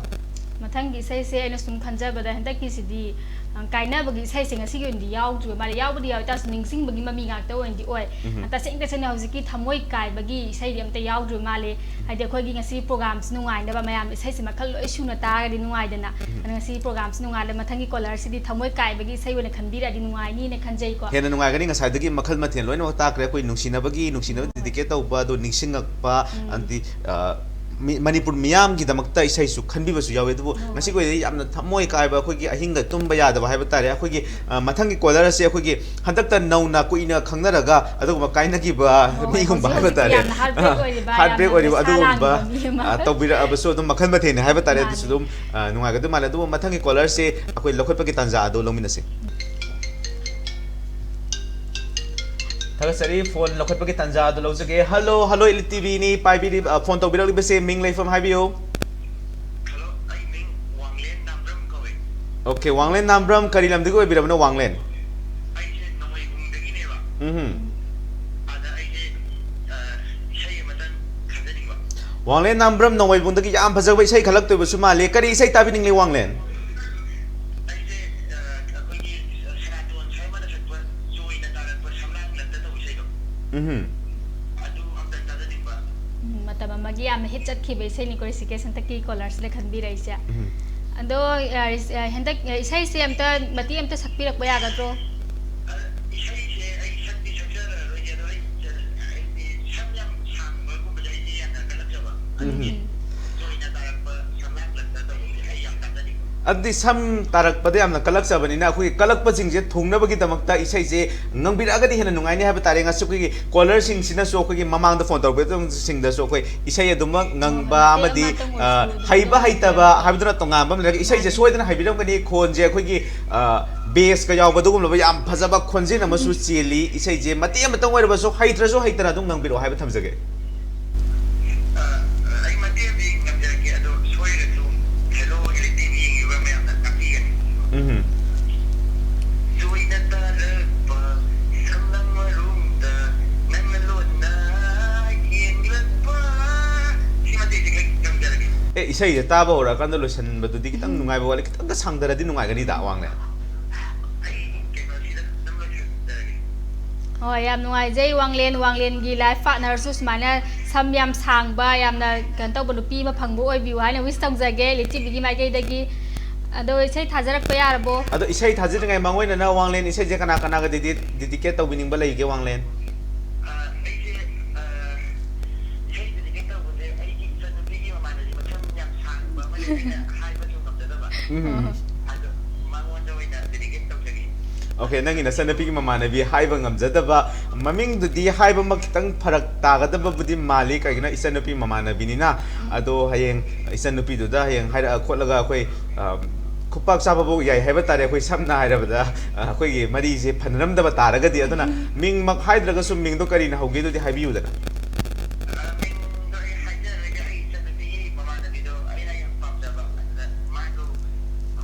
ꯃꯊꯪꯒꯤ ꯏꯁꯩꯁꯦ ꯑꯩꯅ ꯁꯨꯝ ꯈꯟꯖꯕꯗ ꯍꯟꯗꯛꯀꯤꯁꯤꯗꯤ, ꯑ, ꯀꯥꯏꯅꯕꯒꯤ ꯏꯁꯩꯁꯦ ꯉꯁꯤꯒꯤ ꯑꯣꯏꯅꯗꯤ ꯌꯥꯎꯗ꯭ꯔꯤꯕ ꯃꯥꯜꯂꯦ꯫ ꯌꯥꯎꯕꯗꯤ ꯌꯥꯎꯋꯦ, ꯇꯥꯔꯁꯨ ꯅꯤꯡꯁꯤꯡꯕꯒꯤ ꯃꯃꯤ ꯉꯥꯛꯇ ꯑꯣꯏꯅꯗꯤ ꯑꯣꯏ꯫ ꯎꯝ꯫ ꯇꯁꯦꯡ ꯇꯁꯦꯡꯅ ꯍꯧꯖꯤꯛꯀꯤ ꯊꯃꯣꯏ ꯀꯥꯏꯕꯒꯤ ꯏꯁꯩꯗꯤ ꯑꯝꯇ ꯌꯥꯎꯗ꯭ꯔꯤꯕ ꯃꯥꯜꯂꯦ꯫ ꯍꯥꯏꯗꯤ ꯑꯩꯈꯣꯏꯒꯤ ꯉꯁꯤ programꯁꯤ ꯅꯨꯡꯉꯥꯏꯅꯕ, ꯃꯌꯥꯝ ꯏꯁꯩꯁꯦ ꯃꯈꯜ ꯂꯣꯏ ꯁꯨꯅ ꯇꯥꯔꯒꯗꯤ ꯅꯨꯡꯉꯥꯏꯗꯅ꯫ ꯎꯝ꯫ ꯑꯗꯣ ꯉꯁꯤ programꯁꯤ ꯅꯨꯡꯉꯥꯏꯔꯦ, ꯃꯊꯪꯒꯤ callerꯁꯤꯗꯤ ꯊꯃꯣꯏ ꯀꯥꯏꯕꯒꯤ ꯏꯁꯩ ꯑꯣꯏꯅ ꯈꯟꯕꯤꯔꯛꯑꯗꯤ ꯅꯨꯡꯉꯥꯏꯅꯤꯅ ꯈꯟꯖꯩꯀꯣ꯫ ꯍꯦꯟꯅ ꯅꯨꯡꯉꯥꯏꯒꯅꯤ꯫ ꯉꯁꯥꯏꯗꯒꯤ ꯃꯈꯜ ꯃꯊꯦꯜ ꯂꯣꯏꯅꯃꯛ ꯇꯥꯈ꯭ꯔꯦ꯫ ꯑꯩꯈꯣꯏ ꯅꯨꯡꯁꯤꯅꯕꯒꯤ, ꯅꯨꯡꯁꯤꯅꯕ ꯎꯝ꯫ dedicate ꯇꯧꯕ, ꯑꯗꯨ ꯅꯤꯡꯁꯤꯡꯉꯛꯄ, ꯎꯝ꯫ ꯑꯗꯤ, ꯑ, ꯃꯤ-, ꯃꯅꯤꯄꯨꯔ ꯃꯤꯌꯥꯝꯒꯤꯗꯃꯛꯇ ꯏꯁꯩꯁꯨ ꯈꯟꯕꯤꯕꯁꯨ ꯌꯥꯎꯋꯤ꯫ ꯑꯗꯨꯕꯨ ꯍꯣꯏ, ꯉꯁꯤꯒꯤ ꯍꯣꯏ꯫ ꯑꯣꯏꯅꯗꯤ ꯌꯥꯝꯅ ꯊꯃꯣꯏ ꯀꯥꯏꯕ, ꯑꯩꯈꯣꯏꯒꯤ ꯑꯍꯤꯡꯒ ꯇꯨꯝꯕ ꯌꯥꯗꯕ ꯍꯥꯏꯕ ꯇꯥꯔꯦ꯫ ꯑꯩꯈꯣꯏꯒꯤ, ꯑ, ꯃꯊꯪꯒꯤ caller ꯑꯁꯦ ꯑꯩꯈꯣꯏꯒꯤ ꯍꯟꯗꯛꯇ ꯅꯧꯅ ꯀꯨꯏꯅ ꯈꯪꯅꯔꯒ ꯑꯗꯨꯒꯨꯝꯕ ꯀꯥꯏꯅꯈꯤꯕ ꯍꯣꯏ, ꯍꯣꯏ꯫ ꯃꯤꯒꯨꯝꯕ ꯍꯧꯖꯤꯛ ꯍꯥꯏꯕ ꯍꯧꯖꯤꯛꯇꯤ ꯇꯥꯔꯦ꯫ ꯌꯥꯝꯅ heartbreak ꯑ, ꯑꯣꯏꯔꯤꯕ, heartbreak ꯌꯥꯝꯅ ꯑꯣꯏꯔꯤꯕ ꯅꯤꯁꯥ ꯑꯗꯨꯒꯨꯝꯕ, ꯂꯥꯡꯉꯤꯕ ꯃꯤ ꯑꯃ꯫ ꯑ, ꯇꯧꯕꯤꯔꯛꯑꯕꯁꯨ ꯑꯗꯨꯝ ꯃꯈꯜ ꯃꯊꯦꯜꯅꯤ ꯍꯥꯏꯕ ꯇꯥꯔꯦ꯫ ꯑꯗꯨꯁꯨ ꯃꯥꯅꯤ꯫ ꯑꯗꯨꯝ, ꯑ, ꯅꯨꯡꯉꯥꯏꯒꯗꯕ ꯃꯥꯜꯂꯦ꯫ ꯑꯗꯨꯕꯨ ꯃꯊꯪꯒꯤ callerꯁꯦ ꯑꯩꯈꯣꯏ ꯂꯧꯈꯠꯄꯒꯤ ꯇꯥꯟꯖꯥ ꯑꯗꯨ ꯂꯧꯃꯤꯟꯅꯁꯤ꯫ ꯊꯥꯒꯠꯆꯔꯤ꯫ Phone ꯂꯧꯈꯠꯄꯒꯤ ꯇꯥꯟꯖꯥ ꯑꯗꯨ ꯂꯧꯖꯒꯦ꯫ Hello, hello, Elite TVꯅꯤ꯫ ꯄꯥꯏꯕꯤꯔꯤ-, ꯑ, phone ꯇꯧꯕꯤꯔꯛꯂꯤꯕꯁꯦ ꯃꯤꯡ ꯂꯩꯐꯝ ꯍꯥꯏꯕꯤꯌꯨ꯫ Hello, ꯑꯩ ꯃꯤꯡ ꯋꯥꯡꯂꯦꯟ ꯅꯥꯝꯕ꯭ꯔꯝ ꯀꯧꯋꯦ꯫ Okay, ꯋꯥꯡꯂꯦꯟ ꯅꯥꯝꯕ꯭ꯔꯝ, ꯀꯔꯤ ꯂꯝꯗꯒꯤ ꯑꯣꯏꯕꯤꯔꯕꯅꯣ, ꯋꯥꯡꯂꯦꯟ? ꯑꯩꯁꯦ ꯅꯣꯡꯃꯩꯕꯨꯡꯗꯒꯤꯅꯦꯕ꯫ ꯎꯝꯍꯨꯝ꯫ ꯑꯗ ꯑꯩꯁꯦ, ꯑ, ꯏꯁꯩ ꯑꯃꯇꯪ ꯈꯟꯖꯅꯤꯡꯕ꯫ ꯋꯥꯡꯂꯦꯟ ꯅꯥꯝꯕ꯭ꯔꯝ ꯅꯣꯡꯃꯩꯕꯨꯡꯗꯒꯤ ꯌꯥꯝ ꯐꯖꯕ ꯏꯁꯩ ꯈꯜꯂꯛꯇꯣꯏꯕꯁꯨ ꯃꯥꯜꯂꯦ꯫ ꯀꯔꯤ ꯏꯁꯩ ꯇꯥꯕꯤꯅꯤꯡꯂꯤ, ꯋꯥꯡꯂꯦꯟ? ꯑꯩꯁꯦ, ꯑ, ꯑꯩꯈꯣꯏꯒꯤ ꯁꯅꯥꯇꯣꯟ ꯁꯔꯃꯅ ꯁꯛꯄ ꯆꯣꯏꯅ ꯇꯥꯔꯛꯄ ꯁꯝꯂꯥꯡ ꯂꯛꯇ ꯇꯧꯕ ꯏꯁꯩꯗꯣ꯫ ꯎꯝꯍꯨꯝ꯫ ꯑꯗꯨ ꯑꯝꯇꯪ ꯇꯥꯖꯅꯤꯡꯕ꯫ ꯎꯝ, ꯃꯇꯝ ꯑꯃꯒꯤ ꯌꯥꯝꯅ hit ꯆꯠꯈꯤꯕ ꯏꯁꯩꯅꯤꯀꯣ ꯔꯤꯁꯤꯀꯦꯁ ꯍꯟꯗꯛꯀꯤ callerꯁꯤꯗ ꯈꯟꯕꯤꯔꯛꯏꯁꯦ꯫ ꯎꯝꯍꯨꯝ꯫ ꯑꯗꯣ, ꯑ, ꯔꯤꯁ-, ꯑ, ꯍꯟꯗꯛ, ꯑ, ꯏꯁꯩꯁꯦ ꯑꯝꯇ, ꯃꯇꯦꯛ ꯑꯝꯇ ꯁꯛꯄꯤꯔꯛꯄ ꯌꯥꯒꯗ꯭ꯔꯣ? ꯑ, ꯏꯁꯩꯁꯦ ꯑꯩ ꯁꯛꯇꯤ ꯁꯛꯆꯔꯔꯣꯏꯒꯦ, ꯑꯗꯣ ꯑꯩ, ꯑ, ꯑꯩꯗꯤ ꯁꯝ ꯌꯥꯝ ꯁꯥꯡꯕꯒꯨꯝꯕꯁꯦ ꯑꯩꯗꯤ ꯌꯥꯝꯅ ꯎꯝ꯫ ꯑꯗꯨꯗꯤ ꯁꯝ ꯇꯥꯔꯛꯄꯗ ꯌꯥꯝꯅ ꯀꯜꯂꯛꯆꯕꯅꯤꯅ, ꯑꯩꯈꯣꯏꯒꯤ ꯀꯜꯂꯛꯄꯁꯤꯡꯁꯦ ꯊꯨꯡꯅꯕꯒꯤꯗꯃꯛꯇ ꯏꯁꯩꯁꯦ ꯉꯪꯕꯤꯔꯛꯑꯒꯗꯤ ꯍꯦꯟꯅ ꯅꯨꯡꯉꯥꯏꯅꯤ ꯍꯥꯏꯕ ꯇꯥꯔꯦ꯫ ꯉꯁꯤ ꯑꯩꯈꯣꯏꯒꯤ ꯀꯣꯂꯔꯁꯤꯡꯁꯤꯅꯁꯨ, ꯑꯩꯈꯣꯏꯒꯤ ꯃꯃꯥꯡꯗ ꯐꯣꯟ ꯇꯧꯔꯛꯄꯁꯤꯡꯗꯁꯨ ꯑꯩꯈꯣꯏ ꯏꯁꯩ ꯑꯗꯨꯃꯛ ꯉꯪꯕ ꯍꯣꯏ, ꯑꯃꯗꯤ, ꯃꯇꯦꯛ ꯑꯃꯇꯪ ꯑ, ꯑꯣꯏꯔꯁꯨ ꯍꯩꯕ ꯍꯩꯇꯕ ꯍꯥꯏꯕꯗꯨꯅ ꯇꯣꯉꯥꯟꯕ ꯑꯃ ꯂꯩꯔꯒ, ꯏꯁꯩꯁꯦ ꯃꯥꯅꯤ꯫ ꯁꯣꯏꯗꯅ ꯍꯩꯕꯤꯔꯝꯒꯅꯤ꯫ ꯈꯣꯟꯁꯦ ꯑꯩꯈꯣꯏꯒꯤ, ꯑ, ꯕꯦꯁꯀ ꯌꯥꯎꯕ ꯑꯗꯨꯒꯨꯝꯂꯕ ꯌꯥꯝ ꯐꯖꯕ ꯈꯣꯟꯖꯦꯜ ꯑꯃꯁꯨ ꯆꯦꯜꯂꯤ꯫ ꯏꯁꯩꯁꯦ ꯃꯇꯦꯛ ꯑꯃꯇꯪ ꯑꯣꯏꯔꯕꯁꯨ, ꯍꯩꯇ꯭ꯔꯁꯨ ꯍꯩꯇꯅ ꯑꯗꯨꯝ ꯉꯪꯕꯤꯔꯛꯑꯣ ꯍꯥꯏꯕ ꯊꯝꯖꯒꯦ꯫ ꯑ, ꯑꯩ ꯃꯇꯦꯛ ꯑꯃꯗꯤ ꯉꯝꯖꯔꯛꯀꯦ, ꯑꯗꯣ ꯁꯣꯏꯔꯁꯨ Hello L T V ꯌꯦꯡꯉꯤꯕ ꯃꯌꯥꯝꯅ ꯇꯥꯛꯄꯤꯒꯅꯤ꯫ ꯎꯝ꯫ ꯂꯣꯏꯅ ꯇꯥꯔꯛꯄ ꯁꯝꯂꯥꯡ ꯃꯔꯨꯝꯗ ꯅꯪꯅ ꯂꯣꯟꯅ ꯌꯦꯡꯂꯛꯄ꯫ ꯁꯤ ꯃꯇꯦꯛꯁꯦ ꯈꯛ ꯉꯝꯖꯔꯒꯦ꯫ ꯑꯦ, ꯏꯁꯩꯁꯦ ꯇꯥꯕ ꯍꯧꯔꯛꯑꯀꯥꯟꯗ ꯂꯣꯏꯁꯤꯟꯕꯗꯨꯗꯤ ꯈꯤꯇꯪ ꯎꯝ꯫ ꯅꯨꯡꯉꯥꯏꯕ ꯋꯥꯠꯂꯤ, ꯈꯤꯇꯪꯒ ꯁꯥꯡꯊꯔꯗꯤ ꯅꯨꯡꯉꯥꯏꯒꯅꯤꯗ, ꯋꯥꯡꯂꯦꯟ꯫ ꯑꯩ ꯀꯩꯅꯣꯁꯤꯗ ꯑꯗꯨꯝ ꯂꯣꯏꯁꯤꯟꯖꯔꯒꯦ꯫ ꯍꯣꯏ, ꯌꯥꯝ ꯅꯨꯡꯉꯥꯏꯖꯩ ꯋꯥꯡꯂꯦꯟ, ꯋꯥꯡꯂꯦꯟꯒꯤ life partnerꯁꯨ ꯁꯨꯃꯥꯏꯅ ꯁꯝ ꯌꯥꯝ ꯁꯥꯡꯕ, ꯌꯥꯝꯅ ꯀꯩꯅꯣ ꯇꯧꯕ ꯅꯨꯄꯤ ꯑꯃ ꯐꯪꯕ ꯑꯣꯏꯕꯤꯌꯨ ꯍꯥꯏꯅ wish ꯇꯧꯖꯒꯦ ꯂꯤꯆꯤꯕꯤꯒꯤ ꯃꯥꯏꯀꯩꯗꯒꯤ꯫ ꯑꯗꯣ ꯏꯁꯩ ꯊꯥꯖꯔꯛꯄ ꯌꯥꯔꯕꯣ? ꯑꯗꯣ ꯏꯁꯩ ꯊꯥꯖꯗ꯭ꯔꯤꯉꯩ ꯃꯥꯡꯑꯣꯏꯅꯅ ꯋꯥꯡꯂꯦꯟ ꯏꯁꯩꯁꯦ ꯀꯅꯥ ꯀꯅꯥꯒ dedi-, dedicate ꯇꯧꯕꯤꯅꯤꯡꯕ ꯂꯩꯒꯦ, ꯋꯥꯡꯂꯦꯟ? ꯑ, ꯑꯩꯁꯦ, ꯑ, ꯏꯁꯩ dedicate ꯇꯧꯕꯁꯦ ꯑꯩꯒꯤ ꯏꯆꯟꯅꯨꯄꯤꯒꯤ ꯃꯃꯥꯟꯅꯕꯤ ꯃꯁꯝ ꯌꯥꯝ ꯁꯥꯡꯕ ꯑꯃ ꯂꯩ, ꯑꯩꯅ ꯍꯥꯏꯕꯁꯨ ꯉꯝꯖꯗꯕ꯫ ꯎꯝ꯫ ꯑꯗꯣ ꯃꯉꯣꯟꯗ ꯑꯣꯏꯅ dedicate ꯇꯧꯖꯒꯦ꯫ Okay, ꯅꯪꯒꯤ ꯅꯆꯟꯅꯨꯄꯤꯒꯤ ꯃꯃꯥꯟꯅꯕꯤ ꯍꯥꯏꯕ ꯉꯝꯖꯗꯕ, ꯃꯃꯤꯡꯗꯨꯗꯤ ꯍꯥꯏꯕꯃꯛ ꯈꯤꯇꯪ ꯐꯔꯛ ꯇꯥꯒꯗꯕꯕꯨꯗꯤ ꯃꯥꯜꯂꯤ, ꯀꯩꯒꯤꯅꯣ ꯏꯆꯟꯅꯨꯄꯤ ꯃꯃꯥꯟꯅꯕꯤꯅꯤꯅ꯫ ꯑꯗꯣ ꯍꯌꯦꯡ ꯏꯆꯟꯅꯨꯄꯤꯗꯨꯗ ꯍꯌꯦꯡ ꯍꯥꯏꯔꯛꯑ ꯈꯣꯠꯂꯒ ꯑꯩꯈꯣꯏ, ꯑ, ꯈꯨꯄꯥꯛ ꯆꯥꯕꯐꯥꯎ ꯌꯥꯏ ꯍꯥꯏꯕ ꯇꯥꯔꯦ꯫ ꯑꯩꯈꯣꯏ ꯁꯝꯅ ꯍꯥꯏꯔꯕꯗ, ꯑ, ꯑꯩꯈꯣꯏꯒꯤ ꯃꯔꯤꯁꯦ ꯐꯅꯔꯝꯗꯕ ꯇꯥꯔꯒꯗꯤ, ꯑꯗꯨꯅ ꯃꯤꯡꯃꯛ ꯍꯥꯏꯗ꯭ꯔꯒꯁꯨ ꯃꯤꯡꯗꯣ ꯀꯔꯤꯅ ꯍꯧꯒꯦꯗꯨꯗꯤ ꯍꯥꯏꯕꯤꯌꯨꯗꯅ꯫ ꯑ, ꯃꯤꯡꯗꯣ ꯑꯩ ꯍꯥꯏꯖꯔꯔꯣꯏꯒꯦ, ꯑꯩ ꯏꯆꯟꯅꯨꯄꯤꯒꯤ ꯃꯃꯥꯟꯅꯕꯤꯗꯣ ꯑꯩꯅ ꯌꯥꯝ ꯄꯥꯝꯖꯕ, ꯑꯗꯨꯗ ꯃꯥꯁꯨ,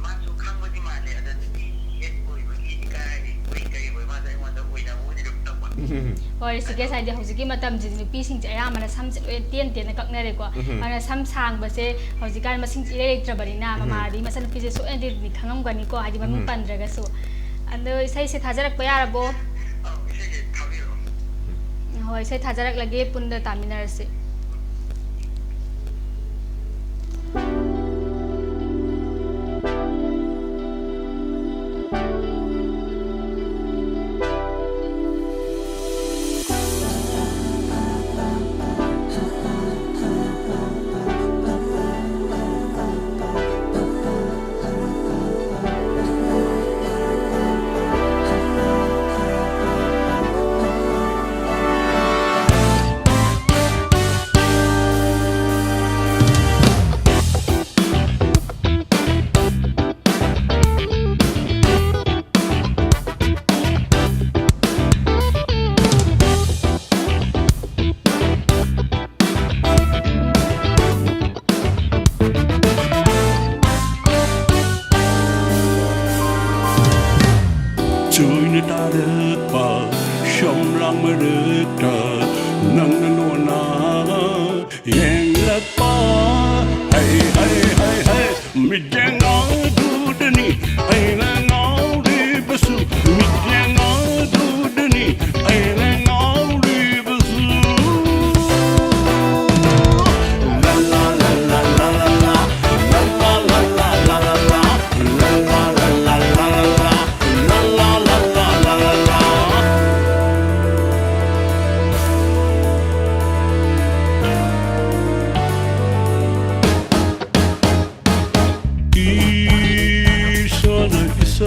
ꯃꯥꯁꯨ ꯈꯪꯕꯗꯤ ꯃꯥꯜꯂꯦ, ꯑꯗ ꯅꯨꯄꯤ ꯍꯦꯛ ꯑꯣꯏꯕꯒꯤ ꯏꯀꯥꯏ ꯑꯣꯏ ꯀꯩ ꯑꯣꯏ ꯃꯥꯁꯨ ꯑꯩꯉꯣꯟꯗ ꯑꯣꯏꯅꯕꯕꯨꯗꯤ ꯑꯗꯨꯝ ꯇꯧꯕ꯫ ꯎꯝ꯫ ꯍꯣꯏ, ꯔꯤꯁꯤꯀꯦꯁ, ꯍꯥꯏꯗꯤ ꯍꯧꯖꯤꯛꯀꯤ ꯃꯇꯝꯁꯤꯗꯤ ꯅꯨꯄꯤꯁꯤꯡꯁꯦ ꯑꯌꯥꯝꯕꯅ ꯁꯝꯁꯦ ꯂꯣꯏ ꯇꯦꯟ ꯇꯦꯟꯅ ꯀꯛꯅꯔꯦꯀꯣ꯫ ꯎꯝ꯫ ꯑꯗꯨꯅ ꯁꯝ ꯁꯥꯡꯕꯁꯦ ꯍꯧꯖꯤꯛꯀꯥꯟ ꯃꯁꯤꯡꯁꯦ ꯏꯔꯩ ꯂꯩꯇ꯭ꯔꯕꯅꯤꯅ, ꯎꯝ꯫ ꯃꯃꯥꯟꯅꯕꯤ ꯃꯆꯟꯅꯨꯄꯤꯁꯦ ꯁꯣꯏꯗꯅꯗꯤ ꯈꯪꯉꯝꯒꯅꯤꯀꯣ, ꯍꯥꯏꯗꯤ ꯃꯃꯤꯡ ꯎꯝ꯫ ꯄꯟꯗ꯭ꯔꯒꯁꯨ꯫ ꯑꯗꯣ ꯏꯁꯩꯁꯦ ꯊꯥꯖꯔꯛꯄ ꯌꯥꯔꯕꯣ? ꯑꯧ, ꯏꯁꯩꯁꯦ ꯊꯥꯕꯤꯔꯛꯑꯣ꯫ ꯍꯣꯏ, ꯏꯁꯩ ꯊꯥꯖꯔꯛꯂꯒꯦ, ꯄꯨꯟꯅ ꯇꯥꯃꯤꯟꯅꯔꯁꯤ꯫ ꯅꯪꯅ ꯂꯣꯟꯅ ꯌꯦꯡꯂꯛꯄ꯫ ꯍꯩ, ꯍꯩ, ꯍꯩ, ꯍꯩ, ꯃꯤꯠꯌꯦꯡ ꯑꯗꯨꯗꯅꯤ ꯑꯩꯅ ꯉꯥꯎꯔꯤꯕꯁꯨ, ꯃꯤꯠꯌꯦꯡ ꯑꯗꯨꯗꯅꯤ ꯑꯩꯅ ꯉꯥꯎꯔꯤꯕꯁꯨ꯫ ꯂꯥ, ꯂꯥ, ꯂꯥ, ꯂꯥ, ꯂꯥ, ꯂꯥ, ꯂꯥ꯫ ꯏꯁꯥꯅ ꯏꯁꯥ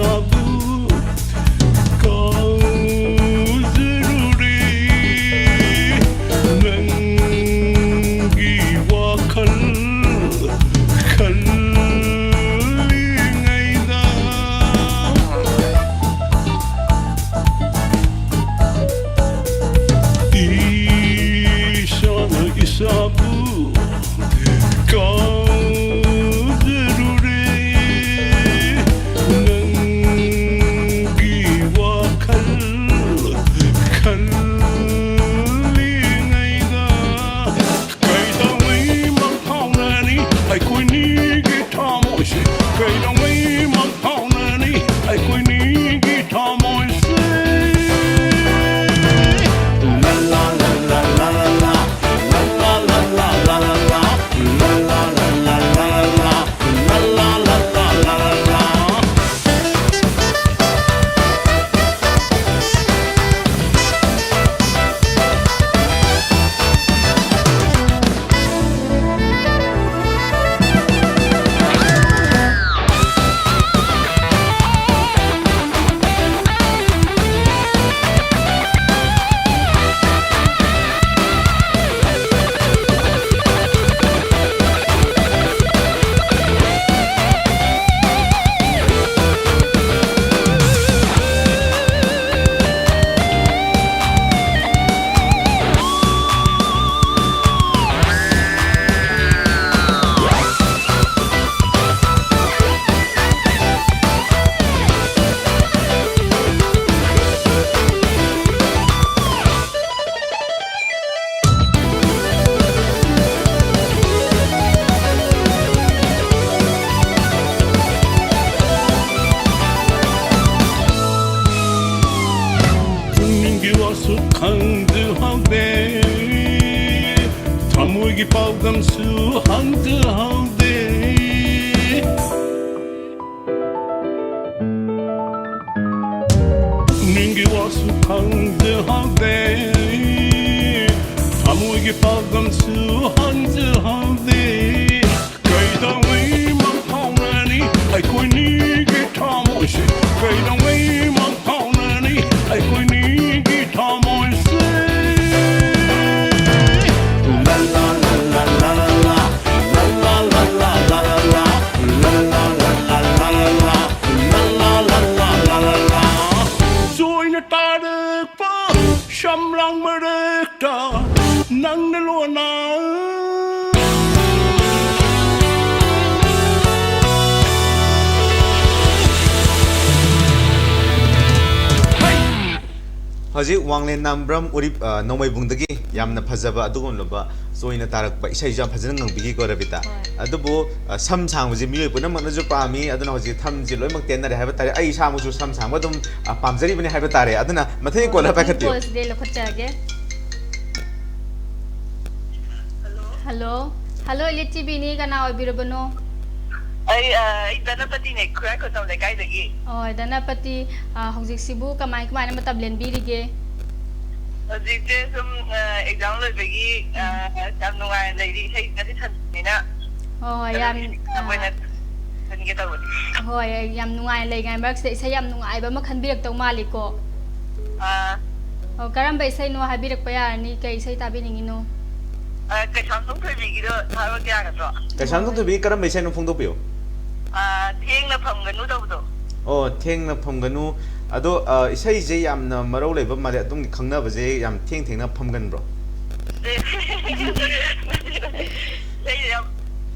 ꯄꯥꯎꯗꯝꯁꯨ ꯍꯪꯖꯍꯧꯗꯦ꯫ ꯅꯪꯒꯤ ꯋꯥꯁꯨ ꯈꯪꯖꯍꯧꯗꯦ꯫ ꯊꯃꯣꯏꯒꯤ ꯄꯥꯎꯗꯝꯁꯨ ꯍꯪꯖꯍꯧꯗꯦ꯫ ꯀꯩꯗꯧꯉꯩ ꯃꯪ ꯐꯥꯎꯅꯅꯤ ꯑꯩꯈꯣꯏꯅꯤꯒꯤ ꯊꯃꯣꯏꯁꯦ? ꯀꯩꯗꯧꯉꯩ ꯃꯪ ꯐꯥꯎꯅꯅꯤ ꯑꯩꯈꯣꯏꯅꯤꯒꯤ ꯊꯃꯣꯏꯁꯦ? ꯂꯥ ꯂꯥ ꯂꯥ ꯂꯥ ꯂꯥ ꯂꯥ ꯂꯥ꯫ ꯂꯥ ꯂꯥ ꯂꯥ ꯂꯥ ꯂꯥ ꯂꯥ ꯂꯥ ꯂꯥ ꯂꯥ꯫ ꯆꯣꯏꯅ ꯇꯥꯔꯛꯄ ꯁꯝꯂꯥꯡ ꯃꯔꯛꯇ ꯅꯪꯅ ꯂꯣꯟꯅ꯫ ꯍꯧꯖꯤꯛ ꯋꯥꯡꯂꯦꯟ ꯅꯥꯝꯕ꯭ꯔꯝ ꯎꯔꯤꯞ, ꯑ, ꯅꯣꯡꯃꯩꯕꯨꯡꯗꯒꯤ ꯌꯥꯝꯅ ꯐꯖꯕ ꯑꯗꯨꯒꯨꯝꯂꯕ ꯆꯣꯏꯅ ꯇꯥꯔꯛꯄ ꯏꯁꯩꯁꯨ ꯌꯥꯝ ꯐꯖꯅ ꯉꯪꯕꯤꯈꯤꯀꯣ, ꯔꯕꯤꯇꯥ꯫ ꯍꯣꯏ꯫ ꯑꯗꯨꯕꯨ, ꯑ, ꯁꯝ ꯁꯥꯡꯕꯁꯤ ꯃꯤꯑꯣꯏ ꯄꯨꯝꯅꯃꯛꯅꯁꯨ ꯄꯥꯝꯃꯤ, ꯑꯗꯨꯅ ꯍꯧꯖꯤꯛ ꯁꯝꯁꯤ ꯂꯣꯏꯅꯃꯛ ꯇꯦꯟꯅꯔꯦ ꯍꯥꯏꯕ ꯇꯥꯔꯦ꯫ ꯑꯩ ꯏꯁꯥꯃꯛꯁꯨ ꯁꯝ ꯁꯥꯡꯕ ꯑꯗꯨꯝ, ꯑ, ꯄꯥꯝꯖꯔꯤꯕꯅꯤ ꯍꯥꯏꯕ ꯇꯥꯔꯦ꯫ ꯑꯗꯨꯅ ꯃꯊꯪꯒꯤ ꯍꯣꯏ, ꯀꯣꯜꯗ ꯃꯊꯪꯒꯤ ꯄꯥꯏꯈꯠꯄꯤꯌꯨ꯫ ꯀꯣꯜꯁꯤꯗꯤ ꯑꯩ ꯂꯧꯈꯠꯆꯔꯒꯦ꯫ ꯍꯜꯂꯣ꯫ ꯍꯜꯂꯣ꯫ ꯍꯜꯂꯣ, ꯏꯂꯤꯠ ꯇꯤꯚꯤꯅꯤ, ꯀꯅꯥ ꯑꯣꯏꯕꯤꯔꯕꯅꯣ? ꯑꯩ, ꯑ, ꯑꯩ ꯙꯅꯄꯇꯤꯅꯦ, ꯈꯨꯔꯥꯏ ꯈꯨꯅꯧ ꯂꯩꯀꯥꯏꯗꯒꯤ꯫ ꯍꯣꯏ, ꯙꯅꯄꯇꯤ, ꯑ, ꯍꯧꯖꯤꯛꯁꯤꯕꯨ ꯀꯃꯥꯏ ꯀꯃꯥꯏꯅ ꯃꯇꯝ ꯂꯦꯟꯕꯤꯔꯤꯒꯦ? ꯍꯧꯖꯤꯛꯁꯦ ꯁꯨꯝ, ꯑ, ꯑꯦꯛꯖꯥꯝ ꯂꯣꯏꯕꯒꯤ, ꯑ, ꯎꯝ꯫ ꯌꯥꯝ ꯅꯨꯡꯉꯥꯏꯅ ꯂꯩꯔꯤ, ꯏꯁꯩ ꯉꯁꯤ ꯁꯟꯗꯦꯅꯤꯅ꯫ ꯍꯣꯏ, ꯍꯣꯏ, ꯌꯥꯝ, ꯑꯗꯨꯒꯤ ꯑ, ꯑꯣꯏꯅ ꯈꯟꯒꯦ ꯇꯧꯕꯅꯤ꯫ ꯍꯣꯏ, ꯌꯥꯝ ꯅꯨꯡꯉꯥꯏꯅ ꯂꯩꯔꯤꯉꯩ ꯃꯔꯛꯁꯤꯗ ꯏꯁꯩ ꯌꯥꯝ ꯅꯨꯡꯉꯥꯏꯕ ꯑꯃ ꯈꯟꯕꯤꯔꯛꯇꯧ ꯃꯥꯜꯂꯤꯀꯣ꯫ ꯑꯥ꯫ ꯑꯣ, ꯀꯔꯝꯕ ꯏꯁꯩꯅꯣ ꯍꯥꯏꯕꯤꯔꯛꯄ ꯌꯥꯔꯅꯤ? ꯀꯩ ꯏꯁꯩ ꯇꯥꯕꯤꯅꯤꯡꯉꯤꯅꯣ? ꯑ, ꯀꯩꯁꯥꯝꯊꯣꯡ ꯊꯣꯏꯕꯤꯒꯤꯗꯣ ꯊꯥꯔꯛꯄ ꯌꯥꯒꯗ꯭ꯔꯣ? ꯀꯩꯁꯥꯝꯊꯣꯡ ꯊꯣꯏꯕꯤ ꯀꯔꯝꯕ ꯏꯁꯩꯅꯣ ꯐꯣꯡꯗꯣꯛꯄꯤꯌꯨ꯫ ꯑ, ꯊꯦꯡꯅ ꯐꯝꯒꯅꯨ ꯇꯧꯕꯗꯣ꯫ ꯑꯣ, ꯊꯦꯡꯅ ꯐꯝꯒꯅꯨ꯫ ꯑꯗꯣ, ꯑ, ꯏꯁꯩꯁꯦ ꯌꯥꯝꯅ ꯃꯔꯧ ꯂꯩꯕ ꯃꯥꯜꯂꯦ꯫ ꯑꯗꯣꯝꯒꯤ ꯈꯪꯅꯕꯁꯦ ꯌꯥꯝ ꯊꯦꯡ ꯊꯦꯡꯅ ꯐꯝꯒꯟꯕ꯭ꯔꯣ? ꯏꯁꯩꯁꯦ ꯌꯥꯝ,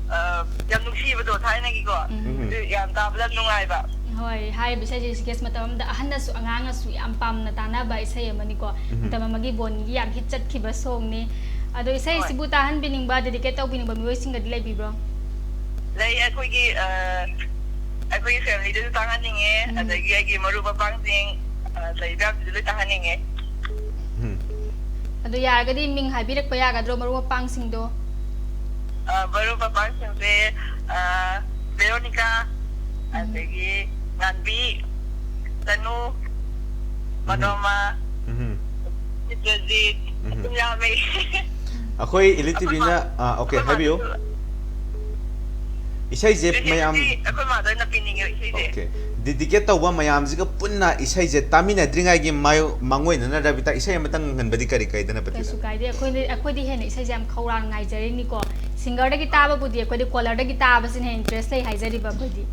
ꯑ, ꯌꯥꯝ ꯅꯨꯡꯁꯤꯕꯗꯣ ꯊꯥꯏꯅꯒꯤꯀꯣ꯫ ꯎꯝ꯫ ꯎꯝ꯫ ꯑꯗꯨ ꯌꯥꯝ ꯇꯥꯕꯗ ꯌꯥꯝ ꯅꯨꯡꯉꯥꯏꯕ꯫ ꯍꯣꯏ, ꯍꯥꯏꯔꯤꯕ ꯏꯁꯩꯁꯦ ꯁꯤꯒꯦꯁ ꯃꯇꯝ ꯑꯃꯗ ꯑꯍꯟꯅꯁꯨ ꯑꯉꯥꯡꯅꯁꯨ ꯌꯥꯝ ꯄꯥꯝꯅ ꯇꯥꯅꯕ ꯏꯁꯩ ꯑꯃꯅꯤꯀꯣ꯫ ꯎꯝ꯫ ꯃꯇꯝ ꯑꯃꯒꯤ ꯕꯣꯅꯤꯒꯤ ꯌꯥꯝ ꯍꯤꯠ ꯆꯠꯈꯤꯕ ꯁꯣꯡꯅꯤ꯫ ꯑꯗꯣ ꯍꯣꯏ꯫ ꯏꯁꯩꯁꯤꯕꯨ ꯇꯥꯍꯟꯕꯤꯅꯤꯡꯕ, ꯗꯦꯗꯤꯀꯦꯠ ꯇꯧꯕꯤꯅꯤꯡꯕ ꯃꯤꯑꯣꯏꯁꯤꯡꯒꯗꯤ ꯂꯩꯕꯤꯕ꯭ꯔꯣ? ꯂꯩ, ꯑꯩꯈꯣꯏꯒꯤ, ꯑ, ꯑꯩꯈꯣꯏꯒꯤ ꯐꯦꯃꯤꯂꯤꯗꯁꯨ ꯇꯥꯍꯟꯅꯤꯡꯉꯦ, ꯎꯝ꯫ ꯑꯗꯒꯤ ꯑꯩꯒꯤ ꯃꯔꯨꯞ ꯃꯄꯥꯡꯁꯤꯡ, ꯑ, ꯂꯩꯕ ꯃꯌꯥꯝꯁꯤꯁꯨ ꯂꯣꯏ ꯇꯥꯍꯟꯅꯤꯡꯉꯦ꯫ ꯎꯝ꯫ ꯑꯗꯣ ꯌꯥꯔꯒꯗꯤ ꯃꯤꯡ ꯍꯥꯏꯕꯤꯔꯛꯄ ꯌꯥꯒꯗ꯭ꯔꯣ, ꯃꯔꯨꯞ ꯃꯄꯥꯡꯁꯤꯡꯗꯣ? ꯑ, ꯃꯔꯨꯞ ꯃꯄꯥꯡꯁꯤꯡꯁꯦ, ꯑ, ꯕꯦꯔꯣꯅꯤꯀꯥ, ꯑꯗꯒꯤ ꯉꯥꯟꯕꯤ, ꯇꯅꯨ, ꯃꯅꯣꯃꯥ, ꯎꯝ꯫ ꯆꯤꯇ꯭ꯔꯖꯤꯠ, ꯎꯝ꯫ ꯑꯗꯨꯝ ꯌꯥꯝꯃꯦ꯫ ꯑꯩꯈꯣꯏ ꯏꯂꯤꯠ ꯑꯩꯈꯣꯏ ꯇꯤꯚꯤꯅ, ꯃꯥ-, ꯑꯥ, okay, ꯑꯩꯈꯣꯏ ꯍꯥꯏꯕꯤꯌꯨ꯫ ꯃꯥꯗꯨꯁꯨ ꯏꯁꯩꯁꯦ ꯃꯌꯥꯝ ꯏꯁꯩꯁꯤꯗꯤ ꯑꯩꯈꯣꯏ ꯃꯥꯗ ꯑꯣꯏꯅ ꯄꯤꯅꯤꯡꯉꯦꯕ, ꯏꯁꯩꯁꯦ꯫ Okay꯫ Dedicate ꯇꯧꯕ ꯃꯌꯥꯝꯁꯤꯒ ꯄꯨꯟꯅ ꯏꯁꯩꯁꯦ ꯇꯥꯃꯤꯟꯅꯗ꯭ꯔꯤꯉꯩꯒꯤ ꯃꯥꯌꯣ-, ꯃꯥꯡꯑꯣꯏꯅꯅ ꯔꯕꯤꯇꯥ ꯏꯁꯩ ꯑꯃꯇꯪ ꯉꯪꯍꯟꯕꯗꯤ ꯀꯔꯤ ꯀꯥꯏ ꯙꯅꯄꯇꯤꯗ? ꯀꯩꯁꯨ ꯀꯥꯏꯗꯦ꯫ ꯑꯩꯈꯣꯏꯗꯤ, ꯑꯩꯈꯣꯏꯗꯤ ꯍꯦꯟꯅ ꯏꯁꯩꯁꯦ ꯌꯥꯝ ꯈꯧꯔꯥꯡꯅ ꯉꯥꯏꯖꯔꯤꯅꯤꯀꯣ꯫ Singerꯗꯒꯤ ꯇꯥꯕꯕꯨꯗꯤ ꯑꯩꯈꯣꯏꯗꯤ callerꯗꯒꯤ ꯇꯥꯕꯁꯤꯅ ꯍꯦꯟꯅ interest ꯂꯩ ꯍꯥꯏꯖꯔꯤꯕ ꯑꯩꯈꯣꯏꯗꯤ꯫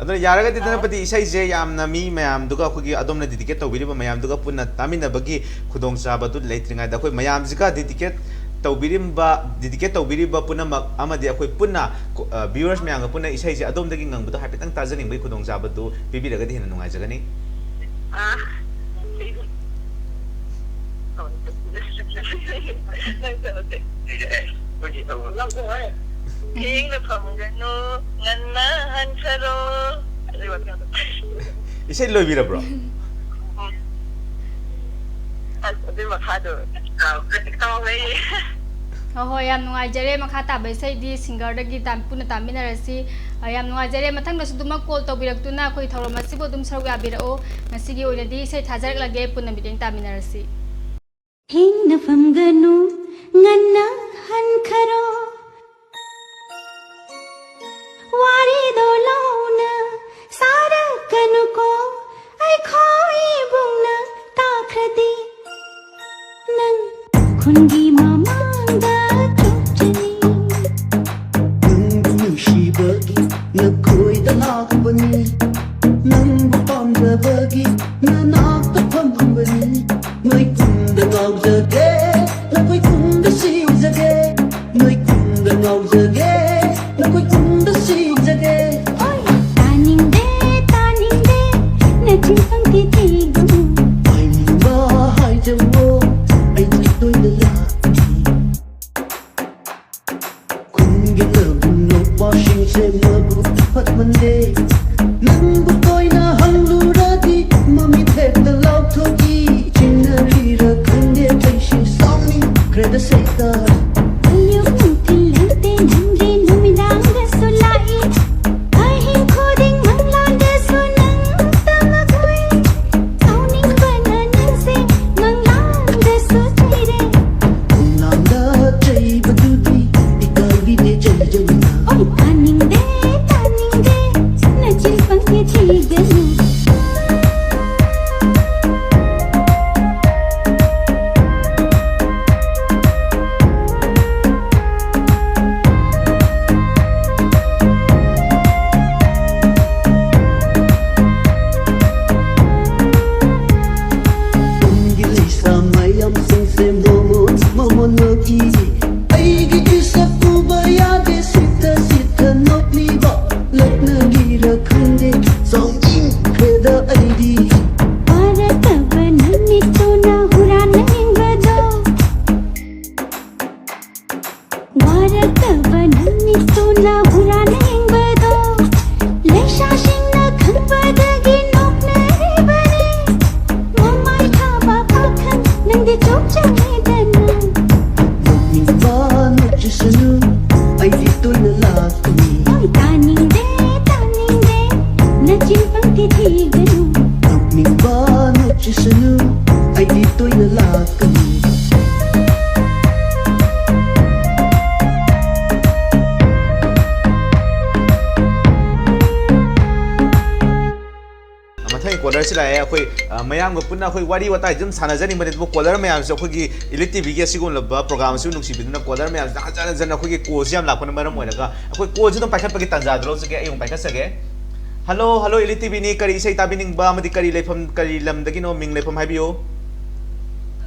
ꯑꯗꯨꯅ ꯌꯥꯔꯒꯗꯤ ꯑꯥ꯫ ꯙꯅꯄꯇꯤ ꯏꯁꯩꯁꯦ ꯌꯥꯝꯅ ꯃꯤ ꯃꯌꯥꯝꯗꯨꯒ, ꯑꯩꯈꯣꯏꯒꯤ ꯑꯗꯣꯝꯅ dedicate ꯇꯧꯕꯤꯔꯤꯕ ꯃꯌꯥꯝꯗꯨꯒ ꯄꯨꯟꯅ ꯇꯥꯃꯤꯟꯅꯕꯒꯤ ꯈꯨꯗꯣꯡꯆꯥꯕꯗꯨ ꯂꯩꯇ꯭ꯔꯤꯉꯩꯗ ꯑꯩꯈꯣꯏ ꯃꯌꯥꯝꯁꯤꯒ dedicate ꯇꯧꯕꯤꯔꯤꯕ, dedicate ꯇꯧꯕꯤꯔꯤꯕ ꯄꯨꯝꯅꯃꯛ ꯑꯃꯗꯤ ꯑꯩꯈꯣꯏ ꯄꯨꯟꯅ ꯀꯣ-, ꯑ, viewers ꯃꯌꯥꯝꯒ ꯄꯨꯟꯅ ꯏꯁꯩꯁꯦ ꯑꯗꯣꯝꯗꯒꯤ ꯉꯪꯕꯗꯣ ꯍꯥꯏꯐꯦꯠꯇꯪ ꯇꯥꯖꯅꯤꯡꯕꯒꯤ ꯈꯨꯗꯣꯡꯆꯥꯕꯗꯨ ꯄꯤꯕꯤꯔꯒꯗꯤ ꯍꯦꯟꯅ ꯅꯨꯡꯉꯥꯏꯖꯒꯅꯤ꯫ ꯑꯥ꯫ ꯊꯦꯡꯅ ꯐꯝꯒꯅꯨ, ꯉꯟꯅ ꯍꯟꯈꯔꯣ꯫ ꯏꯁꯩ ꯂꯣꯏꯕꯤꯔꯕ꯭ꯔꯣ? ꯑꯁ, ꯑꯗꯨꯏ ꯃꯈꯥꯗꯣ ꯀꯥꯎꯈ꯭ꯔꯦ, ꯀꯥꯎꯈ꯭ꯔꯦ꯫ ꯍꯣꯏ, ꯍꯣꯏ, ꯌꯥꯝ ꯅꯨꯡꯉꯥꯏꯖꯔꯦ꯫ ꯃꯈꯥ ꯇꯥꯕ ꯏꯁꯩꯗꯤ singerꯗꯒꯤ ꯇꯥꯝ-, ꯄꯨꯟꯅ ꯇꯥꯃꯤꯟꯅꯔꯁꯤ꯫ ꯑ, ꯌꯥꯝ ꯅꯨꯡꯉꯥꯏꯖꯔꯦ꯫ ꯃꯊꯪꯗꯁꯨ ꯑꯗꯨꯃꯛ call ꯇꯧꯕꯤꯔꯛꯇꯨꯅ ꯑꯩꯈꯣꯏ ꯊꯧꯔꯝ ꯑꯁꯤꯕꯨ ꯑꯗꯨꯝ ꯁꯔꯨꯛ ꯌꯥꯕꯤꯔꯛꯑꯣ꯫ ꯉꯁꯤꯒꯤ ꯑꯣꯏꯅꯗꯤ ꯏꯁꯩ ꯊꯥꯖꯔꯛꯂꯒꯦ, ꯄꯨꯟꯅ ꯃꯤꯠꯌꯦꯡ ꯇꯥꯃꯤꯟꯅꯔꯁꯤ꯫ ꯊꯦꯡꯅ ꯐꯝꯒꯅꯨ, ꯉꯟꯅ ꯍꯟꯈꯔꯣ꯫ ꯋꯥꯔꯤꯗꯣ ꯂꯥꯎꯅ ꯁꯥꯔꯛꯀꯅꯨꯀꯣ, ꯑꯩꯈꯣꯏ ꯏꯕꯨꯡꯅ ꯇꯥꯈ꯭ꯔꯗꯤ꯫ ꯅꯪ ꯈꯨꯟꯒꯤ ꯃꯃꯥꯡꯗ ꯆꯣꯞꯆꯅꯤ꯫ ꯅꯪꯕꯨ ꯅꯨꯡꯁꯤꯕꯒꯤ ꯅꯈꯣꯏꯗ ꯂꯥꯛꯄꯅꯤ꯫ ꯅꯪꯕꯨ ꯄꯥꯝꯖꯕꯒꯤ ꯅꯅꯥꯛꯇ ꯐꯝꯕꯅꯤ꯫ ꯅꯣꯏ ꯈꯨꯟꯗ ꯉꯥꯎꯖꯒꯦ, ꯅꯈꯣꯏ ꯈꯨꯟꯗ ꯁꯤꯖꯒꯦ꯫ ꯅꯣꯏ ꯈꯨꯟꯗ ꯉꯥꯎꯖꯒꯦ, ꯅꯈꯣꯏ ꯈꯨꯟꯗ ꯁꯤꯖꯒꯦ꯫ ꯇꯥꯅꯤꯡꯗꯦ, ꯇꯥꯅꯤꯡꯗꯦ, ꯅꯆꯤꯟ ꯄꯪꯊꯤ ꯊꯤꯒꯅꯨ꯫ ꯍꯥꯏꯅꯤꯡꯕ ꯍꯥꯏꯖꯧꯋꯣ, ꯑꯩ ꯇꯣꯏꯅ ꯂꯥꯛꯀꯅꯤ꯫ ꯈꯨꯟꯒꯤ ꯅꯕꯨꯡ ꯅꯨꯄꯥꯁꯤꯡꯁꯦ ꯃꯕꯨꯛ ꯐꯠꯃꯟꯗꯦ꯫ ꯅꯪ ꯀꯣꯂꯔꯁꯤ ꯂꯥꯛꯑꯦ꯫ ꯑꯩꯈꯣꯏ ꯑ, ꯃꯌꯥꯝꯒ ꯄꯨꯟꯅ ꯑꯩꯈꯣꯏ ꯋꯥꯔꯤ ꯋꯥꯇꯥꯏ ꯑꯗꯨꯝ ꯁꯥꯟꯅꯖꯅꯤꯡꯕꯅꯤ, ꯑꯗꯨꯕꯨ ꯀꯣꯂꯔ ꯃꯌꯥꯝꯁꯦ ꯑꯩꯈꯣꯏꯒꯤ ꯏꯂꯤꯠ ꯇꯤꯚꯤꯒꯤ ꯑꯁꯤꯒꯨꯝꯂꯕ ꯄ꯭ꯔꯣꯒ꯭ꯔꯥꯝ ꯑꯁꯤꯕꯨ ꯅꯨꯡꯁꯤꯕꯤꯗꯨꯅ ꯀꯣꯂꯔ ꯃꯌꯥꯝꯁꯦ ꯍꯟꯖꯟ ꯍꯟꯖꯟꯅ ꯑꯩꯈꯣꯏꯒꯤ ꯀꯣꯜꯁꯤ ꯌꯥꯝ ꯂꯥꯛꯄꯅ ꯃꯔꯝ ꯑꯣꯏꯔꯒ ꯑꯩꯈꯣꯏ ꯀꯣꯜꯁꯤ ꯑꯗꯨꯝ ꯄꯥꯏꯈꯠꯄꯒꯤ ꯇꯥꯟꯖꯥꯗꯣ ꯂꯧꯖꯒꯦ꯫ ꯑꯩ ꯑꯃꯨꯛ ꯄꯥꯏꯈꯠꯆꯒꯦ꯫ ꯍꯜꯂꯣ, ꯍꯜꯂꯣ, ꯏꯂꯤꯠ ꯇꯤꯚꯤꯅꯤ꯫ ꯀꯔꯤ ꯏꯁꯩ ꯇꯥꯕꯤꯅꯤꯡꯕ ꯑꯃꯗꯤ ꯀꯔꯤ ꯂꯩꯐꯝ, ꯀꯔꯤ ꯂꯝꯗꯒꯤꯅꯣ? ꯃꯤꯡ, ꯂꯩꯐꯝ ꯍꯥꯏꯕꯤꯌꯨ꯫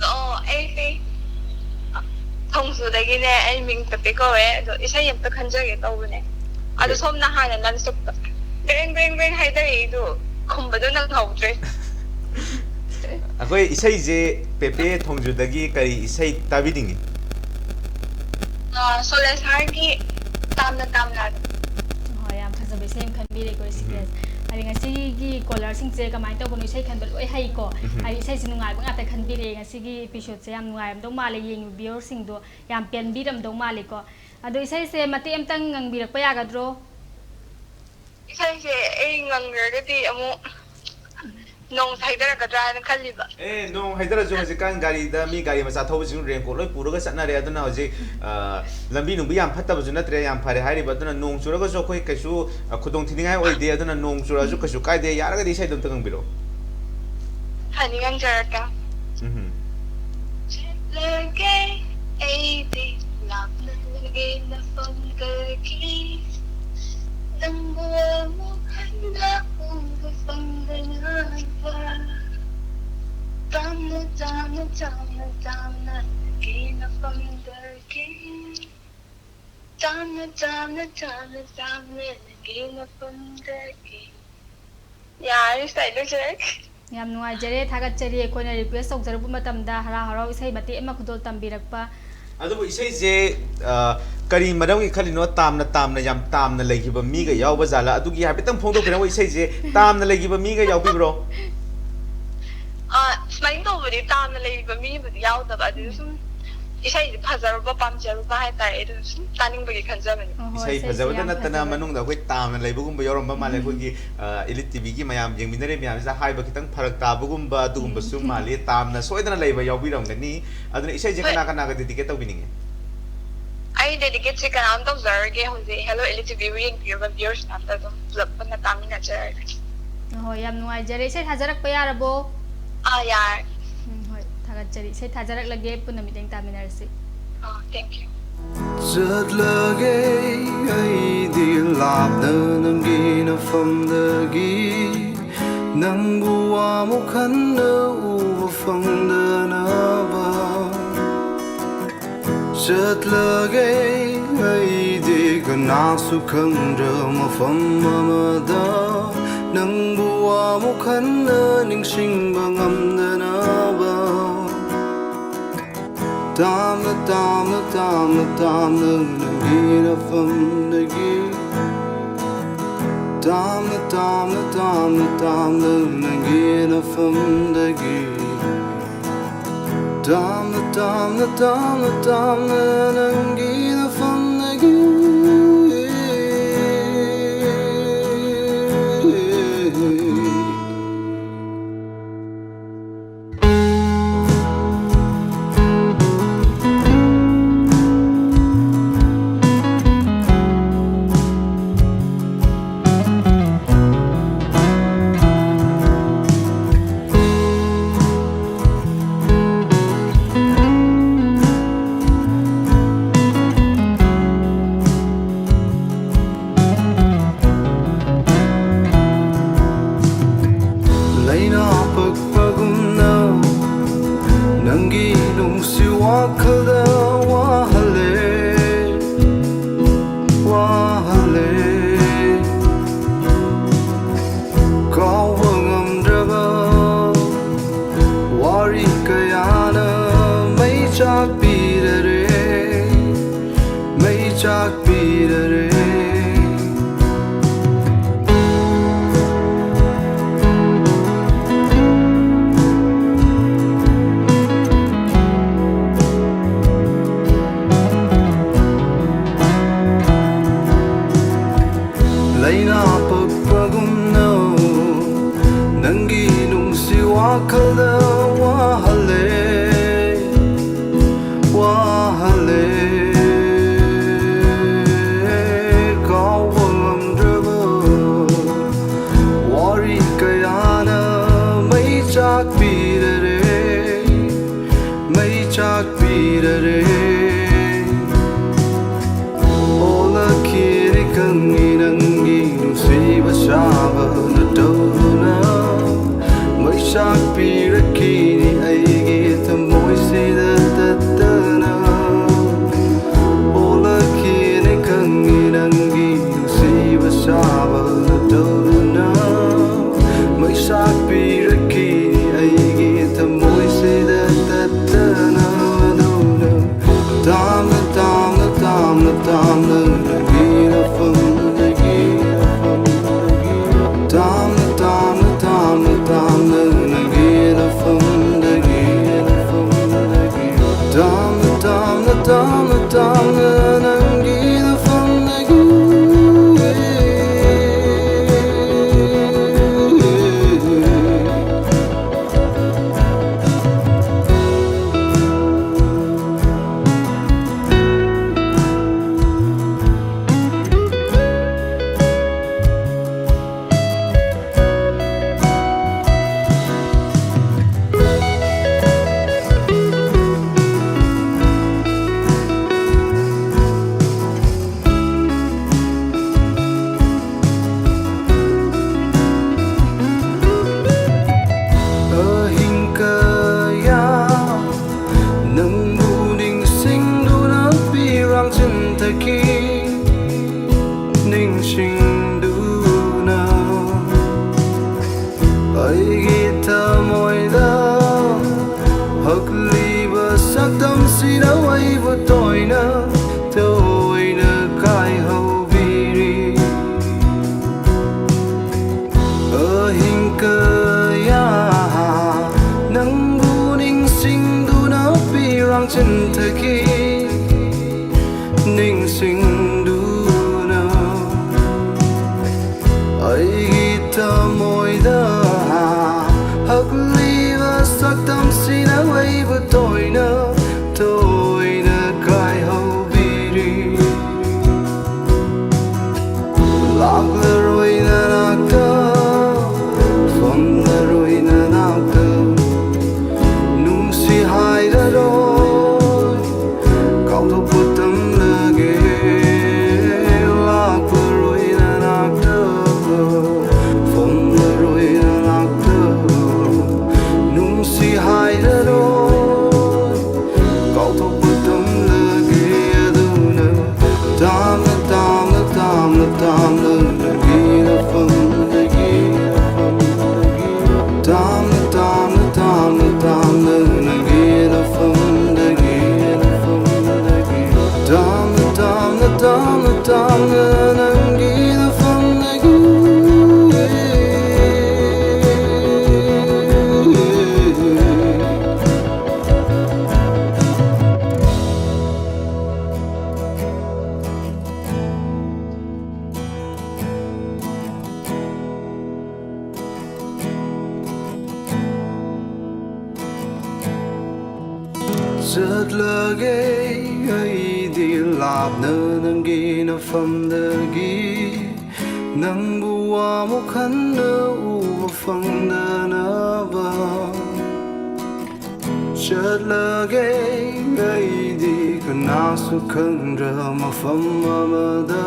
ꯑꯣ, ꯑꯩꯁꯦ ꯊꯣꯡꯖꯨꯗꯒꯤꯅꯦ꯫ ꯑꯩ ꯃꯤꯡ ꯄꯦꯄꯦ ꯀꯧꯋꯦ꯫ ꯑꯗꯣ ꯏꯁꯩ ꯑꯝꯇ ꯈꯟꯖꯒꯦ ꯇꯧꯕꯅꯦ꯫ ꯑꯗꯣ ꯁꯣꯝꯅ ꯍꯥꯟꯅ ꯅꯟ ꯁ꯭ꯇꯣꯞꯇ ꯕ꯭ꯔꯦꯡ ꯕ꯭ꯔꯦꯡ ꯕ꯭ꯔꯦꯡ ꯍꯥꯏꯗꯔꯛꯏꯗꯣ ꯈꯨꯝꯕꯗꯣ ꯅꯪꯍꯧꯗ꯭ꯔꯦ꯫ ꯑꯩꯈꯣꯏ ꯏꯁꯩꯁꯦ ꯄꯦꯄꯦ ꯊꯣꯡꯖꯨꯗꯒꯤ ꯀꯔꯤ ꯏꯁꯩ ꯇꯥꯕꯤꯅꯤꯡꯉꯤ? ꯑꯥ, ꯁꯣꯂꯦꯁꯥꯔꯒꯤ ꯇꯥꯝꯅ ꯇꯥꯝꯅ꯫ ꯍꯣꯏ, ꯌꯥꯝ ꯐꯖꯕ ꯏꯁꯩ ꯑꯃ ꯈꯟꯕꯤꯔꯦꯀꯣ ꯔꯤꯁꯤꯀꯦꯁ꯫ ꯍꯥꯏꯗꯤ ꯉꯁꯤꯒꯤ ꯀꯣꯂꯔꯁꯤꯡꯁꯦ ꯀꯃꯥꯏꯅ ꯇꯧꯕꯅꯣ, ꯏꯁꯩ ꯈꯟꯕ ꯂꯣꯏ ꯍꯩꯀꯣ꯫ ꯍꯥꯏꯗꯤ ꯏꯁꯩꯁꯦ ꯅꯨꯡꯉꯥꯏꯕ ꯉꯥꯛꯇ ꯈꯟꯕꯤꯔꯛꯑꯦ꯫ ꯉꯁꯤꯒꯤ ꯏꯄꯤꯁꯣꯗꯁꯦ ꯌꯥꯝ ꯅꯨꯡꯉꯥꯏꯔꯝꯗꯧ ꯃꯥꯜꯂꯦ, ꯌꯦꯡꯉꯤꯕ ꯚ꯭ꯌꯨꯋꯔꯁꯤꯡꯗꯣ ꯌꯥꯝ ꯄꯦꯟꯕꯤꯔꯝꯗꯧ ꯃꯥꯜꯂꯦꯀꯣ꯫ ꯑꯗꯣ ꯏꯁꯩꯁꯦ ꯃꯇꯦꯛ ꯑꯝꯇꯪ ꯉꯪꯕꯤꯔꯛꯄ ꯌꯥꯒꯗ꯭ꯔꯣ? ꯏꯁꯩꯁꯦ ꯑꯩ ꯉꯪꯈ꯭ꯔꯒꯗꯤ ꯑꯃꯨꯛ ꯅꯣꯡ ꯍꯩꯊꯔꯛꯀꯗ꯭ꯔꯥ ꯍꯥꯏꯅ ꯈꯜꯂꯤꯕ꯫ ꯑꯦ, ꯅꯣꯡ ꯍꯩꯊꯔꯁꯨ ꯍꯧꯖꯤꯛꯀꯥꯟ ꯒꯥꯔꯤꯗ ꯃꯤ ꯒꯥꯔꯤ ꯃꯆꯥ ꯊꯧꯕꯁꯤꯡ ꯔꯦꯟꯀꯣꯠ ꯂꯣꯏ ꯄꯨꯔꯒ ꯆꯠꯅꯔꯦ꯫ ꯑꯗꯨꯅ ꯍꯧꯖꯤꯛ, ꯑ, ꯂꯝꯕꯤ ꯅꯨꯡꯕꯤ ꯌꯥꯝ ꯐꯠꯇꯕꯁꯨ ꯅꯠꯇ꯭ꯔꯦ, ꯌꯥꯝ ꯐꯔꯦ ꯍꯥꯏꯔꯤꯕ꯫ ꯑꯗꯨꯅ ꯅꯣꯡ ꯆꯨꯔꯒꯁꯨ ꯑꯩꯈꯣꯏ ꯀꯩꯁꯨ, ꯑ, ꯈꯨꯗꯣꯡ ꯊꯤꯅꯤꯡꯉꯥꯏ ꯑꯣꯏꯗꯦ꯫ ꯑꯗꯨꯅ ꯅꯣꯡ ꯆꯨꯔꯛꯑꯁꯨ ꯀꯩꯁꯨ ꯀꯥꯏꯗꯦ꯫ ꯌꯥꯔꯒꯗꯤ ꯏꯁꯩꯗꯣ ꯑꯝꯇ ꯉꯪꯕꯤꯔꯛꯑꯣ꯫ ꯐꯅꯤ, ꯉꯪꯖꯔꯛꯀꯦ꯫ ꯎꯝ꯫ ꯆꯠꯂꯒꯦ ꯑꯩꯗꯤ ꯂꯥꯞꯅ ꯅꯪꯒꯤ ꯅꯐꯝꯗꯒꯤ, ꯅꯪꯕꯨ ꯑꯃꯨꯛ ꯍꯟꯅ ꯎꯕ ꯐꯪꯗꯅꯕ꯫ ꯇꯥꯝꯅ, ꯇꯥꯝꯅ, ꯇꯥꯝꯅ, ꯇꯥꯝꯅ ꯅꯪꯒꯤ ꯅꯐꯝꯗꯒꯤ꯫ ꯇꯥꯝꯅ, ꯇꯥꯝꯅ, ꯇꯥꯝꯅ, ꯇꯥꯝꯅ ꯅꯪꯒꯤ ꯅꯐꯝꯗꯒꯤ꯫ ꯌꯥꯔꯦ, ꯁꯤꯗ ꯑꯩ ꯂꯣꯏꯖꯔꯒꯦ꯫ ꯌꯥꯝ ꯅꯨꯡꯉꯥꯏꯖꯔꯦ, ꯊꯥꯒꯠꯆꯔꯤ꯫ ꯑꯩꯈꯣꯏꯅ ꯔꯤꯀ꯭ꯋꯦꯁ ꯇꯧꯖꯔꯛꯄ ꯃꯇꯝꯗ ꯍꯔꯥꯎ ꯍꯔꯥꯎ ꯏꯁꯩ ꯃꯇꯦꯛ ꯑꯃ ꯈꯨꯗꯣꯜ ꯇꯝꯕꯤꯔꯛꯄ꯫ ꯑꯗꯨꯕꯨ ꯏꯁꯩꯁꯦ, ꯑ, ꯀꯔꯤ ꯃꯔꯝꯒꯤ ꯈꯜꯂꯤꯅꯣ? ꯇꯥꯝꯅ ꯇꯥꯝꯅ ꯌꯥꯝ ꯇꯥꯝꯅ ꯂꯩꯈꯤꯕ ꯃꯤꯒ ꯌꯥꯎꯕ ꯖꯥꯠꯂꯥ? ꯑꯗꯨꯒꯤ ꯍꯥꯏꯐꯦꯠꯇꯪ ꯐꯣꯡꯗꯣꯛꯄꯤꯔꯝꯃꯣ꯫ ꯏꯁꯩꯁꯦ ꯇꯥꯝꯅ ꯂꯩꯈꯤꯕ ꯃꯤꯒ ꯌꯥꯎꯕꯤꯕ꯭ꯔꯣ? ꯑ, ꯁꯨꯃꯥꯏꯅ ꯇꯧꯕꯗꯤ ꯇꯥꯝꯅ ꯂꯩꯕ ꯃꯤꯕꯨꯗꯤ ꯌꯥꯎꯗꯕ, ꯑꯗꯨꯗ ꯁꯨꯝ ꯏꯁꯩꯁꯦ ꯐꯖꯔꯨꯕ, ꯄꯥꯝꯖꯔꯨꯕ ꯍꯥꯏꯇꯥꯔꯦ, ꯑꯗꯨ ꯁꯨꯝ ꯇꯥꯅꯤꯡꯕꯒꯤ ꯈꯟꯖꯕꯅꯤ꯫ ꯑꯣ, ꯍꯣꯏ, ꯏꯁꯩ ꯏꯁꯩꯁꯦ ꯐꯖꯕꯗ ꯌꯥꯝ ꯅꯠꯇꯅ ꯐꯖꯕ꯫ ꯃꯅꯨꯡꯗ ꯑꯩꯈꯣꯏ ꯇꯥꯝꯅ ꯂꯩꯕꯒꯨꯝꯕ ꯌꯥꯎꯔꯝꯕ ꯃꯥꯜꯂꯦ꯫ ꯎꯝ꯫ ꯑꯩꯈꯣꯏꯒꯤ, ꯑ, ꯏꯂꯤꯠ ꯇꯤꯚꯤꯒꯤ ꯃꯌꯥꯝ ꯌꯦꯡꯃꯤꯟꯅꯔꯤꯕ ꯃꯌꯥꯝꯁꯤꯗ ꯍꯥꯏꯕ ꯈꯤꯇꯪ ꯐꯔꯛ ꯇꯥꯕꯒꯨꯝꯕ ꯑꯗꯨꯒꯨꯝꯕꯁꯨ ꯎꯝ꯫ ꯃꯥꯜꯂꯤ꯫ ꯇꯥꯝꯅ ꯁꯣꯏꯗꯅ ꯂꯩꯕ ꯌꯥꯎꯕꯤꯔꯝꯒꯅꯤ꯫ ꯑꯗꯨꯅ ꯏꯁꯩꯁꯦ ꯍꯣꯏ꯫ ꯀꯅꯥ ꯀꯅꯥꯒ ꯗꯦꯗꯤꯀꯦꯠ ꯇꯧꯕꯤꯅꯤꯡꯉꯤ? ꯑꯩ ꯗꯦꯗꯤꯀꯦꯠꯁꯦ ꯀꯅꯥꯝ ꯇꯧꯖꯔꯔꯣꯏꯒꯦ꯫ ꯍꯧꯖꯤꯛ ꯍꯦꯜꯂꯣ ꯏꯂꯤꯠ ꯇꯤꯚꯤꯕꯨ ꯌꯦꯡꯕꯤꯔꯕ ꯚ꯭ꯌꯨꯋꯔꯁ ꯃꯌꯥꯝꯗ ꯑꯗꯨꯝ ꯄꯨꯂꯞ ꯄꯨꯟꯅ ꯇꯥꯃꯤꯟꯅꯖꯔꯒꯦ꯫ ꯍꯣꯏ, ꯌꯥꯝ ꯅꯨꯡꯉꯥꯏꯖꯔꯦ꯫ ꯏꯁꯩ ꯊꯥꯖꯔꯛꯄ ꯌꯥꯔꯕꯣ? ꯑꯥ, ꯌꯥꯔꯦ꯫ ꯎꯝ, ꯍꯣꯏ, ꯊꯥꯒꯠꯆꯔꯤ꯫ ꯏꯁꯩ ꯊꯥꯖꯔꯛꯂꯒꯦ, ꯄꯨꯟꯅ ꯃꯤꯠꯌꯦꯡ ꯇꯥꯃꯤꯟꯅꯔꯁꯤ꯫ ꯑꯥ, thank you꯫ ꯆꯠꯂꯒꯦ ꯑꯩꯗꯤ ꯂꯥꯞꯅ ꯅꯪꯒꯤ ꯅꯐꯝꯗꯒꯤ, ꯅꯪꯕꯨ ꯑꯃꯨꯛ ꯍꯟꯅ ꯎꯕ ꯐꯪꯗꯅꯕ꯫ ꯆꯠꯂꯒꯦ ꯑꯩꯗꯤ ꯀꯅꯥꯁꯨ ꯈꯪꯗ꯭ꯔ ꯃꯐꯝ ꯑꯃꯗ, ꯅꯪꯕꯨ ꯑꯃꯨꯛ ꯍꯟꯅ ꯅꯤꯡꯁꯤꯡꯕ ꯉꯝꯗꯅꯕ꯫ ꯇꯥꯝꯅ ꯇꯥꯝꯅ ꯇꯥꯝꯅ ꯇꯥꯝꯅ ꯅꯪꯒꯤ ꯅꯐꯝꯗꯒꯤ, ꯇꯥꯝꯅ ꯇꯥꯝꯅ ꯇꯥꯝꯅ ꯇꯥꯝꯅ ꯅꯪꯒꯤ ꯅꯐꯝꯗꯒꯤ, ꯇꯥꯝꯅ ꯇꯥꯝꯅ ꯇꯥꯝꯅ ꯇꯥꯝꯅ ꯅꯪꯒꯤ ꯅꯐꯝꯗꯒꯤ꯫ ꯇꯥꯛꯄꯤꯔꯛꯈꯤꯅꯤ ꯑꯩꯒꯤ ꯊꯃꯣꯏꯁꯤꯗ ꯇꯠꯇꯅ꯫ ꯑꯣꯜꯂꯛꯈꯤꯅꯤ ꯈꯪꯉꯤ ꯅꯪꯒꯤ ꯅꯨꯡꯁꯤꯕ ꯁꯥꯕꯅ ꯇꯧꯗꯨꯅ꯫ ꯃꯩꯁꯥꯛꯄꯤꯔꯛꯈꯤꯅꯤ ꯑꯩꯒꯤ ꯊꯃꯣꯏꯁꯤꯗ ꯇꯠꯇꯅ꯫ ꯑꯗꯨꯅ ꯇꯥꯝꯅ, ꯇꯥꯝꯅ, ꯇꯥꯝꯅ, ꯇꯥꯝꯅ ꯅꯪꯒꯤ ꯂꯥꯛꯐꯝꯗꯒꯤ, ꯇꯥꯝꯅ, ꯇꯥꯝꯅ, ꯇꯥꯝꯅ, ꯇꯥꯝꯅ ꯅꯪꯒꯤ ꯆꯠꯂꯒꯦ ꯑꯩꯗꯤ ꯂꯥꯞꯅ ꯅꯪꯒꯤ ꯅꯐꯝꯗꯒꯤ, ꯅꯪꯕꯨ ꯑꯃꯨꯛ ꯍꯟꯅ ꯎꯕ ꯐꯪꯗꯅꯕ꯫ ꯆꯠꯂꯒꯦ ꯑꯩꯗꯤ ꯀꯅꯥꯁꯨ ꯈꯪꯗ꯭ꯔ ꯃꯐꯝ ꯑꯃꯗ,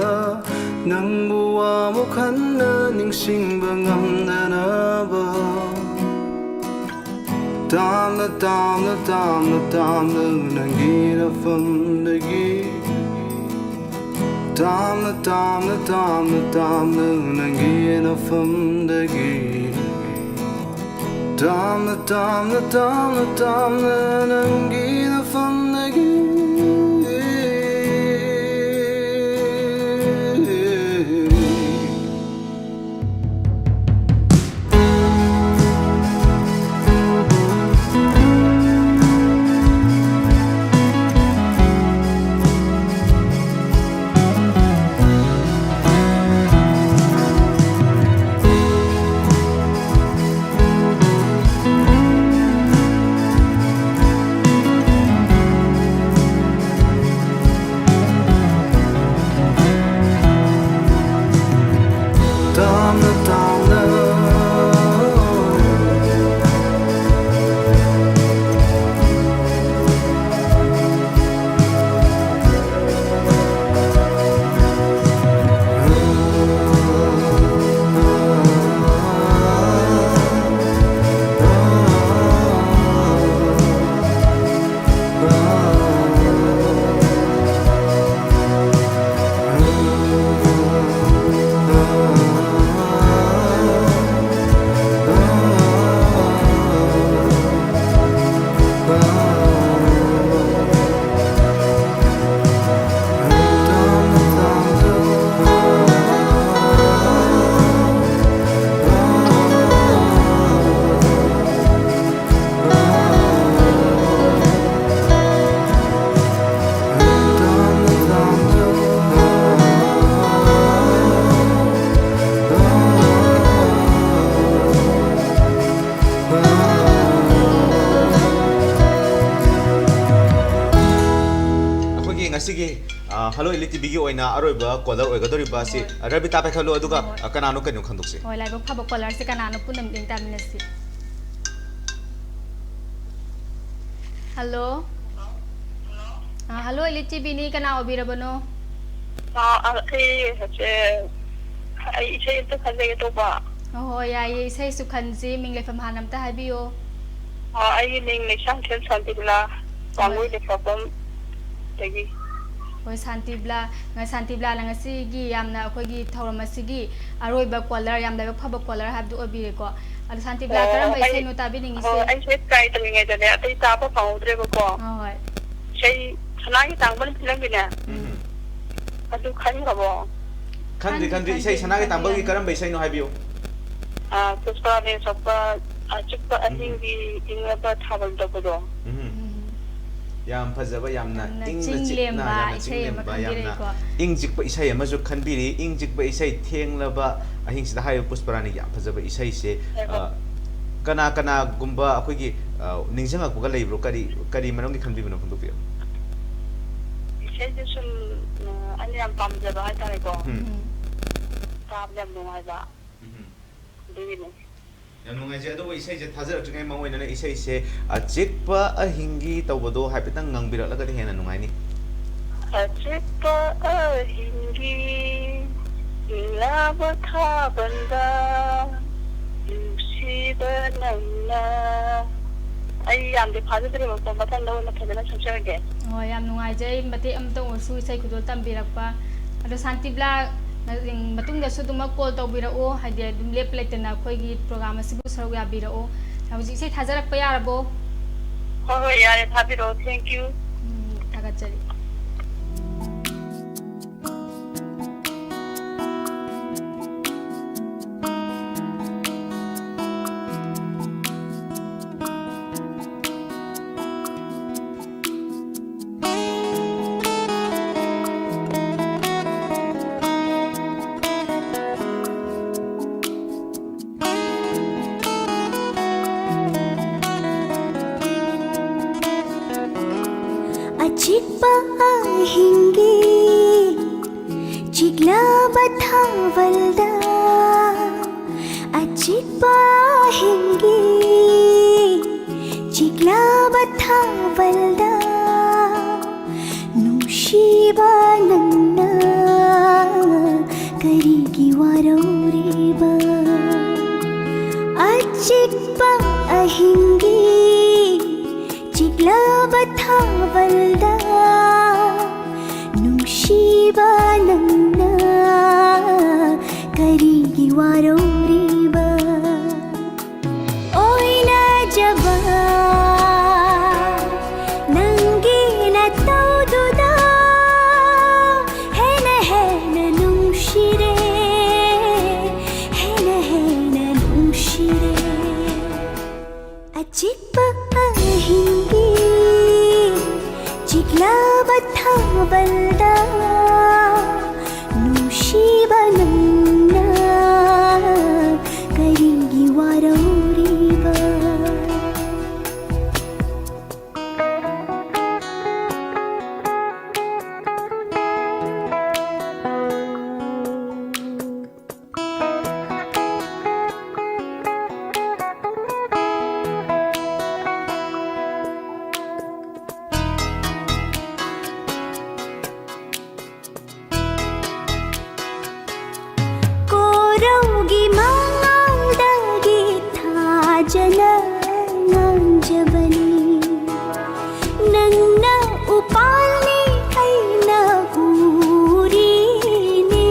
ꯅꯪꯕꯨ ꯑꯃꯨꯛ ꯍꯟꯅ ꯅꯤꯡꯁꯤꯡꯕ ꯉꯝꯗꯅꯕ꯫ ꯇꯥꯝꯅ, ꯇꯥꯝꯅ, ꯇꯥꯝꯅ, ꯇꯥꯝꯅ ꯅꯪꯒꯤ ꯅꯐꯝꯗꯒꯤ, ꯇꯥꯝꯅ, ꯇꯥꯝꯅ, ꯇꯥꯝꯅ, ꯇꯥꯝꯅ ꯅꯪꯒꯤ ꯅꯐꯝꯗꯒꯤ, ꯇꯥꯝꯅ, ꯇꯥꯝꯅ, ꯇꯥꯝꯅ, ꯇꯥꯝꯅ ꯅꯪꯒꯤ ꯅꯐꯝꯗꯒꯤ꯫ ꯍꯜꯂꯣ, ꯏꯂꯤꯠ ꯇꯤꯚꯤꯒꯤ ꯑꯣꯏꯅ ꯑꯔꯣꯏꯕ ꯀꯣꯂꯔ ꯑꯣꯏꯒꯗꯧꯔꯤꯕ ꯑꯁꯤ, ꯍꯣꯏ꯫ ꯑ, ꯔꯕꯤꯇꯥ ꯄꯥꯏꯈꯠꯂꯨ, ꯑꯗꯨꯒ, ꯍꯣꯏ꯫ ꯑ, ꯀꯅꯥꯅꯣ ꯀꯩꯅꯣ ꯈꯪꯗꯣꯛꯁꯤ꯫ ꯍꯣꯏ, ꯂꯥꯏꯕꯛ ꯐꯕ ꯀꯣꯂꯔꯁꯦ ꯀꯅꯥꯅꯣ ꯄꯨꯟꯅ ꯑꯃꯨꯛꯇꯪ ꯇꯥꯃꯤꯟꯅꯁꯤ꯫ ꯍꯜꯂꯣ꯫ ꯑ, ꯍꯜꯂꯣ, ꯏꯂꯤꯠ ꯇꯤꯚꯤꯅꯤ, ꯀꯅꯥ ꯑꯣꯏꯕꯤꯔꯕꯅꯣ? ꯑ, ꯑ, ꯑꯩ, ꯍꯧꯖꯤꯛ, ꯑꯩ ꯏꯁꯩ ꯑꯝꯇ ꯈꯟꯖꯒꯦ ꯇꯧꯕ꯫ ꯑ, ꯍꯣꯏ, ꯌꯥꯏꯌꯦ, ꯏꯁꯩꯁꯨ ꯈꯟꯁꯤ, ꯃꯤꯡ ꯂꯩꯐꯝ ꯍꯥꯟꯅ ꯑꯝꯇ ꯍꯥꯏꯕꯤꯌꯣ꯫ ꯑ, ꯑꯩꯒꯤ ꯃꯤꯡ ꯂꯩꯁꯥꯡꯊꯦꯝ ꯁꯥꯟꯇꯤꯕꯂꯥ, ꯍꯣꯏ꯫ ꯋꯥꯡꯒꯣꯏ ꯂꯩꯄꯥꯛꯄꯝꯗꯒꯤ꯫ ꯍꯣꯏ, ꯁꯥꯟꯇꯤꯕꯂꯥ, ꯉ-, ꯁꯥꯟꯇꯤꯕꯂꯥꯅ ꯉꯁꯤꯒꯤ ꯌꯥꯝꯅ ꯑꯩꯈꯣꯏꯒꯤ ꯊꯧꯔꯝ ꯑꯁꯤꯒꯤ ꯑꯔꯣꯏꯕ ꯀꯣꯂꯔ, ꯌꯥꯝ ꯂꯥꯏꯕꯛ ꯐꯕ ꯀꯣꯂꯔ ꯍꯥꯏꯕꯗꯨ ꯑꯣꯏꯕꯤꯔꯦꯀꯣ꯫ ꯑꯗꯣ ꯁꯥꯟꯇꯤꯕꯂꯥ, ꯑꯣ, ꯀꯔꯝꯕ ꯑꯩ, ꯏꯁꯩꯅꯣ ꯇꯥꯕꯤꯅꯤꯡꯉꯤꯁꯦ? ꯑꯣ, ꯑꯩꯁꯦ ꯇ꯭ꯔꯥꯏ ꯇꯧꯔꯤꯉꯩꯗꯅꯦ ꯑꯇꯩ ꯇꯥꯕ ꯐꯪꯍꯧꯗ꯭ꯔꯦꯕꯀꯣ꯫ ꯍꯣꯏ, ꯍꯣꯏ꯫ ꯏꯁꯩ ꯁꯅꯥꯒꯤ ꯇꯥꯡꯕꯜ ꯐꯤꯂꯝꯒꯤꯅꯦ꯫ ꯎꯝ꯫ ꯑꯗꯨ ꯈꯟꯈ꯭ꯔꯕꯣ? ꯈꯟꯗ꯭ꯔꯤ, ꯈꯟꯗ꯭ꯔꯤ, ꯈꯟꯗ꯭ꯔꯤ, ꯏꯁꯩ ꯈꯟꯗ꯭ꯔꯤ, ꯁꯅꯥꯒꯤ ꯇꯥꯡꯕꯜꯒꯤ ꯈꯟꯗ꯭ꯔꯤ꯫ ꯀꯔꯝꯕ ꯏꯁꯩꯅꯣ ꯍꯥꯏꯕꯤꯌꯨ꯫ ꯑ, ꯄꯨꯁꯄꯔꯥꯅ ꯁꯛꯄ ꯑꯆꯤꯛꯄ ꯎꯝ꯫ ꯑꯍꯤꯡꯒꯤ ꯏꯪꯂꯕ ꯊꯥꯕꯜ ꯇꯧꯕꯗꯣ꯫ ꯎꯝ꯫ ꯎꯝ꯫ ꯌꯥꯝ ꯐꯖꯕ, ꯌꯥꯝꯅ ꯌꯥꯝꯅ ꯏꯪꯅ ꯆꯤꯛꯅ, ꯆꯤꯡꯂꯦꯝꯕ ꯌꯥꯝꯅ ꯏꯁꯩ ꯑꯃ ꯆꯤꯡꯂꯦꯝꯕ, ꯌꯥꯝꯅ ꯈꯟꯕꯤꯔꯛꯏꯀꯣ꯫ ꯏꯪ ꯆꯤꯛꯄ ꯏꯁꯩ ꯑꯃꯁꯨ ꯈꯟꯕꯤꯔꯤ꯫ ꯏꯪ ꯆꯤꯛꯄ ꯏꯁꯩ ꯊꯦꯡꯂꯕ ꯑꯍꯤꯡꯁꯤꯗ ꯍꯥꯏꯔꯤꯕ ꯄꯨꯁꯄꯔꯥꯅꯤꯒꯤ ꯌꯥꯝ ꯐꯖꯕ ꯏꯁꯩꯁꯦ, ꯍꯣꯏ, ꯍꯣꯏ꯫ ꯑ, ꯀꯅꯥ ꯀꯅꯥꯒꯨꯝꯕ ꯑꯩꯈꯣꯏꯒꯤ, ꯑ, ꯅꯤꯡꯁꯤꯡꯉꯛꯄꯒ ꯂꯩꯕ꯭ꯔꯣ? ꯀꯔꯤ, ꯀꯔꯤ ꯃꯔꯝꯒꯤ ꯈꯟꯕꯤꯕꯅꯣ ꯐꯣꯡꯗꯣꯛꯄꯤꯌꯨ꯫ ꯏꯁꯩꯁꯦ ꯁꯨꯝ, ꯑ, ꯑꯩꯅ ꯌꯥꯝ ꯄꯥꯝꯖꯕ ꯍꯥꯏꯇꯥꯔꯦꯀꯣ꯫ ꯎꯝ꯫ ꯎꯝ꯫ ꯇꯥꯕꯗ ꯌꯥꯝ ꯅꯨꯡꯉꯥꯏꯕ꯫ ꯎꯝ꯫ ꯑꯗꯨꯒꯤꯅꯦ꯫ ꯌꯥꯝ ꯅꯨꯡꯉꯥꯏꯖꯩ꯫ ꯑꯗꯨꯕꯨ ꯏꯁꯩꯁꯦ ꯊꯥꯖꯔꯛꯇ꯭ꯔꯤꯉꯩ ꯃꯃꯥꯡ ꯑꯣꯏꯅ ꯏꯁꯩꯁꯦ ꯑꯆꯤꯛꯄ ꯑꯍꯤꯡꯒꯤ ꯇꯧꯕꯗꯣ ꯍꯥꯏꯐꯦꯠꯇꯪ ꯉꯪꯕꯤꯔꯛꯂꯒꯗꯤ ꯍꯦꯟꯅ ꯅꯨꯡꯉꯥꯏꯅꯤ꯫ ꯑꯆꯤꯛꯄ ꯑꯍꯤꯡꯒꯤ ꯏꯪꯂꯕ ꯊꯥꯕꯜꯗ ꯅꯨꯡꯁꯤꯕ ꯅꯪꯅ꯫ ꯑꯩ ꯌꯥꯝꯗꯤ ꯐꯥꯖꯗ꯭ꯔꯦꯕꯀꯣ, ꯃꯊꯪꯗ ꯑꯣꯏꯅ ꯐꯖꯅ ꯁꯛꯆꯔꯒꯦ꯫ ꯍꯣꯏ, ꯌꯥꯝ ꯅꯨꯡꯉꯥꯏꯖꯩ ꯃꯇꯦꯛ ꯑꯃꯇ ꯑꯣꯏꯔꯁꯨ ꯏꯁꯩ ꯈꯨꯗꯣꯜ ꯇꯝꯕꯤꯔꯛꯄ꯫ ꯑꯗꯣ ꯁꯥꯟꯇꯤꯕꯂꯥ, ꯃꯇꯨꯡꯗꯁꯨ ꯑꯗꯨꯃꯛ ꯀꯣꯜ ꯇꯧꯕꯤꯔꯛꯎ, ꯍꯥꯏꯗꯤ ꯑꯗꯨꯝ ꯂꯦꯞꯄ ꯂꯩꯇꯅ ꯑꯩꯈꯣꯏꯒꯤ ꯄ꯭ꯔꯣꯒ꯭ꯔꯥꯝ ꯑꯁꯤꯕꯨ ꯁꯔꯨꯛ ꯌꯥꯕꯤꯔꯛꯎ꯫ ꯍꯧꯖꯤꯛ ꯏꯁꯩ ꯊꯥꯖꯔꯛꯄ ꯌꯥꯔꯕꯣ? ꯍꯣꯏ, ꯍꯣꯏ, ꯌꯥꯔꯦ, ꯊꯥꯕꯤꯔꯛꯑꯣ꯫ Thank you꯫ ꯎꯝ, ꯊꯥꯒꯠꯆꯔꯤ꯫ ꯑꯆꯤꯛꯄ ꯊꯥꯕꯜꯗ, ꯑꯆꯤꯛꯄ ꯑꯍꯤꯡꯒꯤ ꯆꯤꯛꯂꯕ ꯊꯥꯕꯜꯗ, ꯅꯨꯡꯁꯤꯕ ꯅꯪꯅ ꯀꯔꯤꯒꯤ ꯋꯥꯔꯧꯔꯤꯕ? ꯑꯆꯤꯛꯄ ꯑꯍꯤꯡꯒꯤ ꯆꯤꯛꯂꯕ ꯊꯥꯕꯜꯗ, ꯅꯨꯡꯁꯤꯕ ꯅꯪꯅ ꯀꯔꯤꯒꯤ ꯋꯥꯔꯧꯔꯤꯕ? ꯑꯣꯏꯅꯖꯕ ꯅꯪꯒꯤ ꯅꯇꯧꯗꯨꯗ ꯍꯦꯟꯅ ꯍꯦꯟꯅ ꯅꯨꯡꯁꯤꯔꯦ, ꯍꯦꯟꯅ ꯍꯦꯟꯅ ꯅꯨꯡꯁꯤꯔꯦ꯫ ꯑꯆꯤꯛꯄ ꯑꯍꯤꯡꯒꯤ ꯆꯤꯛꯂꯕ ꯊꯥꯕꯜꯗ, ꯅꯨꯡꯁꯤꯕ ꯅꯪꯅ ꯀꯔꯤꯒꯤ ꯋꯥꯔꯧꯔꯤꯕ? ꯀꯣꯔꯧꯒꯤ ꯃꯉꯥꯜꯗꯒꯤ ꯊꯥꯖꯅ ꯉꯥꯡꯖꯕꯅꯤ꯫ ꯅꯪꯅ ꯎꯄꯥꯜꯅꯤ, ꯑꯩꯅ ꯎꯔꯤꯅꯤ꯫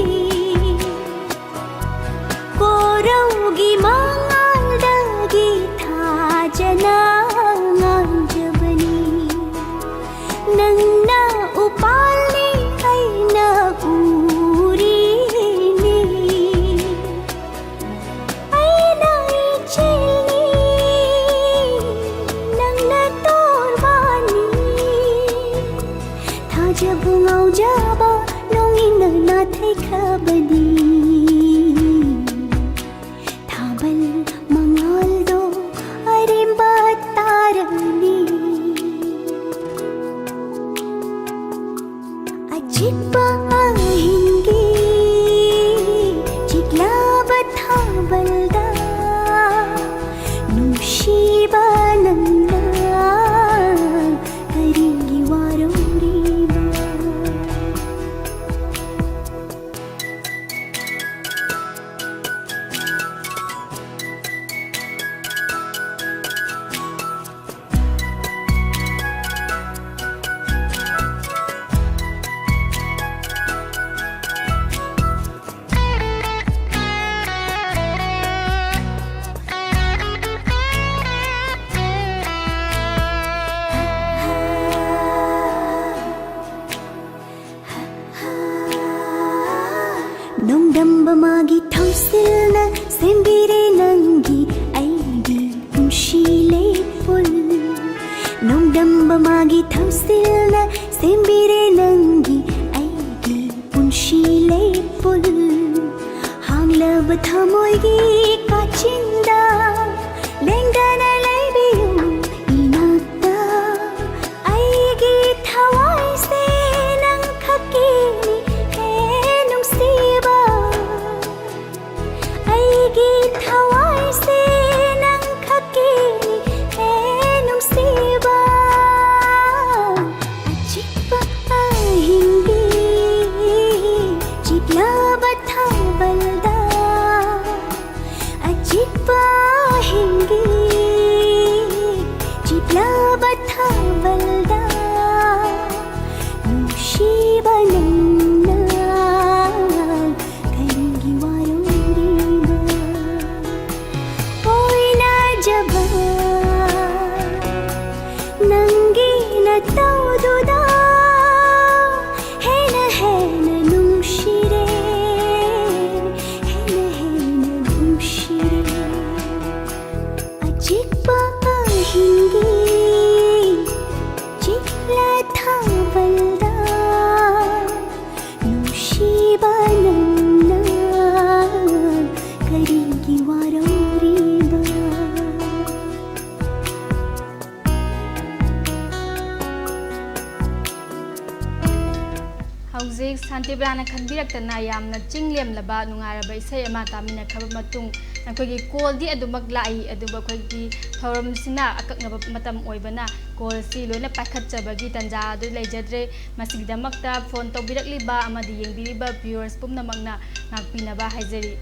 ꯀꯣꯔꯧꯒꯤ ꯃꯉꯥꯜꯗꯒꯤ ꯊꯥꯖꯅ ꯉꯥꯡꯖꯕꯅꯤ꯫ ꯅꯪꯅ ꯎꯄꯥꯜꯅꯤ, ꯑꯩꯅ ꯎꯔꯤꯅꯤ꯫ ꯑꯩꯅ ꯏꯆꯦꯜꯅꯤ, ꯅꯪꯅ ꯇꯣꯔꯕꯥꯟꯅꯤ꯫ ꯊꯥꯖꯕ ꯉꯥꯎꯖꯕ ꯅꯣꯡꯏꯟꯅ ꯅꯥꯊꯩꯈ꯭ꯔꯕꯗꯤ, ꯊꯥꯕꯜ ꯊꯃꯣꯏꯒꯤ ꯀꯥꯆꯤꯟꯗ ꯂꯦꯡꯗꯅ ꯂꯩꯕꯤꯌꯨ ꯏꯅꯥꯛꯇ꯫ ꯑꯩꯒꯤ ꯊꯋꯥꯏꯁꯦ ꯅꯪ ꯈꯛꯀꯤꯅꯤ ꯍꯦ ꯅꯨꯡꯁꯤꯕ꯫ ꯑꯩꯒꯤ ꯊꯋꯥꯏꯁꯦ ꯅꯪ ꯈꯛꯀꯤꯅꯤ ꯍꯦ ꯅꯨꯡꯁꯤꯕ꯫ ꯑꯆꯤꯛꯄ ꯑꯍꯤꯡꯒꯤ ꯆꯤꯛꯂꯕ ꯊꯥꯕꯜꯗ, ꯑꯆꯤꯛꯄ ꯑꯍꯤꯡꯒꯤ ꯆꯤꯛꯂꯕ ꯊꯥꯕꯜꯗ, ꯅꯨꯡꯁꯤꯕ ꯅꯪꯅ ꯀꯔꯤꯒꯤ ꯋꯥꯔꯧꯔꯤꯕ? ꯑꯣꯏꯅꯖꯕ ꯅꯪꯒꯤ ꯅꯇꯧꯗꯨꯗ ꯍꯦꯟꯅ ꯍꯦꯟꯅ ꯅꯨꯡꯁꯤꯔꯦ, ꯍꯦꯟꯅ ꯍꯦꯟꯅ ꯅꯨꯡꯁꯤꯔꯦ꯫ ꯑꯆꯤꯛꯄ ꯑꯍꯤꯡꯒꯤ ꯆꯤꯛꯂ ꯊꯥꯕꯜꯗ ꯅꯨꯡꯁꯤꯕ ꯅꯪꯅ ꯀꯔꯤꯒꯤ ꯋꯥꯔꯧꯔꯤꯕ? ꯍꯧꯖꯤꯛ ꯁꯥꯟꯇꯤꯕꯂꯥꯅ ꯈꯟꯕꯤꯔꯛꯇꯅ ꯌꯥꯝꯅ ꯆꯤꯡ ꯂꯦꯝꯂꯕ ꯅꯨꯡꯉꯥꯏꯔꯕ ꯏꯁꯩ ꯑꯃ ꯇꯥꯃꯤꯟꯅꯈ꯭ꯔꯕ ꯃꯇꯨꯡ, ꯑꯩꯈꯣꯏꯒꯤ ꯀꯣꯜꯗꯤ ꯑꯗꯨꯃꯛ ꯂꯥꯛꯏ, ꯑꯗꯨꯕꯨ ꯑꯩꯈꯣꯏꯒꯤ ꯊꯧꯔꯝꯁꯤꯅ ꯑꯀꯛꯅꯕ ꯃꯇꯝ ꯑꯣꯏꯕꯅ ꯀꯣꯜꯁꯤ ꯂꯣꯏꯅ ꯄꯥꯏꯈꯠꯆꯕꯒꯤ ꯇꯟꯖꯥ ꯑꯗꯨ ꯂꯩꯖꯗ꯭ꯔꯦ꯫ ꯃꯁꯤꯒꯤꯗꯃꯛꯇ ꯐꯣꯟ ꯇꯧꯕꯤꯔꯛꯂꯤꯕ ꯑꯃꯗꯤ ꯌꯦꯡꯕꯤꯔꯤꯕ viewers ꯄꯨꯝꯅꯃꯛꯅ ꯉꯥꯛꯄꯤꯅꯕ ꯍꯥꯏꯖꯔꯤ꯫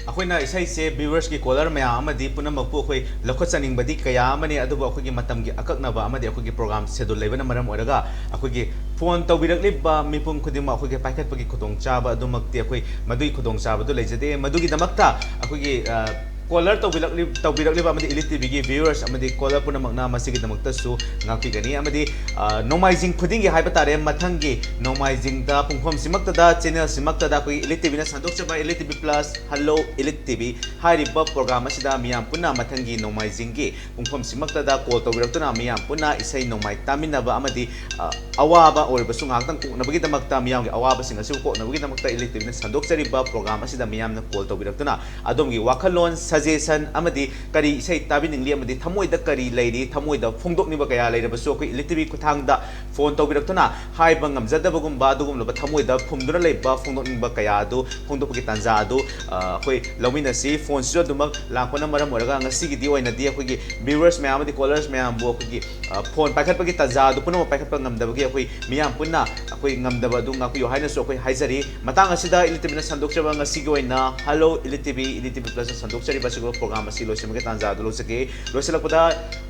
ꯑꯩꯈꯣꯏꯅ ꯏꯁꯩꯁꯦ viewersꯀꯤ caller ꯃꯌꯥꯝ ꯑꯃꯗꯤ ꯄꯨꯝꯅꯃꯛꯄꯨ ꯑꯩꯈꯣꯏ ꯂꯧꯈꯠꯆꯅꯤꯡꯕꯗꯤ ꯀꯌꯥ ꯑꯃꯅꯤ, ꯑꯗꯨꯕꯨ ꯑꯩꯈꯣꯏꯒꯤ ꯃꯇꯝꯒꯤ ꯑꯀꯛꯅꯕ ꯑꯃꯗꯤ ꯑꯩꯈꯣꯏꯒꯤ program schedule ꯂꯩꯕꯅ ꯃꯔꯝ ꯑꯣꯏꯔꯒ ꯑꯩꯈꯣꯏꯒꯤ ꯐꯣꯟ ꯇꯧꯕꯤꯔꯛꯂꯤꯕ ꯃꯤꯄꯨꯝ ꯈꯨꯗꯤꯡꯃꯛ ꯑꯩꯈꯣꯏꯒꯤ ꯄꯥꯏꯈꯠꯄꯒꯤ ꯈꯨꯗꯣꯡꯆꯥꯕ ꯑꯗꯨꯃꯛꯇꯤ ꯑꯩꯈꯣꯏ ꯃꯗꯨꯒꯤ ꯈꯨꯗꯣꯡꯆꯥꯕꯗꯨ ꯂꯩꯖꯗꯦ꯫ ꯃꯗꯨꯒꯤꯗꯃꯛꯇ ꯑꯩꯈꯣꯏꯒꯤ, ꯑ, caller ꯇꯧꯕꯤꯔꯛꯂꯤ-, ꯇꯧꯕꯤꯔꯛꯂꯤꯕ ꯑꯃꯗꯤ Elite TVꯒꯤ viewers ꯑꯃꯗꯤ caller ꯄꯨꯝꯅꯃꯛꯅ ꯃꯁꯤꯒꯤꯗꯃꯛꯇꯁꯨ ꯉꯥꯛꯄꯤꯒꯅꯤ꯫ ꯑꯃꯗꯤ, ꯑ, ꯅꯣꯡꯃꯥꯏꯖꯤꯡ ꯈꯨꯗꯤꯡꯒꯤ ꯍꯥꯏꯕ ꯇꯥꯔꯦ, ꯃꯊꯪꯒꯤ ꯅꯣꯡꯃꯥꯏꯖꯤꯡꯗ ꯄꯨꯡꯐꯝꯁꯤꯃꯛꯇꯗ, channelꯁꯤꯃꯛꯇꯗ ꯑꯩꯈꯣꯏꯒꯤ Elite TVꯅ ꯁꯟꯗꯣꯛꯆꯕ Elite TV Plus, Hello Elite TV, ꯍꯥꯏꯔꯤꯕ ꯄ꯭ꯔꯣꯒ꯭ꯔꯥꯝ ꯑꯁꯤꯗ ꯃꯤꯌꯥꯝ ꯄꯨꯟꯅ ꯃꯊꯪꯒꯤ ꯅꯣꯡꯃꯥꯏꯖꯤꯡꯒꯤ ꯄꯨꯡꯐꯝꯁꯤꯃꯛꯇꯗ ꯀꯣꯜ ꯇꯧꯕꯤꯔꯛꯇꯨꯅ ꯃꯤꯌꯥꯝ ꯄꯨꯟꯅ ꯏꯁꯩ ꯅꯣꯡꯃꯥꯏ ꯇꯥꯃꯤꯟꯅꯕ ꯑꯃꯗꯤ, ꯑ, ꯑꯋꯥꯕ ꯑꯣꯏꯔꯕꯁꯨ ꯉꯥꯏꯍꯥꯛꯇꯪ ꯀꯣꯛꯅꯕꯒꯤꯗꯃꯛꯇ, ꯃꯤꯌꯥꯝꯒꯤ ꯑꯋꯥꯕꯁꯤꯡ ꯑꯁꯤꯕꯨ ꯀꯣꯛꯅꯕꯒꯤꯗꯃꯛꯇ ꯏꯂꯤꯇꯤꯚꯤꯅ ꯁꯟꯗꯣꯛꯆꯔꯤꯕ ꯄ꯭ꯔꯣꯒ꯭ꯔꯥꯝ ꯑꯁꯤꯗ ꯃꯤꯌꯥꯝꯅ ꯀꯣꯜ ꯇꯧꯕꯤꯔꯛꯇꯨꯅ ꯑꯗꯣꯝꯒꯤ ꯋꯥꯈꯜꯂꯣꯟ, ꯁꯖꯦꯁꯟ ꯑꯃꯗꯤ ꯀꯔꯤ ꯏꯁꯩ ꯇꯥꯕꯤꯅꯤꯡꯂꯤ ꯑꯃꯗꯤ ꯊꯃꯣꯏꯗ ꯀꯔꯤ ꯂꯩꯔꯤ, ꯊꯃꯣꯏꯗ ꯐꯣꯡꯗꯣꯛꯅꯤꯡꯕ ꯀꯌꯥ ꯂꯩꯔꯕꯁꯨ ꯑꯩꯈꯣꯏ ꯏꯂꯤꯇꯤꯚꯤ ꯈꯨꯠꯊꯥꯡꯗ ꯐꯣꯟ ꯇꯧꯕꯤꯔꯛꯇꯨꯅ ꯍꯥꯏꯕ ꯉꯝꯖꯗꯕꯒꯨꯝꯕ ꯑꯗꯨꯒꯨꯝꯂꯕ ꯊꯃꯣꯏꯗ ꯐꯨꯝꯗꯨꯅ ꯂꯩꯕ ꯐꯣꯡꯗꯣꯛꯅꯤꯡꯕ ꯀꯌꯥ ꯑꯗꯨ ꯐꯣꯡꯗꯣꯛꯄꯒꯤ ꯇꯥꯟꯖꯥ ꯑꯗꯨ, ꯑ, ꯑꯩꯈꯣꯏ ꯂꯧꯃꯤꯟꯅꯁꯤ꯫ ꯐꯣꯟꯁꯤꯁꯨ ꯑꯗꯨꯃꯛ ꯂꯥꯛꯄꯅ ꯃꯔꯝ ꯑꯣꯏꯔꯒ ꯉꯁꯤꯒꯤꯗꯤ ꯑꯣꯏꯅꯗꯤ ꯑꯩꯈꯣꯏꯒꯤ viewers ꯃꯌꯥꯝ ꯑꯃꯗꯤ callers ꯃꯌꯥꯝꯕꯨ ꯑꯩꯈꯣꯏꯒꯤ, ꯑ, ꯐꯣꯟ ꯄꯥꯏꯈꯠꯄꯒꯤ ꯇꯥꯟꯖꯥ ꯑꯗꯨ ꯄꯨꯝꯅꯃꯛ ꯄꯥꯏꯈꯠꯄ ꯉꯝꯗꯕꯒꯤ ꯑꯩꯈꯣꯏ ꯃꯤꯌꯥꯝ ꯄꯨꯟꯅ ꯑꯩꯈꯣꯏ ꯉꯝꯗꯕ ꯑꯗꯨ ꯉꯥꯛꯄꯤꯌꯨ ꯍꯥꯏꯅꯁꯨ ꯑꯩꯈꯣꯏ ꯍꯥꯏꯖꯔꯤ꯫ ꯃꯇꯥꯡ ꯑꯁꯤꯗ ꯏꯂꯤꯇꯤꯚꯤꯅ ꯁꯟꯗꯣꯛꯆꯕ ꯉꯁꯤꯒꯤ ꯑꯣꯏꯅ Hello ꯏꯂꯤꯇꯤꯚꯤ, ꯏꯂꯤꯇꯤꯚꯤ Plusꯅ ꯁꯟꯗꯣꯛꯆꯔꯤꯕ ꯑꯁꯤꯒꯨꯝꯕ ꯄ꯭ꯔꯣꯒ꯭ꯔꯥꯝ ꯑꯁꯤ ꯂꯣꯏꯁꯤꯟꯕꯒꯤ ꯇꯥꯟꯖꯥ ꯑꯗꯨ ꯂꯧꯖꯒꯦ꯫ ꯂꯣꯏꯁꯤꯜꯂꯛꯄꯗ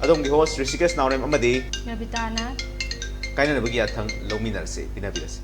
ꯑꯗꯣꯝꯒꯤ host ꯔꯤꯁꯤꯀꯦꯁ ꯅꯥꯎꯔꯦꯝ ꯑꯃꯗꯤ ꯔꯕꯤꯇꯥꯅ ꯀꯥꯏꯅꯅꯕꯒꯤ ꯌꯥꯊꯪ ꯂꯧꯃꯤꯟꯅꯔꯁꯤ, ꯄꯤꯅꯕꯤꯔꯁꯤ꯫